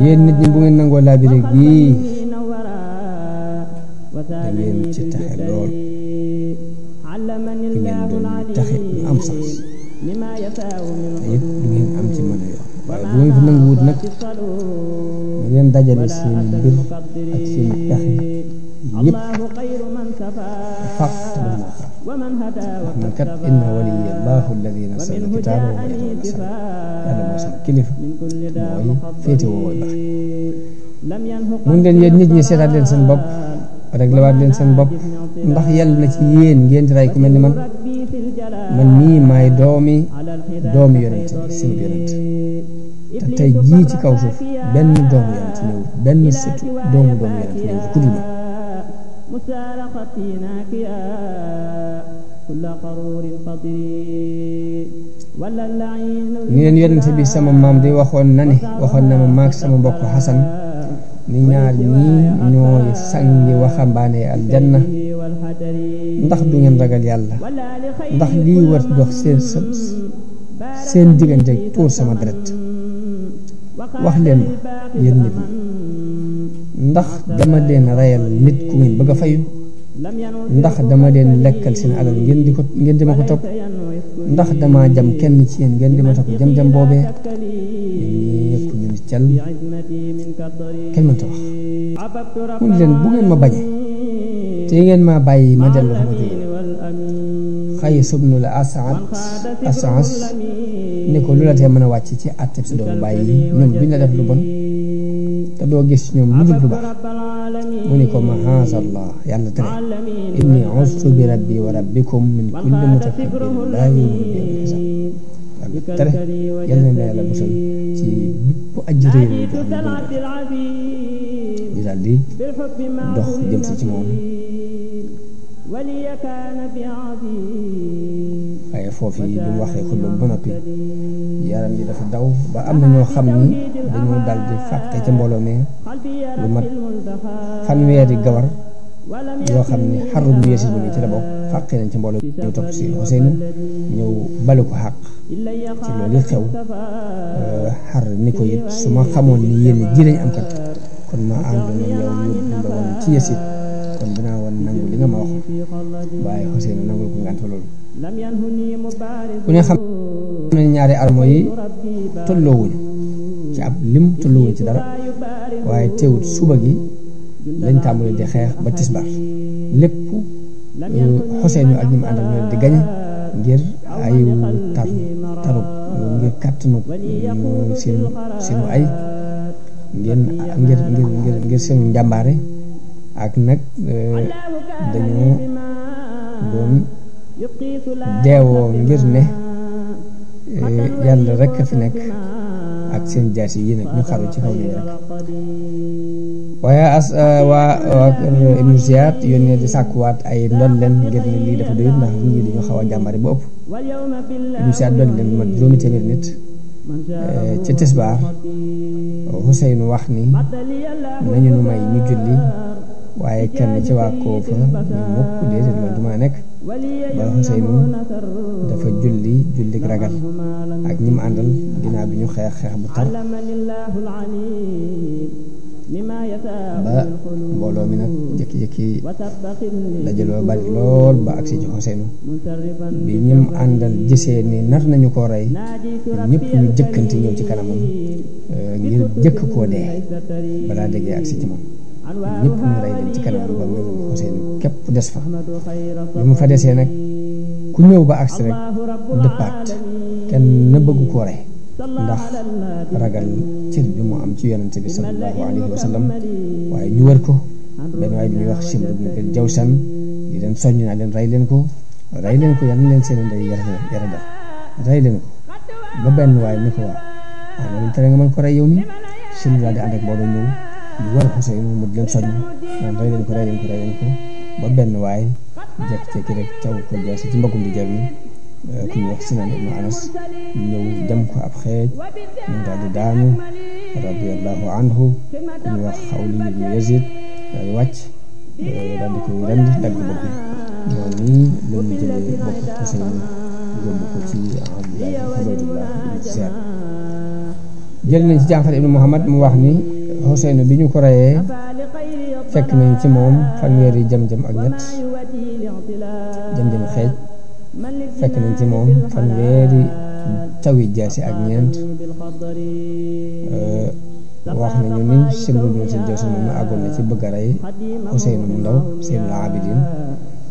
yéen nit ñi bu ngeen nangoo laabire gii da ngeen ci taxe lool da ngeen doon ñu taxe ñu am sax te it du ngeen am ci mën a yor waaye bu ngeen ko nanguwut nag da ngeen dajale seen mbir ak seen pexe yëpp faq te du ma xaar wax man kat inna waliya allahu alladi nazzala alkitaaba wa huwa yatawalla sarra yàlla mooy sama kilifa mooy féete woo baax mun leen yéen nit ñi seetaat leen seen bopp réglé waat leen seen bopp ndax yàlla na ci yéen ngeen di rey ku mel ni man mii maay doomi yonent bi seen yonent te tey jii ci kaw suuf benn doomu yonent ñëw benn sëtu doomu yonent ñëw ku dul ma ni leen yonente bi sama maam di waxoon na ma maag sama mbokk Xasan ni ñaar ñii ñooy sangi waxambaane aljanna ndax du ngeen ragal yàlla ndax lii war dox seen diggante tuur sama deret wax leen ma yéen nit ñi ndax dama leen rayal nit ku ngeen bëgg a fayu ndax dama leen lekkal seen alal ngeen di ma ko topp ndax dama jam kenn ci yéen ngeen di ma topp jam boobee ñëpp ñu ni cal kenn mënta wax mu ni leen bu ngeen ma bañee te ngeen ma bàyyi ma dellu fa ma jóge Xays ibnu la As'as ni ko lu la tee mën a wàcc ci àtteb si doon bàyyi ñoom duñ la def lu bon te doo gis ñoom lu dul lu baax mu ni ko mahaazallah yàlla tere inni ustu bi rabbi wa rabbikum min kulli mutakabbirin laa yu'minu bi yawmil hisaab yàlla tere yal na yàlla musal ci bépp aji réew mi jox ñu daal di dox jëm si ci moom waaye foofu yi bi mu waxee xutba ba noppi yaram yi dafa daw ba am na ñoo xam ni dañoo dal di fàtte ca mbooloo mi lu mat fanweeri gawar yoo xam ni xarub bu yeesis bi ci la bokk fàqe nañ ci mbooloo ñëw topp si Ousseynou ñëw bale ko xàq ci loolu xew xar ni ko it su ma xamoon ni yéen ji lañ am kat kon ma àndoon ak yow yóbbu la woon ci yeesit kon dinaa woon nangu li nga ma wax waaye Ousseynou nangul ko ngànt loolu ku ne xam nañ ñaari armo yi tolloowuñu ci ab lim tolloowuñu ci dara waaye teewut suba gi lañ tàmbali di xeex ba tisbaar lépp Ousseynou ak ñi mu àndal ñoo di gañe ngir ayu tarub ngir kàttanu seenu ay ngir seenu njàmbaare ak nag dañoo doon deewoo ngir ne yàlla rek a fi nekk ak seen jaas yi nag ñu xaru ci kaw nii rek waaye waa Ibnu Ziyaad yónnee di sàkkuwaat ay ndol leen ngir ne lii dafa doyut ndax ñii dañoo xaw a jàmbari ba ëpp Ibnu Ziyaad doon leen ma juróomi téeméer nit ci tisbaar Ousseynou wax ni nañu nu may ñu julli waaye kenn ci waa Koofa ñu mukk déedéet loolu du ma nekk ba Ousseynou dafa jullik ragal ak ñi mu àndal ginnaaw bi ñu xeex bu tar ba mbooloo mi nag jékki-jékki dajaloo bari lool ba agsi ci Ousseynou bi ñim àndal gisee ni nar nañu koo rey ñëpp ñu jëkkanti ñëw ci kanamam ngir jëkk koo dee balaa déggee agsi ci moom ñëpp ñu rey leen ci kanamam ba mu Ousseynou képp des fa bi mu fa desee nag ku ñëw ba agsi rek dëppaat kenn na bëgg koo rey ndax ragal cër bi mu am ci yonente bi sallallahu alayhi wa sallam waaye ñu wër ko benn waaye bi ñuy wax Shimr ibn Jawshan di leen soññ naa leen rey leen ko yal na leen seen ndey yara dal rey leen ko ba benn waaye ni ko waa ana lu tere nga mën ko rey yow mi Shimr daal di ànd ak mbooloo ñëw ñu war Ousseynou mu di leen soññ naan rey leen ko ba benn waaye jekki-jekki rek caw ko jaasi ci mbagum di jar mi ku ñuy wax Sinaan ibnu Anas ñëw jam ko ab xeej mu daal di daanu radiyallahu anhu ku ñuy wax Xawli ibnu Yazid daal di wàcc daal di koy rend dagg bopp bi noonu nii la ñu jëlee bopp Ousseynou yóbbu ko ci Ubaydullah ibnu Ziyaad jël nañ ci Jaafar ibnu Muhammad mu wax ni Ousseynou bi ñu ko reyee fekk nañu ci moom fanweeri jam-jam ak ñett jam-jam xeej fekk nañ ci moom fanweeri tawi jaasi ak ñeent wax nañu ni Shimr ibn Jawshan moom àggoon na ci bëgg a rey Ousseynou mu ndaw Seynul Abidin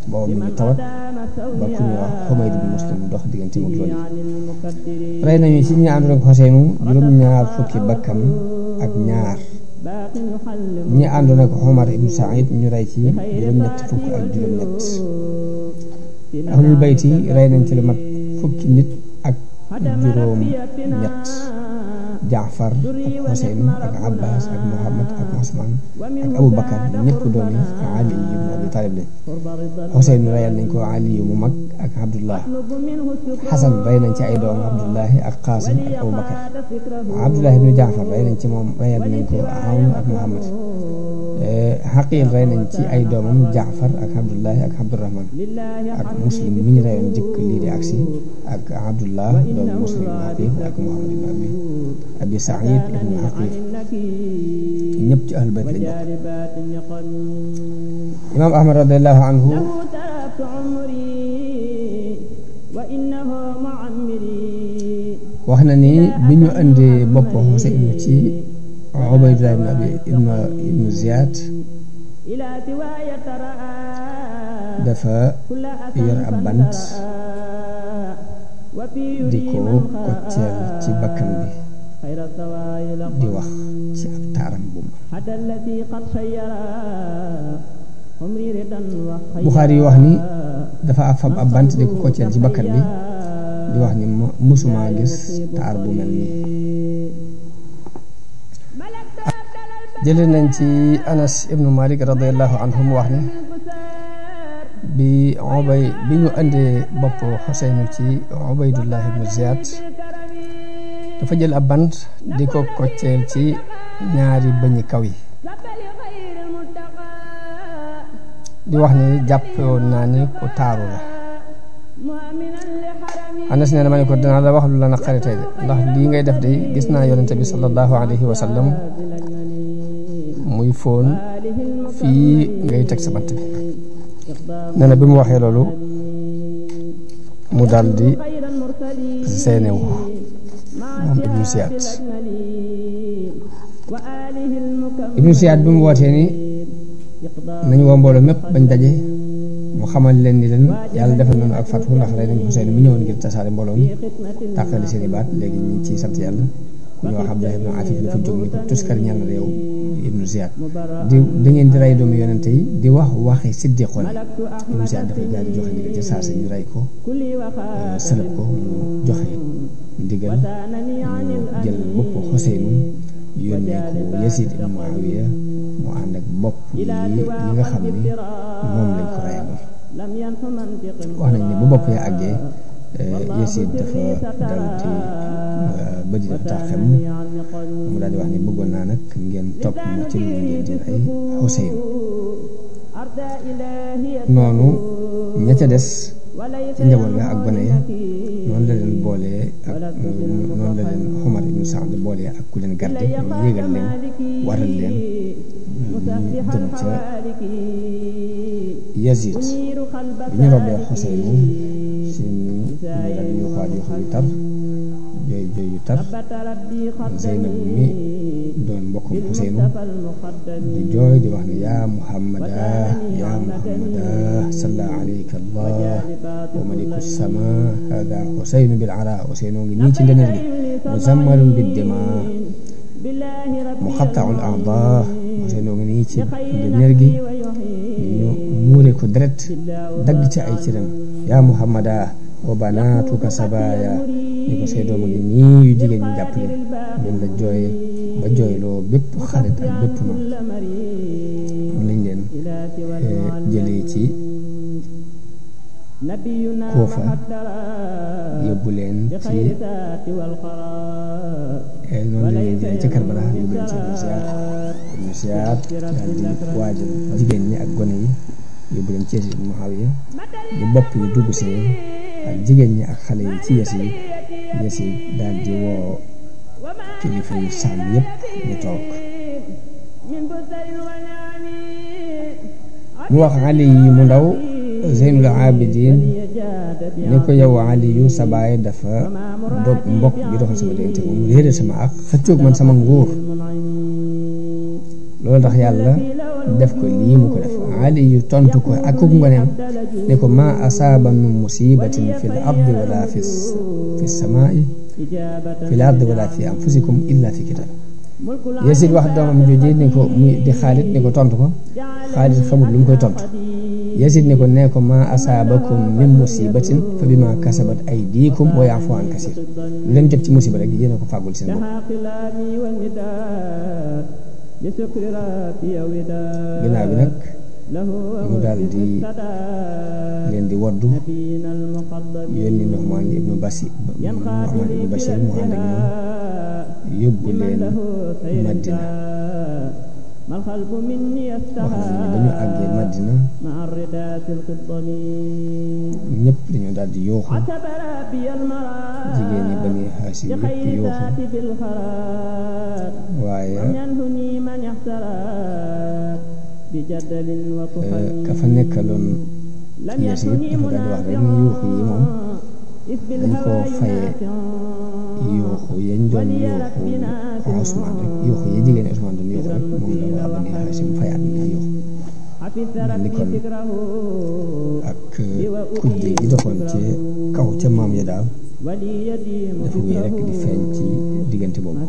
boobu mi ngi tawat ba ku ñuy wax Humayd ibn Muslim dox diggante mu loolu rey nañu ci ñi àndoon ak Ousseynou juróom-ñaar fukki bakkan ak ñaar ñi àndoon ak Omar ibn Saïd ñu rey ci juróom-ñett fukk ak juróom-ñett ahlul bayti rey nañ ci lu mat fukki nit ak juróom-ñett Jaafar ak Xuseyn ak Abbas ak Muhammad ak Usmaan ak Abu Bakar ñëpp doomi Ali ibn Abi Talib lañ. Xuseyn reyal nañ ko Ali mu mag ak Abdullah. Xasan rey nañ ci ay doom Abdullahi ak Qaasim ak Abu Bakar. Abdullah ibn Jaafar rey nañ ci moom reyal nañ ko Awn ak Muhammad. Xaqiil rey nañ ci ay doomam Jaafar ak Abdullahi ak Abdurahman ak Muslim mi ñu reyoon jëkk lii di agsi ak Abdullah doomu Muslim ibn Xaqiil ak Muhammad ibn Abi Saïd ibn Xaqiil ñëpp ci ahlul bayt lañ bokk. Imaam Ahmad radiyallahu anhu wax na ni bi ñu andee bopp Xuseyn ci Ubaydullah ibn Ziyad dafa yor ab bant di ko kocceel ci bakkan bi di wax ci ab taaram bu ma. Buxaari yi wax ni dafa fab ab bant di ko kocceel ci bakkan bi di wax ni musuma gis taar bu mel nii. jële nañ ci Anas ibnu Malik radiyallahu anhu mu wax ne bi ñu andee bopp Xuseyn ci Ubaydullah ibnu Ziyad dafa jël ab bant di ko kocceel ci ñaari bëñi kaw yi di wax ni jàppoon naa ni ku taaru la. Anas nee na ma ne ko dinaa la wax lu la naqari tey de ndax lii ngay def de gis naa yonente bi sallallahu alayhi wa sallam muy fóon fii ngay teg sa bant bi. nee na bi mu waxee loolu mu daal di seenewu moom Ibnu Ziyad. Ibnu Ziyad bi mu wootee ni nañu woo mbooloo mépp bañ daje mu xamal leen ni leen yàlla defal nañu ak fatu ndax rey nañu Xuseyn mi ñëwoon ngir tasaare mbooloo mi tàqali seeni baat léegi ñu ngi ciy sant yàlla. ku ñu wax Abdullah ibn Afif dafa jóg ni ko tuskar ñaan na yow Ibnu Ziyad da ngeen di rey doomu yonente yi di wax waxi siddiqoon. Ibnu Ziyad dafa daal di joxe ndigal ci saa si ñu rey ko sëlëb ko mu joxe ndigal mu jël bopp Xuseyn yónnee ko Yazid ibn Muawiya mu ànd ak bopp yi nga xam ni moom lañ ko reyaloon. wax nañ ne bu bopp ya àggee Yazid dafa dal di ba di def taaxem mu daal di wax ni bëggoon naa nag ngeen topp ma ci lu ngeen di rey Xuseyn. noonu ña ca des ci njaboot ga ak gone ya noonu la leen boolee ak noonu la leen Umar ibn Saad boolee ak ku leen garde ñu yéegal leen waral leen ñu jëm ca Yazid. bi ñu robee Xuseyn seen ñu daal di yuuxuwaat yuuxu yu tar jooy yu tar. Zeynab mi doon mbokkum Xuseyn di jooy di wax ne yaa Muhammada salla alayka Allah wa maliku sama hada Xuseyn bil ara Xuseyn ngi nii ci ndeneer gi muzammalun bid dima muqatta'ul a'da Xuseyn ngi nii ci ndeneer gi ñu muure ko deret dagg ci ay cëram yaa Muhammada wa banatuka sabaya ni ko say doom ngi nii yu jigéen ñu jàpp leen ñun la jooye ba jooyloo bépp xarit ak bépp noonu lañ leen jëlee ci Kuufa yóbbu leen ci noonu lañ leen jëlee ci Karbala yóbbu leen ci Ibnu Ziyad daal di waajal jigéen ñi ak gone yi yóbbu leen ci Yazid ibn Muawiya di bopp yi dugg see ak jigéen ñi ak xale yi ci Yazid daal di woo kilifa yu saam yépp ñu toog mu wax Ali yi mu ndaw Zeynul Abidin ni ko yow Ali yu sa baay dafa dog mbokk bi doxal sama diggante moom réere sama ak xëccoog man sama nguur loolu tax yàlla def ko lii mu ko def. Ali yu tontu ko ak ku ngoneem ne ko ma asaaba min musibatin fi l ardi wala fi samaai fi l ardi wala fi anfusikum illa fi kitab Yasid wax doomam jooju ni ko muy di Xaalid ni ko tontu ko. Xaalid xamul lu mu koy tontu. Yasid ni ko nee ko maa asaabakum min musibatin fa bimaa kasabat aydiikum wa ya'fu an kasiir. lu leen jot ci musiba rek yéen a ko fàggul seen bopp. ginnaaw bi nag mu daal di leen di woddu yónni Nu'maan ibnu Bashir mu ànd ak ñoom yóbbu leen Madina. wax nañu ni ba ñu àggee Madina ñëpp dañoo daal di yooxu jigéen ñi Bani Haashim yëpp yooxu waaye ka fa nekkaloon Yasid dafa daal di wax rek ni yooxu yi moom dañ koo fayee yooxu yañ doon yooxu Usmaan rek yooxu ya jigéen Usmaan doon yooxu rek moom la waa Bani Haashim fayaat na yooxu mel ni kon ak kujje yi doxoon ci kaw ca maam ya daal dafa wéy rek di feeñ ci diggante boobu.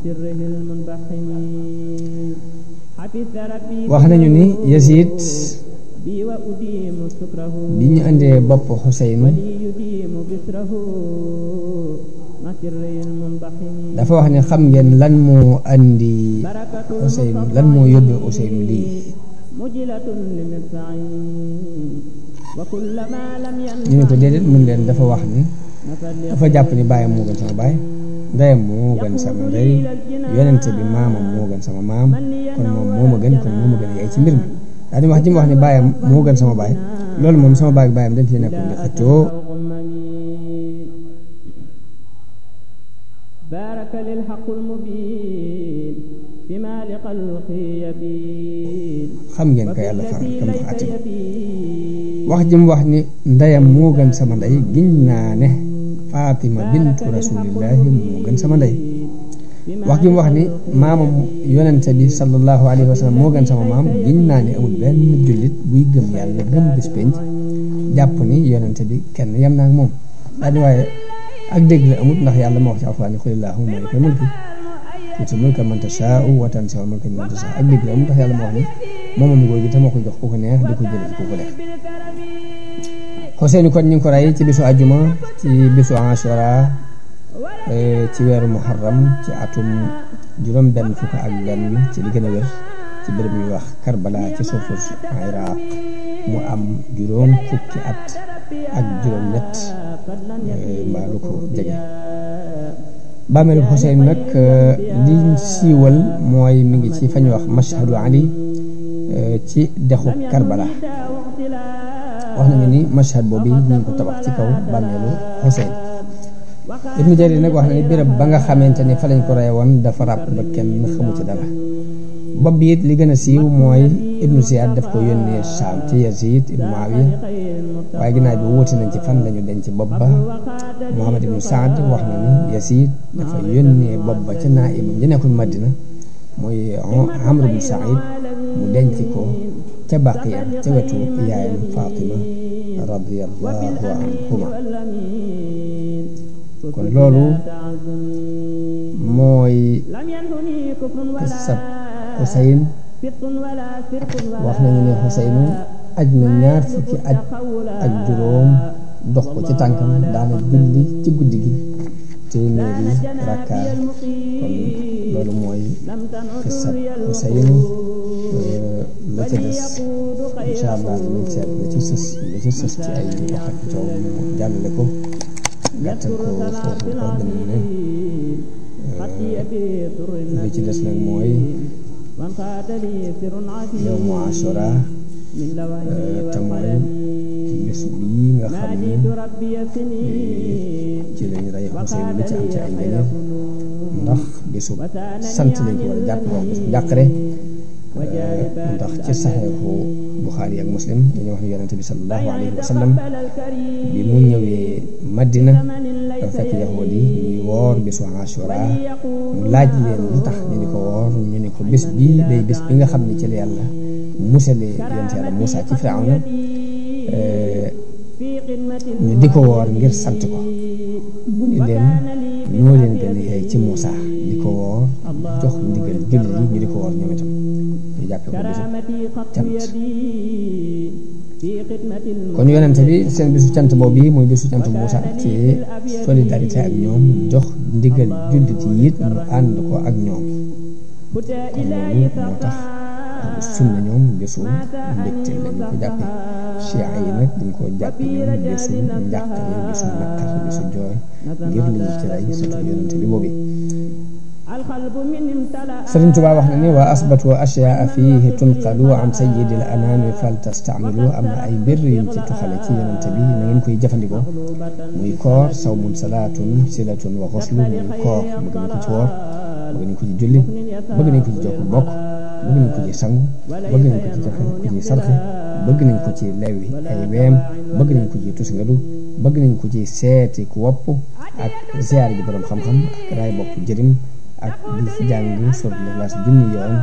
wax nañu ni Yasid bi ñu andee bopp Xuseyn dafa wax ne xam ngeen lan moo andi Xuseyn lan moo yóbbee Xuseyn lii. ñu ne ko déedéet mun leen dafa wax ni dafa jàpp ni baayam moo gën sama baay ndeyam moo gën sama ndey yonente bi maamam moo gën sama maam kon moom moo ma gën kon moo ma gën yaay ci mbir mi daal di wax ji mu wax ni baayam moo gën sama baay loolu moom sama baay ak baayam dañ ci nekkoon di xëccoo. xam ngeen ko yàlla faral kam dafa àtte wax ji mu wax ni ndeyam moo gën sama ndey giñ naa ne Fatima bintu rasulillahi moo gën sama ndey wax ji mu wax ni maamam yonente bi sallallahu alayhi wa sallam moo gën sama maam giñ naa ne amul benn jullit buy gëm yàlla gëm bis penc jàpp ni yonente bi kenn yem naa ak moom daal di waaye ak dégg la amut ndax yàlla moo wax ci alxuraan ni qulillahumma maalikal mulki tuutil mulka man tashaa'u wa tanzi'ul mulka mimman tashaa'u ak dégg la amut ndax yàlla moo wax ni moomam góor gi te moo ko jox ku ko neex di ko jëlee ku ko neex. Xuseyn kon ñu ngi ko rey ci bisu àjjuma ci bisu Ashura ci weeru Muharram ci atum juróom benn fukk ak benn ci li gën a wér ci béréb ñuy wax Karbala ci suufu Iraq mu am juróom fukki at ak juróom ñett mbaa lu ko jege. bàmmeelu Xuseyn nag liñ siiwal mooy mi ngi ci fa ñuy wax Mashhadu Ali ci dexu Karbala wax nañu ni mashhad boobu ñu ngi ko tabax ci kaw bàmmeelu Xuseyn. Ibnu Jarir nag wax na ni béréb ba nga xamante ni fa lañ ko rey woon dafa ràpp ba kenn xamu ci dara. bopp bi it li gën a siiw mooy Ibnu Ziyaad daf ko yónnee Shaam ci Yazid ibnu Muawiya waaye ginnaaw bi wuute nañ ci fan lañu denc bopp ba. Muhammad ibnu Saad wax na ni Yazid dafa yónnee bopp ba ca naa'ibam ja nekkul Madina mooy Amr ibnu Saïd mu denc ko ca Baqiya ca wetu yaayam Fatima radiyallahu anhuma. kon loolu mooy qissab Xuseyn. wax nañu ne Xuseynu aj na ñaar fukki aj ak juróom dox ko ci tànkam daana julli ci guddi gi téeméeri rakka kon loolu mooy qissab Xuseynu. la ca des incha allah dinañ seet la ci sës ci ay wax ak coow mu jàllale ko gàttal ko foofu ba beneen ne li ci des nag mooy yawmu Ashura te mooy bés bii nga xam ne ci lañ rey Xuseyn li ci am ci ay ngëneel ndax bésu sant lañ ko war a jàpp wax bésu njàqare ndax ci saxeexu Buxaari ak Muslim dañuy wax ne yonente bi sallallahu alayhi wa sallam bi mu ñëwee Madina dafa fekk yahuud yi ñuy woor bésu Ashura mu laaj leen lu tax ñu ni ko woor ñu ni ko bés bii day bés bi nga xam ne ci la yàlla musale yonente yàlla Muusaa ci Firawna ñu di ko woor ngir sant ko mu ni leen ñoo leen gën a yey ci Muusaa di ko woor jox ndigal jullit yi ñu di ko woor ñoom itam ñu jàppee ko bisu cant. kon yonente bi seen bisu cant boobu yi muy bisu cant bu Muusaa ci solidarité ak ñoom jox ndigal jullit yi it ñu ànd ko ak ñoom kon loolu moo tax sunna ñoom bisu mbégte lañu ko jàppe chia yi nag dañ ko jàppe ñoom bisu njàqare bisu nakkar bisu jooy ngir li ñu ci rey surtout yonente bi boobu. Sëriñ Tuubaa wax na ni wa asbatu ashyaa fiihi tunqalu an sayyidil anaami fal tastamilu am na ay mbir yuñ ci tuxale ci yonente bi na ngeen koy jëfandikoo muy koor sawmun salaatun silatun wa xuslu muy koor bëgg nañ ko ci woor bëgg nañ ko ci julli bëgg nañ ko ci jokk bokk bëgg nañ ko ci sangu bëgg nañ ko ci joxe ku ci sarxe bëgg nañ ko ci lewi ay weem bëgg nañ ko ci tusngalu bëgg nañ ko ci seeti ku wopp ak ziyaar ji borom xam-xam ak raay bopp jërim ak di ci jàng suratul Ixlaas junni yoon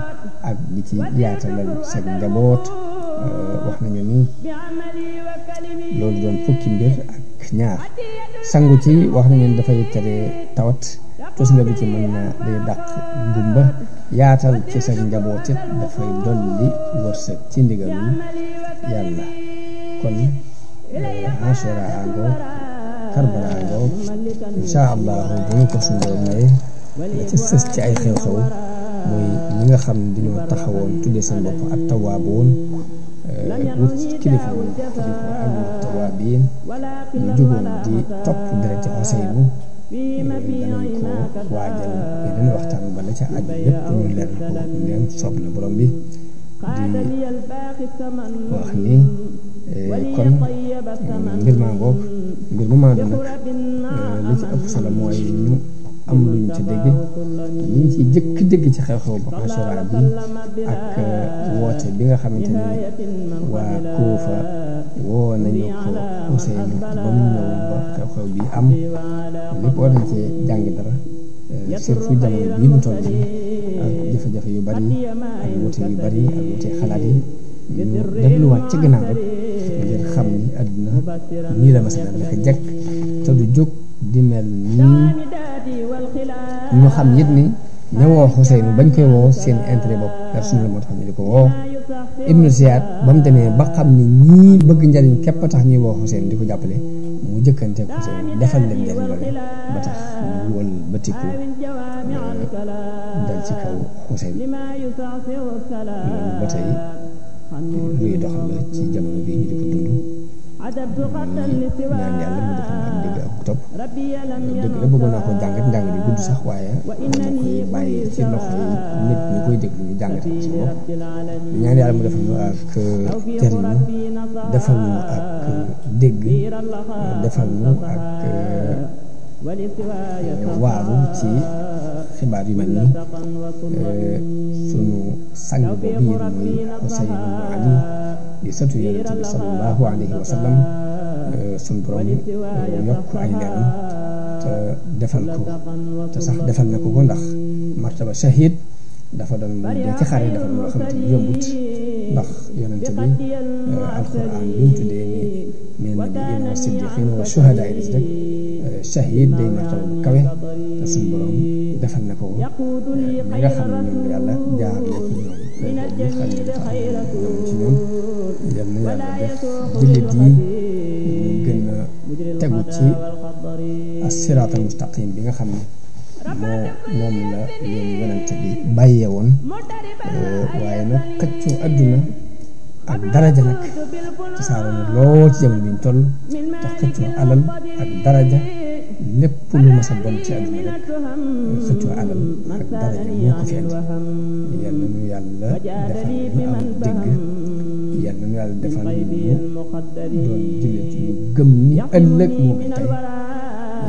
ak di ci yaatalal sa njaboot wax nañu ni loolu doon fukki mbir ak ñaar sangu ci wax nañu ni dafay tere tawat tus nga bi ci mën na day dàq gumba yaatal ci sa njaboot it dafay dolli wërsëg ci ndigalul yàlla kon Ashura ango Karbala ango insha allahu bu ñu ko suñu borom maye la ci sës ci ay xew-xew muy ñi nga xam ne dañoo taxawoon tuddee seen bopp ak tawaaboon wut kilifa ak tawaabiin ñu jugoon di topp dereti Xuseynu danañ ko waajal yeneen waxtaan ba la ca aju lépp ñu leer ko ndem soob na borom bi di wax ni kon mbir maa ngoog mbir mu maa doon nag li ci ëpp solo mooy ñu am luñ ci dégg liñ ci jëkk dégg ci xew-xew ba Ashura bi ak woote bi nga xamante ni waa Kuufa woo nañu ko Useynu ba mu ñëw ba xew-xew bi am lépp war nañ cee jàngi dara surtout jamono bii mu toll nii ak jafe-jafe yu bari ak wute yu bari ak wute xalaat yi ñu delluwaat ci ginnaaw rek ngir xam ni àdduna nii la mas a daan naka jekk te du jóg di mel nii ñu xam it ni ña woo Xuseynu bañ koy woo seen intérêt bopp personnel moo tax ñu di ko woo Ibnu Ziyaad ba mu demee ba xam ni ñii bëgg njariñ képp tax ñuy woo Xuseynu di ko jàppale mu jëkkanteeg Xuseynu defal leen njariñ loole ba tax ñu wol bëtiku dal ci kaw Xuseynu loolu ba tey luy dox la ci jamono bii ñu di ko dund ñaan yàlla mu defal ma am dégg ak topp dëgg la bëggoon naa ko jàngat njàng di gudd sax waaye dama koy bàyyi ci loxo yi nit ñi koy déglu ñu jàngate ko si bopp ñaan yàlla mu defal ñu ak jëriñu defal ñu ak dégg defal ñu ak waaru ci xibaar yu mel nii sunu sang boobu yéen muy Xuseyn ibn Ali di sëtu Yonent bi sallallahu alayhi wa sallam sunu borom yokk ay leeram te defal ko te sax defal na ko ndax martaba shahid dafa doon dee ci xare dafa doon loo xamante ni yombut ndax Yonent bi alquran bi mu tuddee ni min nabiyyiina wa siddiqiina wa shuhadaa rek shahid day martaba bu kawe te suñu borom defal na ko ñi nga xam ne ñoom la yàlla jaar na ci ñoom loolu xam ne dafa am ci ñoom yal na yàlla def jullit yi gën a tegu ci as-siraatal mustaqim bi nga xam ne moom la leen yonent bi bàyyee woon waaye nag xëccoo adduna ak daraja nag tasaaroo na lool ci jamono bi ñu toll tax xëccoo alal ak daraja lépp lu mas a bon ci àdduna rek xëccoo alal ak daraja moo ko fi andi yal na nu yàlla defal ñu am dégg yal na nu yàlla defal ñu doon jullit yu gëm ni ëllëg moo ko tey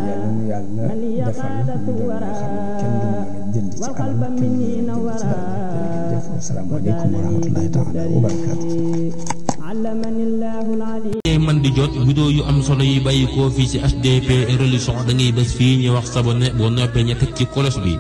yal na nu yàlla defal ñu doon ñoo xam ne kenn du mën a jënd ci alal kenn du mën a jënd ci daraja jërëjëf wasalaamaaleykum wa rahmatullahi taala wa barakaatu man di jot vidéo yu am solo yi bàyyi koo fii ci HDP religion da ngay bés fii ñu wax sabonné boo noppee ña teg ci cloche bi